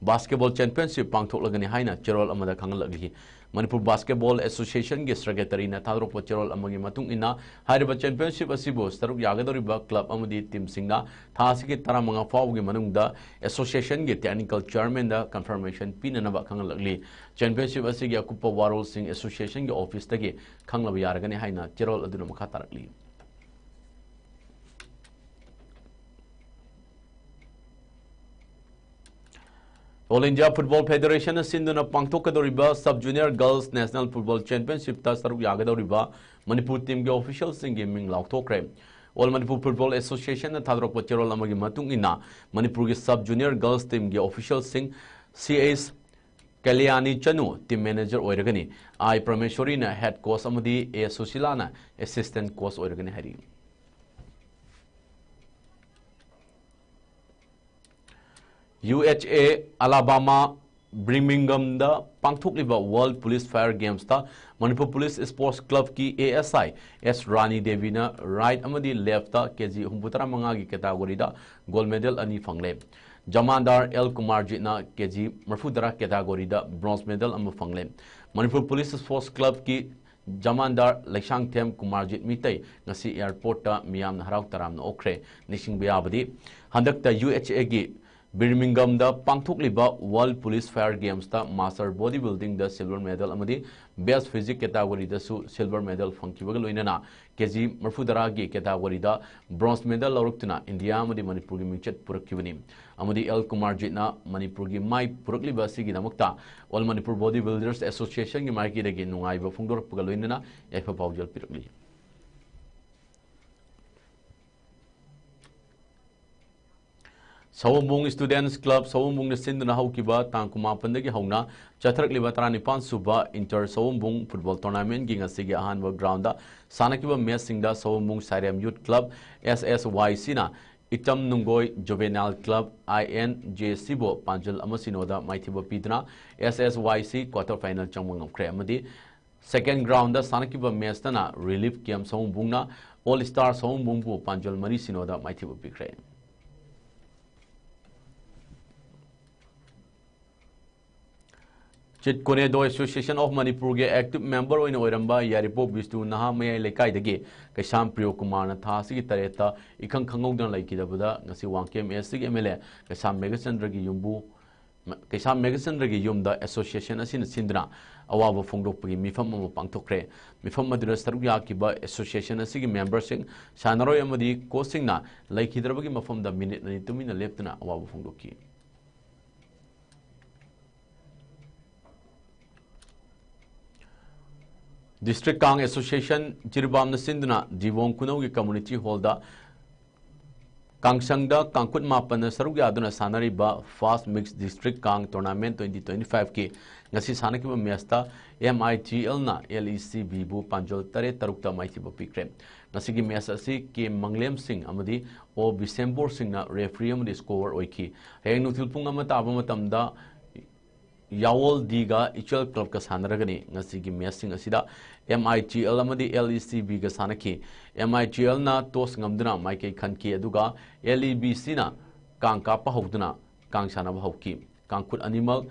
basketball championship ꯄꯥꯡꯊꯣꯛꯂꯒꯅꯤ ꯍꯥꯏꯅ ꯆꯦꯔꯣꯜ ꯑꯃꯗ ꯈꯪꯍꯜꯂꯛꯂꯤ꯫ ꯃꯅꯤꯄꯨꯔ ꯕꯥꯁꯀꯦꯠꯕꯣꯜ ꯑꯦꯁꯣꯁꯤꯌꯦꯁꯟꯒꯤ ꯁꯦꯀ꯭ꯔꯦꯇꯔꯤꯅ ꯊꯥꯗꯣꯔꯛꯄ ꯆꯦꯔꯣꯜ ꯑꯃꯒꯤ ꯃꯇꯨꯡ ꯏꯟꯅ, ꯍꯥꯏꯔꯤꯕ ꯆꯦꯝꯄꯤꯌꯟꯁꯤꯞ ꯑꯁꯤꯕꯨ ꯁꯔꯨꯛ ꯌꯥꯒꯗꯧꯔꯤꯕ ꯀ꯭ꯂꯕ ꯑꯃꯗꯤ ꯇꯤꯝꯁꯤꯡꯅ ꯊꯥ ꯑꯁꯤꯒꯤ ꯇꯔꯥꯃꯉꯥ ꯐꯥꯎꯕꯒꯤ ꯃꯅꯨꯡꯗ ꯑꯦꯁꯣꯁꯤꯌꯦꯁꯟꯒꯤ ꯇꯦꯛꯅꯤꯀꯦꯜ ꯆꯦꯌꯔꯃꯦꯟꯗ ꯀꯟꯐꯔꯃꯦꯁꯟ ꯄꯤꯅꯅꯕ ꯈꯪꯍꯜꯂꯛꯂꯤ꯫ ꯆꯦꯝꯄꯤꯌꯟꯁꯤꯞ ꯑꯁꯤꯒꯤ ꯑꯀꯨꯞꯄ ꯋꯥꯔꯣꯜꯁꯤꯡ ꯑꯦꯁꯣꯁꯤꯌꯦꯁꯟꯒꯤ ꯑꯣꯐꯤꯁꯇꯒꯤ ꯈꯪꯂꯕ ꯌꯥꯔꯒꯅꯤ ꯍꯥꯏꯅ ꯆꯦꯔꯣꯜ ꯑꯗꯨꯅ ꯃꯈꯥ ꯇꯥꯔꯛꯂꯤ꯫ ꯑꯣꯜ ꯏꯟꯗꯤꯌꯥ ꯐꯨꯠꯕꯣꯜ ꯐꯦꯗꯦꯔꯦꯁꯟꯅ ꯁꯤꯟꯗꯨꯅ ꯄꯥꯡꯊꯣꯛꯀꯗꯧꯔꯤꯕ sub junior girls national football ꯆꯦꯝꯄꯤꯌꯟꯁꯤꯞꯇ ꯁꯔꯨꯛ ꯌꯥꯒꯗꯧꯔꯤꯕ ꯃꯅꯤꯄꯨꯔ ꯇꯤꯝꯒꯤ ꯑꯣꯐꯤꯁꯤꯌꯦꯜꯁꯤꯡꯒꯤ ꯃꯤꯡ ꯂꯥꯎꯊꯣꯛꯈ꯭ꯔꯦ꯫ ꯑꯣꯜ ꯃꯅꯤꯄꯨꯔ ꯐꯨꯠꯕꯣꯜ ꯑꯦꯁꯣꯁꯤꯌꯦꯁꯟꯅ ꯊꯥꯗꯣꯔꯛꯄ ꯆꯦꯔꯣꯜ ꯑꯃꯒꯤ ꯃꯇꯨꯡ ꯏꯟꯅ, ꯃꯅꯤꯄꯨꯔꯒꯤ ꯁꯕ ꯖꯨꯅꯤꯌꯔ ꯒꯔꯜꯁ ꯇꯤꯝꯒꯤ ꯑꯣꯐꯤꯁꯤꯌꯦꯜꯁꯤꯡ ꯁꯤ ꯑꯩꯆ ꯀꯂꯤꯌꯥꯅꯤ ꯆꯅꯨ ꯇꯤꯝ ꯃꯦꯅꯦꯖꯔ ꯑꯣꯏꯔꯒꯅꯤ꯫ ꯑꯥꯏ ꯄ꯭ꯔꯃꯦꯁꯣꯔꯤꯅ ꯍꯦꯗ ꯀꯣꯆ ꯑꯃꯗꯤ ꯑꯦ ꯁꯨꯁꯤꯂꯥꯅ ꯑꯦꯁꯤꯁꯇꯦꯟꯠ ꯀꯣꯆ ꯑꯣꯏꯔꯒꯅꯤ ꯍꯥꯏꯔꯤ꯫ ꯌꯨ ꯑꯦꯁ ꯑꯦ ꯑꯂꯥꯕꯥꯃꯥ ꯕ꯭ꯔꯤꯃꯤꯡꯒꯝꯗ ꯄꯥꯡꯊꯣꯛꯂꯤꯕ ꯋꯥꯔꯜꯗ ꯄꯨꯂꯤꯁ ꯐꯥꯌꯔ ꯒꯦꯝꯁꯇ ꯃꯅꯤꯄꯨꯔ ꯄꯨꯂꯤꯁ ꯁ꯭ꯄꯣꯔꯠꯁ ꯀ꯭ꯂꯕꯀꯤ A S I S Rani ꯗꯦꯕꯤꯅ ꯔꯥꯏꯠ ꯑꯃꯗꯤ ꯂꯦꯐꯇ ꯀꯦ ꯖꯤ ꯍꯨꯝꯐꯨꯇꯔꯥ ꯃꯉꯥꯒꯤ ꯀꯦꯇꯥꯒꯣꯔꯤꯗ ꯒꯣꯜꯗ ꯃꯦꯗꯜ ꯑꯅꯤ ꯐꯪꯂꯦ꯫ ꯖꯃꯥꯟꯗꯥꯔ ꯑꯦꯜ ꯀꯨꯃꯥꯔꯖꯤꯠꯅ ꯀꯦ ꯖꯤ ꯃꯔꯤꯐꯨꯇꯔꯥ ꯀꯦꯇꯥꯒꯣꯔꯤꯗ ꯕ꯭ꯔꯣꯟꯖ ꯃꯦꯗꯜ ꯑꯃ ꯐꯪꯂꯦ꯫ ꯃꯅꯤꯄꯨꯔ ꯄꯨꯂꯤꯁ ꯁ꯭ꯄꯣꯔꯠꯁ ꯀ꯭ꯂꯕꯀꯤ ꯖꯃꯥꯟꯗꯥꯔ ꯂꯩꯁꯥꯡꯊꯦꯝ ꯀꯨꯃꯥꯔꯖꯤꯠ ꯃꯤꯇꯩ ꯉꯁꯤ ꯑꯦꯌꯥꯔꯄꯣꯔꯠꯇ ꯃꯤꯌꯥꯝꯅ ꯍꯔꯥꯎ ꯇꯔꯥꯝꯅ ꯑꯣꯛꯈ꯭ꯔꯦ꯫ ꯅꯤꯡꯁꯤꯡꯕ ꯌꯥꯕꯗꯤ, ꯍꯟꯗꯛꯇ ꯌꯨ ꯑꯦꯁ ꯑꯦꯒꯤ ꯕꯤꯔꯃꯤꯡꯒꯝꯗ ꯄꯥꯡꯊꯣꯛꯂꯤꯕ ꯋꯥꯔꯜꯗ ꯄꯨꯂꯤꯁ ꯐꯥꯌꯔ ꯒꯦꯝꯁꯇ ꯃꯥꯁꯇꯔ ꯕꯣꯗꯤ ꯕꯤꯜꯗꯤꯡꯗ ꯁꯤꯜꯚꯔ ꯃꯦꯗꯜ ꯑꯃꯗꯤ ꯕꯦꯁ ꯐꯤꯖꯤꯛ ꯀꯦꯇꯥꯒꯣꯔꯤꯗꯁꯨ ꯁꯤꯜꯚꯔ ꯃꯦꯗꯜ ꯐꯪꯈꯤꯕꯒ ꯂꯣꯏꯅꯅ ꯀꯦ ꯖꯤ ꯃꯔꯤꯐꯨꯇꯔꯥꯒꯤ ꯀꯦꯇꯥꯒꯣꯔꯤꯗ ꯕ꯭ꯔꯣꯟꯖ ꯃꯦꯗꯜ ꯂꯧꯔꯛꯇꯨꯅ ꯏꯟꯗꯤꯌꯥ ꯑꯃꯗꯤ ꯃꯅꯤꯄꯨꯔꯒꯤ ꯃꯤꯡꯆꯠ ꯄꯨꯔꯛꯈꯤꯕꯅꯤ꯫ ꯑꯃꯗꯤ ꯑꯦꯜ ꯀꯨꯃꯥꯔꯖꯤꯠꯅ ꯃꯅꯤꯄꯨꯔꯒꯤ ꯃꯥꯏ ꯄꯨꯔꯛꯂꯤꯕ ꯑꯁꯤꯒꯤꯗꯃꯛꯇ ꯑꯣꯜ ꯃꯅꯤꯄꯨꯔ ꯕꯣꯗꯤ ꯕꯤꯜꯗꯔꯁ ꯑꯦꯁꯣꯁꯤꯌꯦꯁꯟꯒꯤ ꯃꯥꯏꯀꯩꯗꯒꯤ ꯅꯨꯡꯉꯥꯏꯕ ꯐꯣꯡꯗꯣꯔꯛꯄꯒ ꯂꯣꯏꯅꯅ ꯌꯥꯏꯐ ꯄꯥꯎꯖꯦꯜ ꯄꯤꯔꯛꯂꯤ꯫ ꯁꯑꯣꯝꯕꯨꯡ Students Club ꯁꯑꯣꯝꯕꯨꯡꯅ ꯁꯤꯟꯗꯨꯅ ꯍꯧꯈꯤꯕ ꯇꯥꯡ ꯀꯨꯟꯃꯥꯄꯟꯗꯒꯤ ꯍꯧꯅ ꯆꯠꯊꯔꯛꯂꯤꯕ ꯇꯔꯥꯅꯤꯄꯥꯟ ꯁꯨꯕ Inter ꯁꯑꯣꯝꯕꯨꯡ football tournamentꯀꯤ ꯉꯁꯤꯒꯤ ꯑꯍꯥꯟꯕ groundꯗ ꯁꯥꯟꯅꯈꯤꯕ matchꯁꯤꯡꯗ ꯁꯑꯣꯝꯕꯨꯡ ꯁꯥꯏꯔꯦꯝ Youth Club, S S Y Cꯅ item ꯅꯨꯡꯒꯣꯏ Juvenile Club, I N J Cꯕꯨ ꯄꯥꯟꯖꯜ ꯑꯃ ꯁꯤꯅꯣꯗ ꯃꯥꯏꯊꯤꯕ ꯄꯤꯗꯨꯅ S S Y C quarter final ꯆꯪꯕ ꯉꯝꯈ꯭ꯔꯦ꯫ ꯑꯃꯗꯤ second groundꯗ ꯁꯥꯟꯅꯈꯤꯕ matchꯇꯅ Relief Camp ꯁꯑꯣꯝꯕꯨꯡꯅ All Star ꯁꯑꯣꯝꯕꯨꯡꯕꯨ ꯄꯥꯟꯖꯜ ꯃꯔꯤ ꯁꯤꯅꯣꯗ ꯃꯥꯏꯊꯤꯕ ꯄꯤꯈ꯭ꯔꯦ꯫ ꯆꯤꯠ ꯀꯣꯅꯦꯗꯣ Association of ꯃꯅꯤꯄꯨꯔꯒꯤ active member ꯑꯣꯏꯅ ꯑꯣꯏꯔꯝꯕ ꯌꯥꯏꯔꯤꯄꯣꯛ ꯕꯤꯁꯅꯨ ꯅꯍꯥ ꯃꯌꯥꯏ ꯂꯩꯀꯥꯏꯗꯒꯤ ꯀꯩꯁꯥꯝ ꯄ꯭ꯔꯤꯌꯣ ꯀꯨꯃꯥꯔꯅ ꯊꯥ ꯑꯁꯤꯒꯤ ꯇꯔꯦꯠꯇ ꯏꯈꯪ ꯈꯪꯍꯧꯗꯅ ꯂꯩꯈꯤꯗꯕꯗ ꯉꯁꯤ ꯋꯥꯡꯈꯦꯝ Eastꯀꯤ M L A ꯀꯩꯁꯥꯝ ꯃꯦꯘꯆꯟꯗ꯭ꯔꯒꯤ ꯌꯨꯝꯕꯨ, ꯀꯩꯁꯥꯝ ꯃꯦꯘꯆꯟꯗ꯭ꯔꯒꯤ ꯌꯨꯝꯗ association ꯑꯁꯤꯅ ꯁꯤꯟꯗꯨꯅ ꯑꯋꯥꯕ ꯐꯣꯡꯗꯣꯛꯄꯒꯤ ꯃꯤꯐꯝ ꯑꯃ ꯄꯥꯡꯊꯣꯛꯈ꯭ꯔꯦ꯫ ꯃꯤꯐꯝ ꯑꯗꯨꯗ ꯁꯔꯨꯛ ꯌꯥꯈꯤꯕ association ꯑꯁꯤꯒꯤ memberꯁꯤꯡ, ꯁꯥꯟꯅꯔꯣꯏ ꯑꯃꯗꯤ coachꯁꯤꯡꯅ ꯂꯩꯈꯤꯗ꯭ꯔꯕꯒꯤ ꯃꯐꯝꯗ minute ꯑꯅꯤ ꯇꯨꯃꯤꯟꯅ ꯂꯦꯞꯇꯨꯅ ꯑꯋꯥꯕ ꯐꯣꯡꯗꯣꯛꯈꯤ꯫ District Kang Association ꯖꯤꯔꯤꯕꯥꯝꯅ ꯁꯤꯟꯗꯨꯅ ꯗꯤꯕꯣꯡ ꯈꯨꯅꯧꯒꯤ community hallꯗ ꯀꯥꯡꯁꯪꯗ ꯀꯥꯡꯈꯨꯠ ꯃꯥꯄꯟꯅ ꯁꯔꯨꯛ ꯌꯥꯗꯨꯅ ꯁꯥꯟꯅꯔꯤꯕ First Mixed District Kang Tournament twenty twenty-fiveꯀꯤ ꯉꯁꯤ ꯁꯥꯟꯅꯈꯤꯕ matchꯇ M I T Lꯅ L E C Bꯕꯨ ꯄꯥꯟꯖꯜ ꯇꯔꯦꯠ ꯇꯔꯨꯛꯇ ꯃꯥꯏꯊꯤꯕ ꯄꯤꯈ꯭ꯔꯦ꯫ ꯉꯁꯤꯒꯤ match ꯑꯁꯤ K ꯃꯪꯂꯦꯝ ꯁꯤꯡ ꯑꯃꯗꯤ O ꯕꯤꯁꯦꯝꯕꯣꯔ ꯁꯤꯡꯅ referee ꯑꯃꯗꯤ scorer ꯑꯣꯏꯈꯤ꯫ ꯍꯌꯦꯡ ꯅꯨꯡꯊꯤꯜ ꯄꯨꯡ ꯑꯃ ꯇꯥꯕ ꯃꯇꯝꯗ ꯌꯥꯋꯣꯜ Dꯒ ꯏꯆꯦꯜ Clubꯀ ꯁꯥꯟꯅꯔꯒꯅꯤ꯫ ꯉꯁꯤꯒꯤ matchꯁꯤꯡ ꯑꯁꯤꯗ M I T L ꯑꯃꯗꯤ L E C Bꯒ ꯁꯥꯟꯅꯈꯤ꯫ M I T Lꯅ toss ꯉꯝꯗꯨꯅ ꯃꯥꯏꯀꯩ ꯈꯟꯈꯤ, ꯑꯗꯨꯒ L E B Cꯅ ꯀꯥꯡ ꯀꯥꯞꯄ ꯍꯧꯗꯨꯅ ꯀꯥꯡ ꯁꯥꯟꯅꯕ ꯍꯧꯈꯤ꯫ ꯀꯥꯡꯈꯨꯠ ꯑꯅꯤꯃꯛ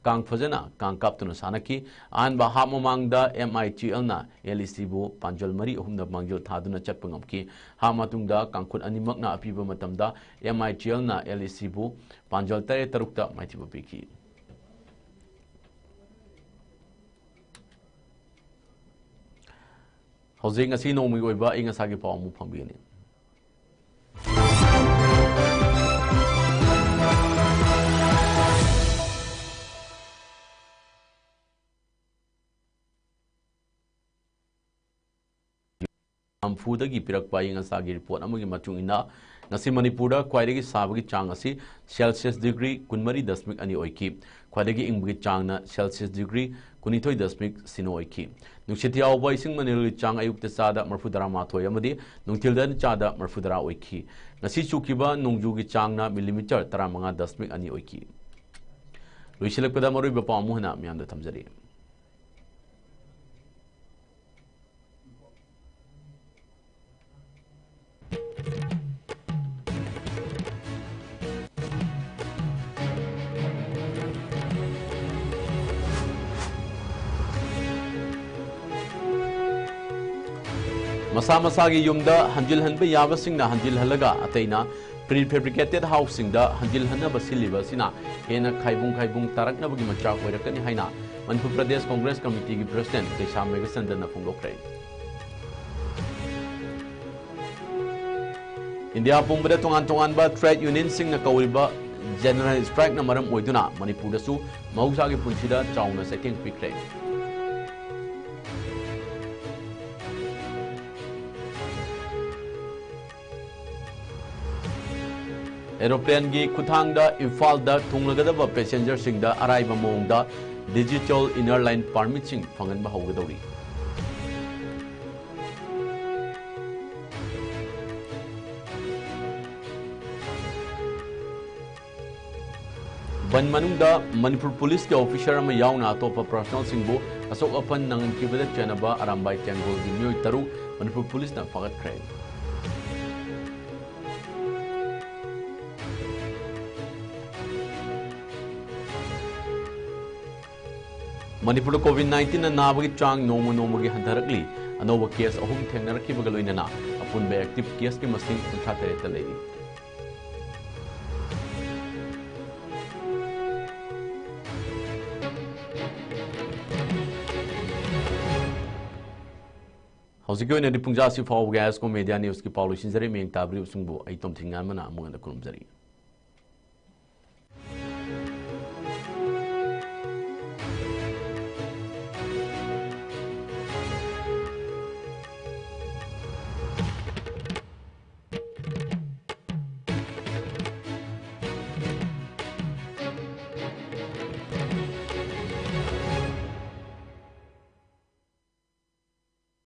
ꯀꯥꯡ ꯐꯖꯅ ꯀꯥꯡ ꯀꯥꯞꯇꯨꯅ ꯁꯥꯟꯅꯈꯤ꯫ ꯑꯍꯥꯟꯕ half ꯃꯃꯥꯡꯗ M I T Lꯅ L E Cꯕꯨ ꯄꯥꯟꯖꯜ ꯃꯔꯤ ꯑꯍꯨꯝꯗ ꯃꯥꯡꯖꯤꯜ ꯊꯥꯗꯨꯅ ꯆꯠꯄ ꯉꯝꯈꯤ꯫ Half ꯃꯇꯨꯡꯗ ꯀꯥꯡꯈꯨꯠ ꯑꯅꯤꯃꯛꯅ ꯑꯄꯤꯕ ꯃꯇꯝꯗ M I T Lꯅ L E Cꯕꯨ ꯄꯥꯟꯖꯜ ꯇꯔꯦꯠ ꯇꯔꯨꯛꯇ ꯃꯥꯏꯊꯤꯕ ꯄꯤꯈꯤ꯫ ꯍꯧꯖꯤꯛ ꯉꯁꯤ ꯅꯣꯡꯃꯒꯤ ꯑꯣꯏꯕ ꯑꯏꯪ ꯑꯁꯥꯒꯤ ꯄꯥꯎ ꯑꯃꯨꯛ ꯐꯪꯕꯤꯒꯅꯤ꯫ ꯅꯝꯐꯨꯗꯒꯤ ꯄꯤꯔꯛꯄ ꯑꯏꯪ ꯑꯁꯥꯒꯤ ꯔꯤꯄꯣꯔꯠ ꯑꯃꯒꯤ ꯃꯇꯨꯡ ꯏꯟꯅ, ꯉꯁꯤ ꯃꯅꯤꯄꯨꯔꯗ ꯈ꯭ꯋꯥꯏꯗꯒꯤ ꯁꯥꯕꯒꯤ ꯆꯥꯡ ꯑꯁꯤ ꯁꯦꯜꯁꯤꯌꯁ ꯗꯤꯒ꯭ꯔꯤ ꯀꯨꯟꯃꯔꯤ ꯗꯁꯃꯤꯛ ꯑꯅꯤ ꯑꯣꯏꯈꯤ꯫ ꯈ꯭ꯋꯥꯏꯗꯒꯤ ꯏꯪꯕꯒꯤ ꯆꯥꯡꯅ ꯁꯦꯜꯁꯤꯌꯁ ꯗꯤꯒ꯭ꯔꯤ ꯀꯨꯟꯅꯤꯊꯣꯏ ꯗꯁꯃꯤꯛ ꯁꯤꯅꯣ ꯑꯣꯏꯈꯤ꯫ ꯅꯨꯡꯁꯤꯠ ꯌꯥꯎꯕ ꯏꯁꯤꯡ ꯃꯅꯤꯜꯒꯤ ꯆꯥꯡ ꯑꯌꯨꯛꯇ ꯆꯥꯗ ꯃꯔꯤꯐꯨꯇꯔꯥ ꯃꯥꯊꯣꯏ ꯑꯃꯗꯤ ꯅꯨꯡꯊꯤꯜꯗ ꯆꯥꯗ ꯃꯔꯤꯐꯨꯇꯔꯥ ꯑꯣꯏꯈꯤ꯫ ꯉꯁꯤ ꯆꯨꯈꯤꯕ ꯅꯣꯡꯖꯨꯒꯤ ꯆꯥꯡꯅ ꯃꯤꯂꯤꯃꯤꯇꯔ ꯇꯔꯥꯃꯉꯥ ꯗꯁꯃꯤꯛ ꯑꯅꯤ ꯑꯣꯏꯈꯤ꯫ ꯂꯣꯏꯁꯤꯜꯂꯛꯄꯗ ꯃꯔꯨꯑꯣꯏꯕ ꯄꯥꯎ ꯑꯃꯨꯛ ꯍꯟꯅ ꯃꯤꯌꯥꯝꯗ ꯊꯝꯖꯔꯤ꯫ ꯃꯁꯥ ꯃꯁꯥꯒꯤ ꯌꯨꯝꯗ ꯍꯟꯖꯤꯜꯍꯟꯕ ꯌꯥꯕꯁꯤꯡꯅ ꯍꯟꯖꯤꯜꯍꯜꯂꯒ, ꯑꯇꯩꯅ prefabricated houseꯁꯤꯡꯗ ꯍꯟꯖꯤꯜꯍꯟꯅꯕ ꯁꯤꯜꯂꯤꯕ ꯑꯁꯤꯅ ꯍꯦꯟꯅ ꯈꯥꯏꯕꯨꯡ ꯈꯥꯏꯕꯨꯡ ꯇꯥꯔꯛꯅꯕꯒꯤ ꯃꯆꯥꯛ ꯑꯣꯏꯔꯛꯀꯅꯤ ꯍꯥꯏꯅ ꯃꯅꯤꯄꯨꯔ ꯄ꯭ꯔꯗꯦꯁ ꯀꯣꯡꯒ꯭ꯔꯦꯁ ꯀꯃꯤꯇꯤꯒꯤ ꯄ꯭ꯔꯁꯤꯗꯦꯟꯠ ꯀꯩꯁꯥꯝ ꯃꯦꯘꯆꯟꯗ꯭ꯔꯅ ꯐꯣꯡꯗꯣꯛꯈ꯭ꯔꯦ꯫ ꯏꯟꯗꯤꯌꯥ ꯄꯨꯝꯕꯗ ꯇꯣꯉꯥꯟ ꯇꯣꯉꯥꯟꯕ trade unionꯁꯤꯡꯅ ꯀꯧꯔꯤꯕ general strikeꯅ ꯃꯔꯝ ꯑꯣꯏꯗꯨꯅ ꯃꯅꯤꯄꯨꯔꯗꯁꯨ ꯃꯍꯧꯁꯥꯒꯤ ꯄꯨꯟꯁꯤꯗ ꯆꯥꯎꯅ ꯆꯩꯊꯦꯡ ꯄꯤꯈ꯭ꯔꯦ꯫ Aeroplanegꯤ ꯈꯨꯠꯊꯥꯡꯗ ꯏꯝꯐꯥꯜꯗ ꯊꯨꯡꯂꯒꯗꯕ passengerꯁꯤꯡꯗ ꯑꯔꯥꯏꯕ ꯃꯑꯣꯡꯗ digital inner line permitꯁꯤꯡ ꯐꯪꯍꯟꯕ ꯍꯧꯒꯗꯧꯔꯤ꯫ ꯕꯟ ꯃꯅꯨꯡꯗ ꯃꯅꯤꯄꯨꯔ ꯄꯨꯂꯤꯁꯀꯤ officer ꯑꯃ ꯌꯥꯎꯅ ꯑꯇꯣꯞꯄ personnelꯁꯤꯡꯕꯨ ꯑꯁꯣꯛ ꯑꯄꯟ ꯅꯪꯍꯟꯈꯤꯕꯗ ꯆꯦꯟꯅꯕ ꯑꯔꯥꯝꯕꯥꯏ ꯇꯦꯡꯒꯣꯜꯒꯤ ꯃꯤꯑꯣꯏ ꯇꯔꯨꯛ ꯃꯅꯤꯄꯨꯔ ꯄꯨꯂꯤꯁꯅ ꯐꯥꯒꯠꯈ꯭ꯔꯦ꯫ ꯃꯅꯤꯄꯨꯔꯗ COVID nineteenꯅ ꯅꯥꯕꯒꯤ ꯆꯥꯡ ꯅꯣꯡꯃ ꯅꯣꯡꯃꯒꯤ ꯍꯟꯊꯔꯛꯂꯤ꯫ ꯑꯅꯧꯕ case ꯑꯍꯨꯝ ꯊꯦꯡꯅꯔꯛꯈꯤꯕꯒ ꯂꯣꯏꯅꯅ ꯑꯄꯨꯟꯕ active caseꯀꯤ ꯃꯁꯤꯡ ꯀꯨꯟꯊ꯭ꯔꯥ ꯇꯔꯦꯠꯇ ꯂꯩꯔꯤ꯫ ꯍꯧꯖꯤꯛꯀꯤ ꯑꯣꯏꯅꯗꯤ ꯄꯨꯡꯖꯥ ꯑꯁꯤ ꯐꯥꯎꯕꯒꯤ ꯑꯥꯏ ꯑꯦꯁ ꯀꯣ ꯃꯦꯗꯤꯌꯥ ꯅ꯭ꯌꯨꯁꯀꯤ ꯄꯥꯎ ꯂꯣꯏꯁꯤꯟꯖꯔꯦ꯫ ꯃꯤꯠꯌꯦꯡ ꯇꯥꯕꯤꯔꯤꯕꯁꯤꯡꯕꯨ ꯑꯩ ꯇꯣꯝꯊꯤꯟ ꯉꯥꯟꯕꯅ ꯑꯃꯨꯛ ꯍꯟꯅ ꯈꯨꯔꯨꯝꯖꯔꯤ꯫